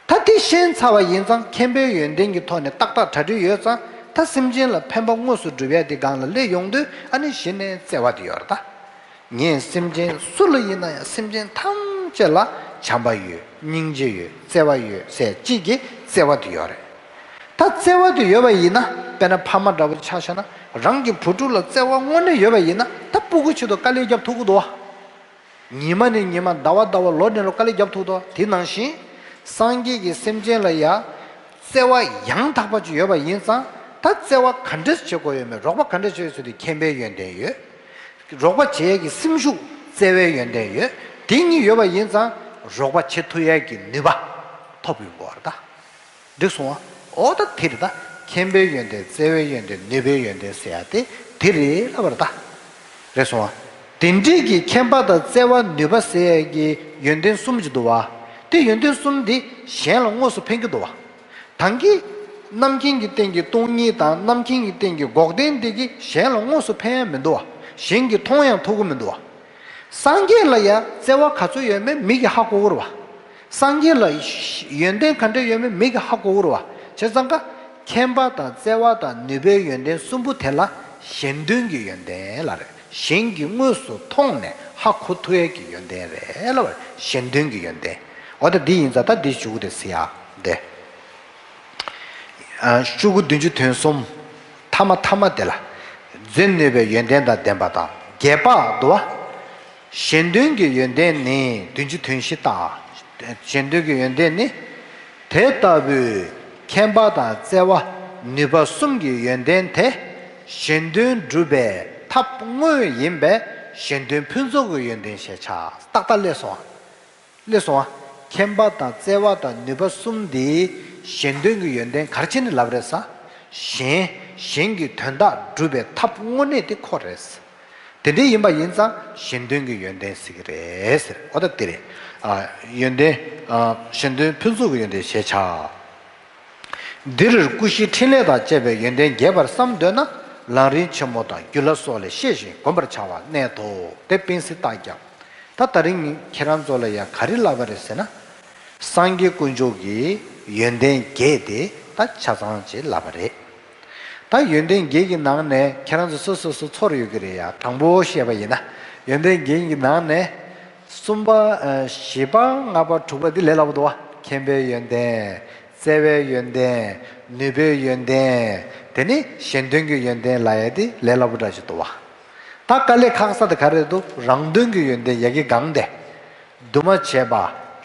ད་དེ་ཤེས་ཚར་བ་ཡིན་ཙང་མཁྱེན་པའི་ཡོན་ཏན་གྱི་ཐོག་ནས་ཏག་ཏག་གྲ་སྒྲིག་ཡོད་ཙང་ད་སེམས་ཅན་ལ་ཕན་པ་དངོས་སུ་སྒྲུབ་ཡ་དེ་སྒང་ལ་སླེབས་ཡོང་དུས་ཨ་ནི་གཞི་ནས་བརྩེ་བ་དེ་ཡོད་རེད་ད། ངས་སེམས་ཅན་སུ་ལ་ཡིན་ན་ཡང་སེམས་ཅན་ཐམས་ཅད་ལ་བྱམས་པ་ཡོད། སྙིང་རྗེ་ཡོད། བརྩེ་བ་ཡོད་ཟེར་གཅིག་གི་བརྩེ་བ་དེ་ཡོད་རེད། ད་བརྩེ་བ་དེ་ཡོད་པ་ཡིན་ན་དཔེར་ན་ཕ་མ་འདྲ་པོ་ཆ་བཞག་ན་རང་གི་བུ་ཕྲུག་ལ་བརྩེ་བ་དངོས་གནས་ཡོད་པ་ཡིན་ན་ད་སྤུ་གུ་ཆེད་དུ་དཀའ་ལས་རྒྱབ་ཐུབ་ཀྱི་འདུག་བ། ཉི་མ་ནས་ཉི་མ་ཟླ་བ་ཟླ་བ་ལོ་ནས་ལོ་དཀའ་ལས་རྒྱབ་ཐུབ་དོ། དེ་ནང་བཞིན་སངས་རྒྱས་ཀྱི་སེམས་ཅན་ལ་ཡང་བརྩེ་བ་ཡང་དག་པ་ཅིག་ཡོད་པ་ཡིན་ཙང་ད་བརྩེ་བ་ག་འདྲས་བྱེད་དགོས་ཡོད་མེད་རོགས་པ་ག་འདྲས་བྱེད་ཡོད་ཟེར་དུས་མཁྱེན་པའི་ཡོན་ཏན་ཡོད། རོགས་པ་བྱེད་ཡས་ཀྱི་སེམས་ཤུགས་བརྩེ་བའི་ཡོན་ཏན་ཡོད། དེ་གཉིས་ཡོད་པ་ཡིན་ཙང་རོགས་པ་བྱེད་ཐུབ་ཡས་ཀྱི་ནུས་པ་ཐོབ་ཡོང་གི་ཡོད་རེད་ད། འགྲིག་སོང་ཨ། འོ་ད་དེ་རེད་ད། མཁྱེན་པའི་ཡོན་ཏན་བརྩེ་བའི་ཡོན་ཏན་ནུས་པའི་ཡོན་ཏན་ཟེར་ཡ་དེ་དེ་རེད་ལབ་པ་རེད་ད། རེད་སོང་ཨ། དེ་འདྲས་ཀྱི་མཁྱེན་པ་དང་བརྩེ་བ་ནུས་པ་ཟེར་ཡ་གི་ཡོན་ཏན་གསུམ་ཅིག་འདུག་བ། དེ་ཡོན་ཏན་གསུམ་དེ་གཞན་ལ་དངོས་སུ་ཕན་གྱི་འདུག་བ། ད་གིན་རྣམ་མཁྱེན་གྱི་སྟེང་གི་སྟོང་ཉིད་དང་རྣམ་མཁྱེན་གྱི་སྟེང་གི་འགོག་བདེན་དེ་གིས་གཞན་ལ་དངོས་སུ་ཕན་ཡ་མི་འདུག་བ། གཞན་གྱིས་མཐོང་ཡང་ཐུབ་ཀྱི་མི་འདུག་བ། སངས་རྒྱས་ལ་ཡང་བརྩེ་བ་ག་ཚོད་ཡོད་མེད་མིག་གིས་ཧ་གོ་གི་རེད་བ། སངས་རྒྱས་ལ་ཡོན་ཏན་ག་འདྲ་ཡོད་མེད་མིག་གིས་ཧ་གོ་གི་རེད་བ། བྱས་ཙང་ཀ་མཁྱེན་པ་དང་བརྩེ་བ་དང་ནུས་པའི་ཡོན་ཏན་གསུམ་པོ་དེ་ལ་གཞན་དོན་གྱི་ཡོན་ཏན་ལབ་རེད། གཞན་གྱིས་དངོས་སུ་མཐོང་ནས་ཧ་གོ་ཐུབ་ཡས་ཀྱི་ཡོན་ཏན་རེད་ལབ་རེད། གཞན་དོན་གྱི་ཡོན་ཏན། འོ་ད་འདི་ཡིན་ཙང་ད་འདི་ཞུ་གི་རེད་ཟེར་ཡ་འདི། ཨ། སྤྱོད་སྒོ་བདུན་ཅུ་དོན་གསུམ། ཐ་མ་ཐ་མ་དེ་ལ། མཛོད་ནུས་པའི་ཡོན་ཏན་དང་ལྡན་པ་དང་རྒྱས་པ་འདུག་བ། གཞན་དོན་གྱི་ཡོན་ཏན་ནི་བདུན་ཅུ་དོན་བཞི་ལྟ། གཞན་དོན་གྱི་ཡོན་ཏན་ནི། དེ་ལྟ་བུའི་མཁྱེན་པ་དང་བརྩེ་བ་ནུས་པ་གསུམ་གྱི་ཡོན་ཏན་དེ། གཞན་དོན་སྒྲུབ་པའི་ཐབས་དངོས་ཡིན་པས་གཞན་དོན་ཕུན་ཚོགས་ཀྱི་ཡོན་ཏན་ཞེས་བྱ། ཏག་ཏག་སླེབས་སོང་། སླེབས་སོང་ཨ། མཁྱེན་པ་དང་བརྩེ་བ་དང་ནུས་པ་གསུམ་འདི་གཞན་དོན་གྱི་ཡོན་ཏན་ག་རེ་བྱས་ནས་ལབ་རེད་ཟེར། གཞན། གཞན་གྱི་དོན་དག་སྒྲུབ་པའི་ཐབས་དངོས་གནས་དེ་ཁོ་རེད། དེ་འདྲ་ཡིན་པ་ཡིན་ཙང་གཞན་དོན་གྱི་ཡོན་ཏན་ཟེར་གྱི་རེད་ཟེར། འོ་ད་དེ་རེད། ཨ། ཡོན་ཏན། ཨ། གཞན་དོན་ཕུན་ཚོགས་ཀྱི་ཡོན་ཏན་ཞེས་བྱ། འདིར་ཀུ་ཤའི་ཕྲིན་ལས་དང་བཅས་པའི་ཡོན་ཏན་རྒྱས་པར་བསམ་འདོད་ན་ལམ་རིམ་ཆེན་མོ་དང་རྒྱུད་བླ་སོགས་ལས་ཤེས་ཤིང་བསྒོམ་པར་བྱ་བ་གནད་དོ། དེ་སྤེལ་གཟིགས་རྟགས་བརྒྱབ། ད་དེ་རིང་ངས་ཁྱེད་རང་ཚོ་ལ་ཡང་ག་རེ་ལབ་པ་རེད་ཟེར་ན། སངས་རྒྱས་དཀོན་མཆོག་གི་ཡོན་ཏན་བརྒྱད་དེ་ད་ཆ་ཚང་ཅིག་ལབ་པ་རེད། ད་ཡོན་ཏན་བརྒྱད་ཀྱི་ནང་ནས་ཁྱེད་རང་ཚོ་སོ་སོ་སོ་ཚོར་ཡོད་ཀྱི་རེད་ཡ། དང་པོ་བཤད་པ་ཡིན་ན། ཡོན་ཏན་བརྒྱད་ཀྱི་ནང་ནས་གསུམ་པ། ཨ། བཞི་པ། ལྔ་པ། དྲུག་པ་འདི་ལས་སླ་པོ་འདུག་བ། མཁྱེན་པའི་ཡོན་ཏན། བརྩེ་བའི་ཡོན་ཏན། ནུས་པའི་ཡོན་ཏན། དེ་ནས་གཞན་དོན་གྱི་ཡོན་ཏན་ལབ་ཡ་དེ་ལས་སླ་པོ་འདྲ་ཞིག་འདུག་བ། ད་དཀའ་ལས་ཁག་ས་དེ་ག་རེ་འདུག་རང་དོན་གྱི་ཡོན་ཏན་ཡ་གི་སྒང་དེ། འདུས་མ་བྱས་པ་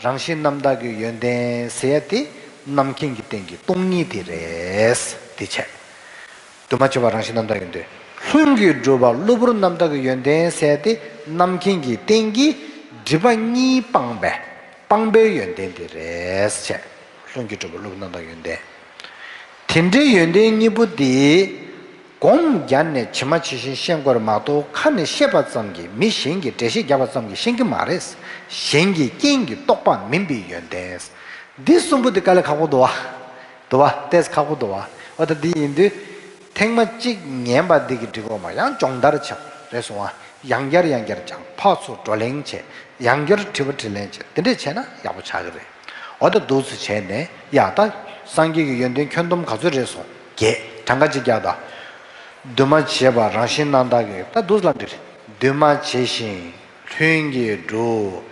རང་བཞིན་རྣམ་དག་གི་ཡོན་ཏན་ཟེར་ཡ་དེ་རྣམ་མཁྱེན་གྱི་སྟེང་གི་སྟོང་ཉིད་དེ་རེད། དེ་བྱས། འདུས་མ་བྱས་པ་རང་བཞིན་རྣམ་དག་ཡོན་ཏན། ལྷུན་གྱིས་གྲུབ་པ་གློ་བུར་རྣམ་དག་གི་ཡོན་ཏན་ཟེར་ཡ་དེ་རྣམ་མཁྱེན་གྱི་སྟེང་གི་སྒྲིབ་པ་གཉིས་སྤངས་པའི་སྤངས་པའི་ཡོན་ཏན་དེ་རེད། བྱས། ལྷུན་གྱིས་གྲུབ་པ་གློ་བུར་རྣམ་དག་ཡོན་ཏན། དེ་འདྲའི་ཡོན་ཏན་གཉིས་པོ་དེ། སྒོམ་བརྒྱབ་ནས་ཇི་མ་ཇི་བཞིན་ཤེས་དགོས་རེད་མ་གཏོགས་ཁ་ནས་བཤད་པ་ཙམ་གྱིས་མི་གཞན་གྱིས་འགྲེལ་བཤད་བརྒྱབ་པ་ཙམ་གྱིས་ཤེས་ཀྱི་མ་རེད། གཞན་གྱི་རྐྱེན་གྱིས་རྟོགས་པ་མིན་པའི་ཡོན་ཏན། འདི་གསུམ་པོ་འདི་དཀའ་ལས་ཁག་པོ་འདུག་བ། འདུག་བ། ཏོག་ཙམ་ཁག་པོ་འདུག་བ། འོ་ད་འདི་ཡིན་དུས། ཐེངས་མ་གཅིག་ཉན་པ་འདི་གི་འགྲིག་གོ་མ་ཡང་སྦྱོང་བརྡར་བྱ། རེད་སོང་བ། ཡང་བསྐྱར་ཡང་བསྐྱར་སྦྱང་ཕར་ཚུར་བགྲོ་གླེང་བྱས། ཡང་བསྐྱར་དྲི་བ་དྲིས་ལན་བྱས་དེ་འདྲས་བྱས་ན་ཡག་པོ་ཆགས་ཀྱི་རེད། འོ་ད་འདུག་སེ་བྱས་ནས་ཡ་ད། སངས་རྒྱས་ཀྱི་ཡོན་ཏན་ཁྱོན་བསྡོམས་ག་ཚོད་རེད་སོང་། བརྒྱད། གྲངས་ཀ་གཅིག་རྒྱག་ད། འདུས་མ་བྱས་པ་རང་བཞིན་རྣམ་དག་གི་ད་འདུག་སེ་ལབ་འདི་རེད། འདུས་མ་བྱས་ཤིང་ལྷུན་གྱིས་གྲུབ།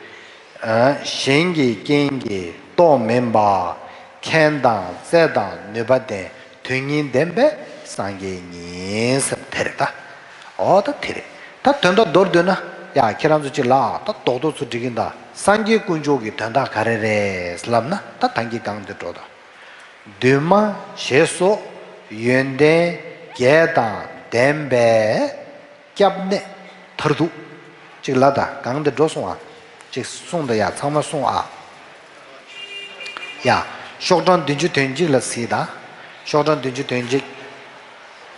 ཨ། གཞན་གྱི་རྐྱེན་གྱིས་རྟོགས་མིན་པ། མཁྱེན་དང་བརྩེ་དང་ནུས་པ་ལྡན། དོན་གཉིས་ལྡན་པའི་སངས་རྒྱས་ཉིད་ཟེར་དེ་རེད་ད། འོ་ད་དེ་རེད། ད་དོན་དག་མདོར་བསྡུས་ན། ཡ་ཁྱེད་རང་ཚོ་གཅིག་ལ་ད་རྡོག་རྡོག་ཚུར་འགྲིག་གིན་ད། སངས་རྒྱས་དཀོན་མཆོག་གི་དོན་དག་ག་རེ་རེད་ལབ་ན་ད་ད་གིན་སྒང་དེ་འགྲོ་ད། འདུས་མ་བྱས་སོགས་ཡོན་ཏན་བརྒྱད་དང་ལྡན་པའི་སྐྱབས་གནས་མཐར་ཐུག་ཅིག་ལ་ད་སྒང་དེ་འགྲོ་སོང་ཨ། ཅིག་གསུངས་ད་ཡ། ཚང་མ་གསུངས་ཨ། ཡ། ཤོག་གྲངས་བདུན་ཅུ་དོན་གཅིག་ལ་གཟིགས་དང་། ཤོག་གྲངས་བདུན་ཅུ་དོན་གཅིག་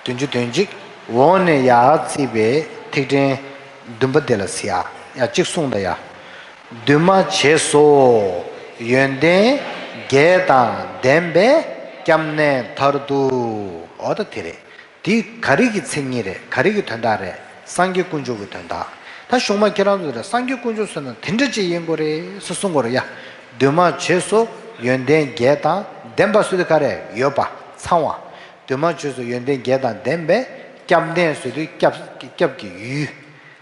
བདུན་ཅུ་དོན་གཅིག་འོག་ནས་ཡར་བརྩིས་པའི་ཐིག་ཕྲེང་བདུན་པ་དེ་ལ་གཟིགས་ཨ། ཡ། གཅིག་གསུངས་དང་ཡ། འདུས་མ་བྱས་སོགས་ཡོན་ཏན་བརྒྱད་དང་ལྡན་པའི་སྐྱབས་གནས་མཐར་ཐུག་འོ་ད་དེ་རེད། དེ་ག་རེ་གི་མཚན་ཉིད་རེད། ག་རེ་གི་དོན་དག་རེད། སངས་རྒྱས་དཀོན་མཆོག་གི་དོན་དག་ད་གཞུང་མ་ཁྱེད་རང་ཚོ་ལ་སངས་རྒྱས་དཀོན་མཆོག་ཟེར་ན་དེ་འདྲ་ཅིག་ཡིན་དགོས་རེད་ཟེར་གསུང་དགོས་རེད་ཡ། འདུས་མ་བྱས་སུ་ཡོན་ཏན་བརྒྱད་དང་ལྡན་པ་ཟེར་དུས་ག་རེ་ཡོད་པ་ཚང་བ། འདུས་མ་བྱས་སུ་ཡོན་ཏན་བརྒྱད་དང་ལྡན་པའི་སྐྱབས་གནས་ཟེར་དུས་སྐྱབས་སྐྱབས་ཀྱི་ཡུལ།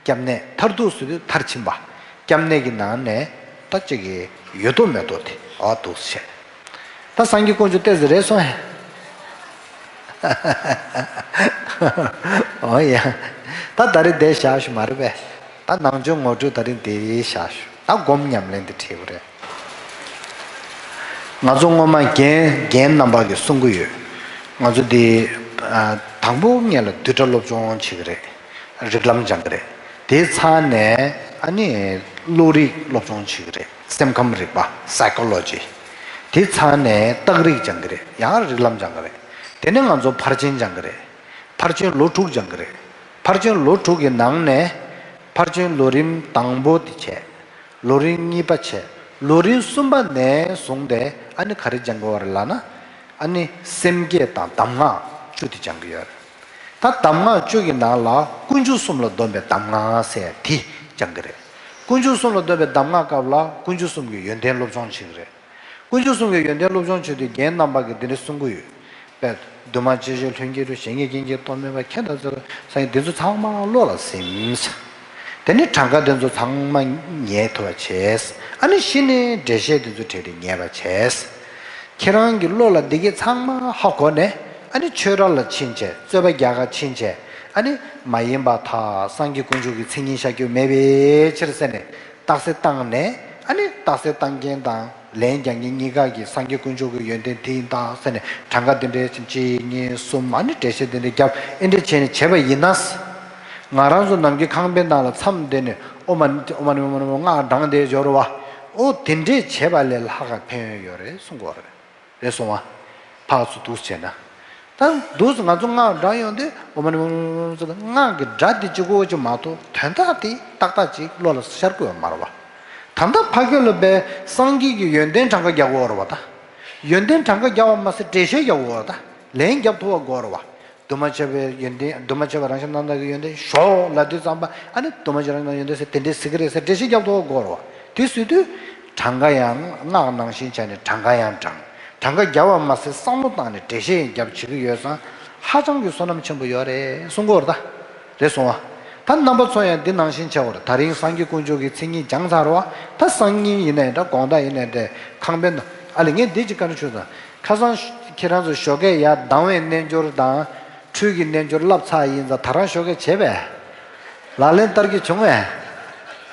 སྐྱབས་གནས། མཐར་ཐུག་ཟེར་དུས་མཐར་ཕྱིན་པ། སྐྱབས་གནས་ཀྱི་ནང་ནས་ད་ཅིག་གི་ཡོད་དོ་མེད་དོ་དེ་ཨ་འདུག་བྱས། ད་སངས་རྒྱས་དཀོན་མཆོག་ཏོག་ཙམ་རེད་སོང་ཧེ། ཨོ་ཡ། ད་ད་རེས་འདིར་བཞག་ཞུ་མ་རེད་པས། ད་ནང་ཆོས་ངོ་སྤྲོད་ད་རེས་འདིར་བཞག་ཞུ། ད་སྒོམ་ཉམས་ལེན་འདི་བྱེད་དགོས་རེད། ང་ཚོ་སྔོན་མ་རྒན་རྒན་རྣམ་པ་གིས་གསུང་གི་ཡོད། ང་ཚོ་འདི་ཨ་དང་པོ་ངེད་ལ་བསྡུས་གྲྭ་སློབ་སྦྱོང་བྱེད་ཀྱི་རེད། རིགས་ལམ་སྦྱང་གི་རེད། དེའི་ཚར་ནས་ཨ་ནི་བློ་རིག་སློབ་སྦྱོང་བྱེད་ཀྱི་རེད། སེམས་ཁམས་རིག་པ། སའི་ཀོ་ལོ་ཇི། དེའི་ཚར་ནས་རྟགས་རིགས་སྦྱང་གི་རེད། ཡང་རིགས་ལམ་སྦྱང་གི་རེད། དེ་ནས་ང་ཚོ་ཕར་ཕྱིན་སྦྱང་གི་རེད། ཕར་ཕྱིན་ལོ་དྲུག་སྦྱང་གི་རེད། ཕར་ཕྱིན་ལོ་དྲུག་གི་ནང་ནས་ཕར་ཕྱིན་ལོ་རིམ་དང་པོ་དེ་བྱས། ལོ་རིམ་གཉིས་པ་བྱས། ལོ་རིམ་གསུམ་པ་ནས་བཟུང་སྟེ་ཨ་ནི་ག་རེ་སྦྱང་དགོས་པ་རེད་ལབ་ན། ཨ་ནི་སེམས་བསྐྱེད་དང་གདམས་ངག་བཅུ་དེ་སྦྱང་གི་ཡོད་རེད། ད་གདམས་ངག་བཅུ་གི་ནང་ལ་དཀོན་མཆོག་གསུམ་ལ་སྡོམ་པའི་གདམས་ངག་ཟེར་དེ་སྦྱང་གི་རེད། དཀོན་མཆོག་གསུམ་ལ་སྡོམ་པའི་གདམས་ངག་སྐབས་ལ་དཀོན་མཆོག་གསུམ་གྱི་ཡོན་ཏན་སློབ་སྦྱོང་བྱེད་ཀྱི་རེད། དཀོན་མཆོག་གསུམ་གྱི་ཡོན་ཏན་སློབ་སྦྱོང་བྱེད་དུས་རྒན་རྣམ་པ་གིས་འདི་འདྲ་གསུང་གི་ཡོད་པས། འདུས་མ་བྱས་ཀྱི་ལྷུན་གྱིས་གྲུབ། གཞན་གྱིས་ཀྱང་གིས་རྟོགས་མེད་པ། ཁྱད་དང་བཅས་པ་སངས་རྒྱས། འདི་ཚོ་ཚང་མ་བློ་ལ་སིམ་ཟེར། དེ་ནས་གྲངས་ཀ་འདི་ཚོ་ཚང་མ་ངེས་ཐུབ་པ་བྱས། ཨ་ནི་གཞི་ནས་འགྲེལ་བཤད་འདི་ཚོ་བྲིས་ཏེ་ངེས་པ་བྱས། ཁྱེད་རང་གི་བློ་ལ་འདི་གས་ཚང་མ་ཧ་གོ་ནས། ཨ་ནི་ཆོས་ར་ལ་ཕྱིན་བྱས། རྩོད་པ་རྒྱག་ག་ཕྱིན་བྱས། ཨ་ནི་མ་ཡིན་པར་ཐལ། སངས་རྒྱས་དཀོན་མཆོག་གི་མཚན་ཉིད་བཞག་རྒྱུ་མེད་པའི་ཕྱིར་ཟེར་ནས་རྟགས་གསལ་བཏང་ནས། ཨ་ནི་རྟགས་གསལ་བཏང་མཁན་དང་ལན་རྒྱག་མཁན་གཉིས་ཀ་གིས་སངས་རྒྱས་དཀོན་མཆོག་གི་ཡོན་ཏན་འདི་ཡིན་ད་ཟེར་ནས་གྲངས་ཀ་འདི་འདྲའི་ཅིག་གཅིག་གཉིས་གསུམ། ཨ་ནི་འགྲེལ་བཤད་འདི་འདྲ་བརྒྱབ། ཨེ་འདྲ་བྱས་ནས་བྱས་པ་ཡིན་ན། ང་རང་ཚོ་ནམ་རྒྱུན་ཁང་པའི་ནང་ལ་མཚམས་བསྡད་ནས་ཨོཾ་མ་ཎི་ཨོཾ་མ་ཎི་ཨོཾ་མ་ཎི་སྔགས་བགྲངས་བསྡད་ཡོད་རེད་བ། ཨོ་དེ་འདྲས་བྱས་པ་ལས་ལྷག་ག་ཕན་ཡོན་ཡོད་རེད་གསུང་གི་ཡོད་རེད། རེད་སོང་བ། ཕར་ཚུར་འདུག་བྱས་ན། ད་འདུག་སེ་ང་ཚོ་སྔགས་བགྲངས་ཡོང་དུས་ཨོཾ་མ་ཎི་ཨོཾ་མ་ཎི་ཨོཾ་ཟེར་ཏེ་སྔགས་ཀྱི་སྒྲ་དེ་གཅིག་པོ་ཅིག་མ་གཏོགས་དོན་དག་དེ་ཏག་ཏག་ཅིག་བློ་ལ་ཤར་གྱི་ཡོད་མ་རེད་བ། ད་ལྟ་ཕ་གི་ལ་བས་སངས་རྒྱས་ཀྱི་ཡོན་ཏན་གྲངས་ཀ་རྒྱག་དགོས་རེད་བ་ད། ཡོན་ཏན་གྲངས་ཀ་རྒྱག་པ་མ་ཟད་འགྲེལ་བཤད་རྒྱག་དགོས་རེད་ད། ལན་རྒྱབ་ཐུབ་པ་དགོས་རེད་བ། འདུས་མ་བྱས་པའི་ཡོན་ཏན། འདུས་མ་བྱས་པ་རང་བཞིན་རྣམ་དག་གི་ཡོན་ཏན་ཞོག་ལབ་དུས་ཙམ་པ། ཨ་ནི་འདུས་མ་བྱས་རང་བཞིན་རྣམ་དག་ཡོན་ཏན་ཟེར་དེ་འདྲས་ཟེར་གི་རེད་ཟེར་འགྲེལ་བཤད་རྒྱབ་ཐུབ་པ་དགོས་རེད་བ། དེ་ཟེར་དུས་གྲངས་ཀ་ཡང་སྔགས་ནང་བཞིན་བྱས་ནས་གྲངས་ཀ་ཡང་བགྲངས། གྲངས་ཀ་རྒྱབ་པ་མ་ཟད་བསམ་བློ་བཏང་ནས་འགྲེལ་བཤད་ཡང་རྒྱབ་བྱེད་ཀྱི་ཡོད་ཙང་ཧ་ཅང་གི་བསོད་ནམས་ཆེན་པོ་ཡོད་རེད་གསུང་གི་ཡོད་རེད་ད། རེད་སོང་བ། ད་རྣམ་པ་ཚོ་ཡང་འདི་ནང་བཞིན་བྱེད་དགོས་རེད། ད་རིང་སངས་རྒྱས་དཀོན་མཆོག་གི་མཚན་ཉིད་སྦྱངས་ཚར་བ། ད་སང་ཉིན་ཡིན་ནའི་འདྲ། དགོང་དག་ཡིན་ནའི་འདྲ། ཁང་པའི་ནང་། ཨ་ལས་ངས་འདི་ཅིག་བཀའ་འདྲི་ཞུ་དང་། ཁ་སང་ཁྱེད་རང་ཚོ་ཞོགས་ཀས་ཡར་ལྡང་བའི་རྣལ་འབྱོར་དང་། འཕྲུལ་གྱི་རྣལ་འབྱོར་བསླབ་ཚར་ཡིན་ཙང་ད་རང་ཞོགས་ཀས་བྱས་པས། ལག་ལེན་བསྟར་གྱི་བྱུང་བས།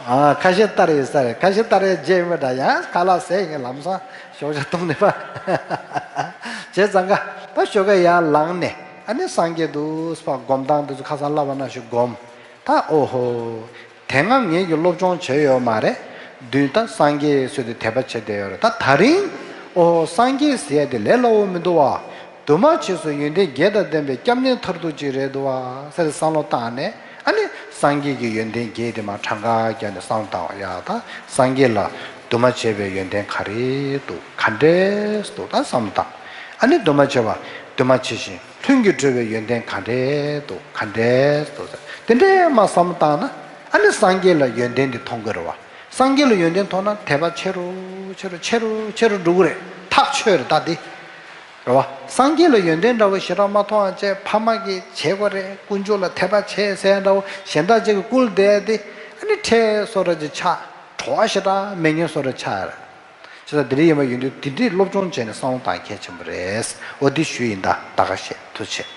ཨ། ཁ་ཤས་བསྟར་ཡོད་ས་རེད། ཁ་ཤས་བསྟར་ཡས་བརྗེད་ཡོད་པ་འདྲ། ཡང་ཁ་ལག་ཟས་ཡིན། ལམ་སང་ཞོགས་ཇ་བཏུང་ནས་པ། བྱས་ཙང་ཀ་ད་ཞོགས་ཀས་ཡར་ལངས་ནས། ཨ་ནི་སངས་རྒྱས་འདུག་སེ་སྒོམ་སྟངས་འདི་ཚོ་ཁ་སང་བསླབ་པ་ནང་བཞིན་སྒོམ། ད་ཨོ་ཧོ། དེ་སྔ་ངེད་ཀྱིས་སློབ་སྦྱོང་བྱས་ཡོད་མ་རེད། མདུན་ད་སངས་རྒྱས་ཟེར་དུས་དད་པ་བྱས་བསྡད་ཡོད་རེད། ད་ད་རིང་ཨོ་ཧོ། སངས་རྒྱས་ཟེར་ཡ་དེ་ལས་སླ་བོ་མི་འདུག་བ། འདུས་མ་བྱས་སུ་ཡོན་ཏན་བརྒྱད་དང་ལྡན་པའི་སྐྱབས་གནས་མཐར་ཐུག་ཅིག་རེད་འདུག་བ་ཟེར་བསམ་བློ་བཏང་ནས། ཨ་ནི་སངས་རྒྱས་ཀྱི་ཡོན་ཏན་བརྒྱད་དེ་མར་གྲངས་ཀ་བརྒྱབ་ནས་བསམ་བློ་བཏང་བ། ཡ་ད་སངས་རྒྱས་ལ་འདུས་མ་བྱས་པའི་ཡོན་ཏན་ག་རེ་འདུག་ག་འདྲས་འདུག་ད་བསམ་བློ་བཏང་། ཨ་ནི་འདུས་མ་བྱས་པ། འདུས་མ་བྱས་ཤིང་ལྷུན་གྱིས་གྲུབ་པའི་ཡོན་ཏན་ག་འདྲས་འདུག་ག་འདྲས་འདུག་དེ་འདྲས་མར་བསམ་བློ་བཏང་ན། ཨ་ནི་སངས་རྒྱས་ལ་ཡོན་ཏན་འདི་མཐོང་གི་རེད་བ། སངས་རྒྱས་ལ་ཡོན་ཏན་མཐོང་ན་དད་པ་ཆེ་རུ་ཆེ་རུ་ཆེ་རུ་ཆེ་རུ་འགྲོ་གི་རེད། ཐག་ཆོད་རེད་ད་འདི། རེད་བ། སངས་རྒྱས་ལ་ཡོན་ཏན་འདྲ་བོ་ཞེ་དྲག་མ་མཐོང་བ་བྱས། ཕ་མ་གིས་བྱེད་དགོས་རེད། དཀོན་མཆོག་ལ་དད་པ་བྱེད་ཟེར་ཡ་འདྲ་བོ། གཞན་དག་ཅིག་གིས་བསྐུལ་བསྡད་དེ། ཨ་ནི་ཁྲལ་བཟོ་འདྲ་ཅིག་ཆགས། བྲོ་བ་ཞེ་དྲག་མེད་མཁན་བཟོ་འདྲ་ཆགས་ཡ་རེད། བྱས་ཙང་དེ་འདྲ་ཡིན་པ་ཡིན་དུས་དེ་འདྲའི་སློབ་སྦྱོང་བྱས་ནས་བསམ་བློ་བཏང་གལ་ཆེན་པོ་རེད། འོ་འདི་ཞུས་ཡིན། ད་ད་ག་བཤད། ཐུགས་རྗེ་ཆེ།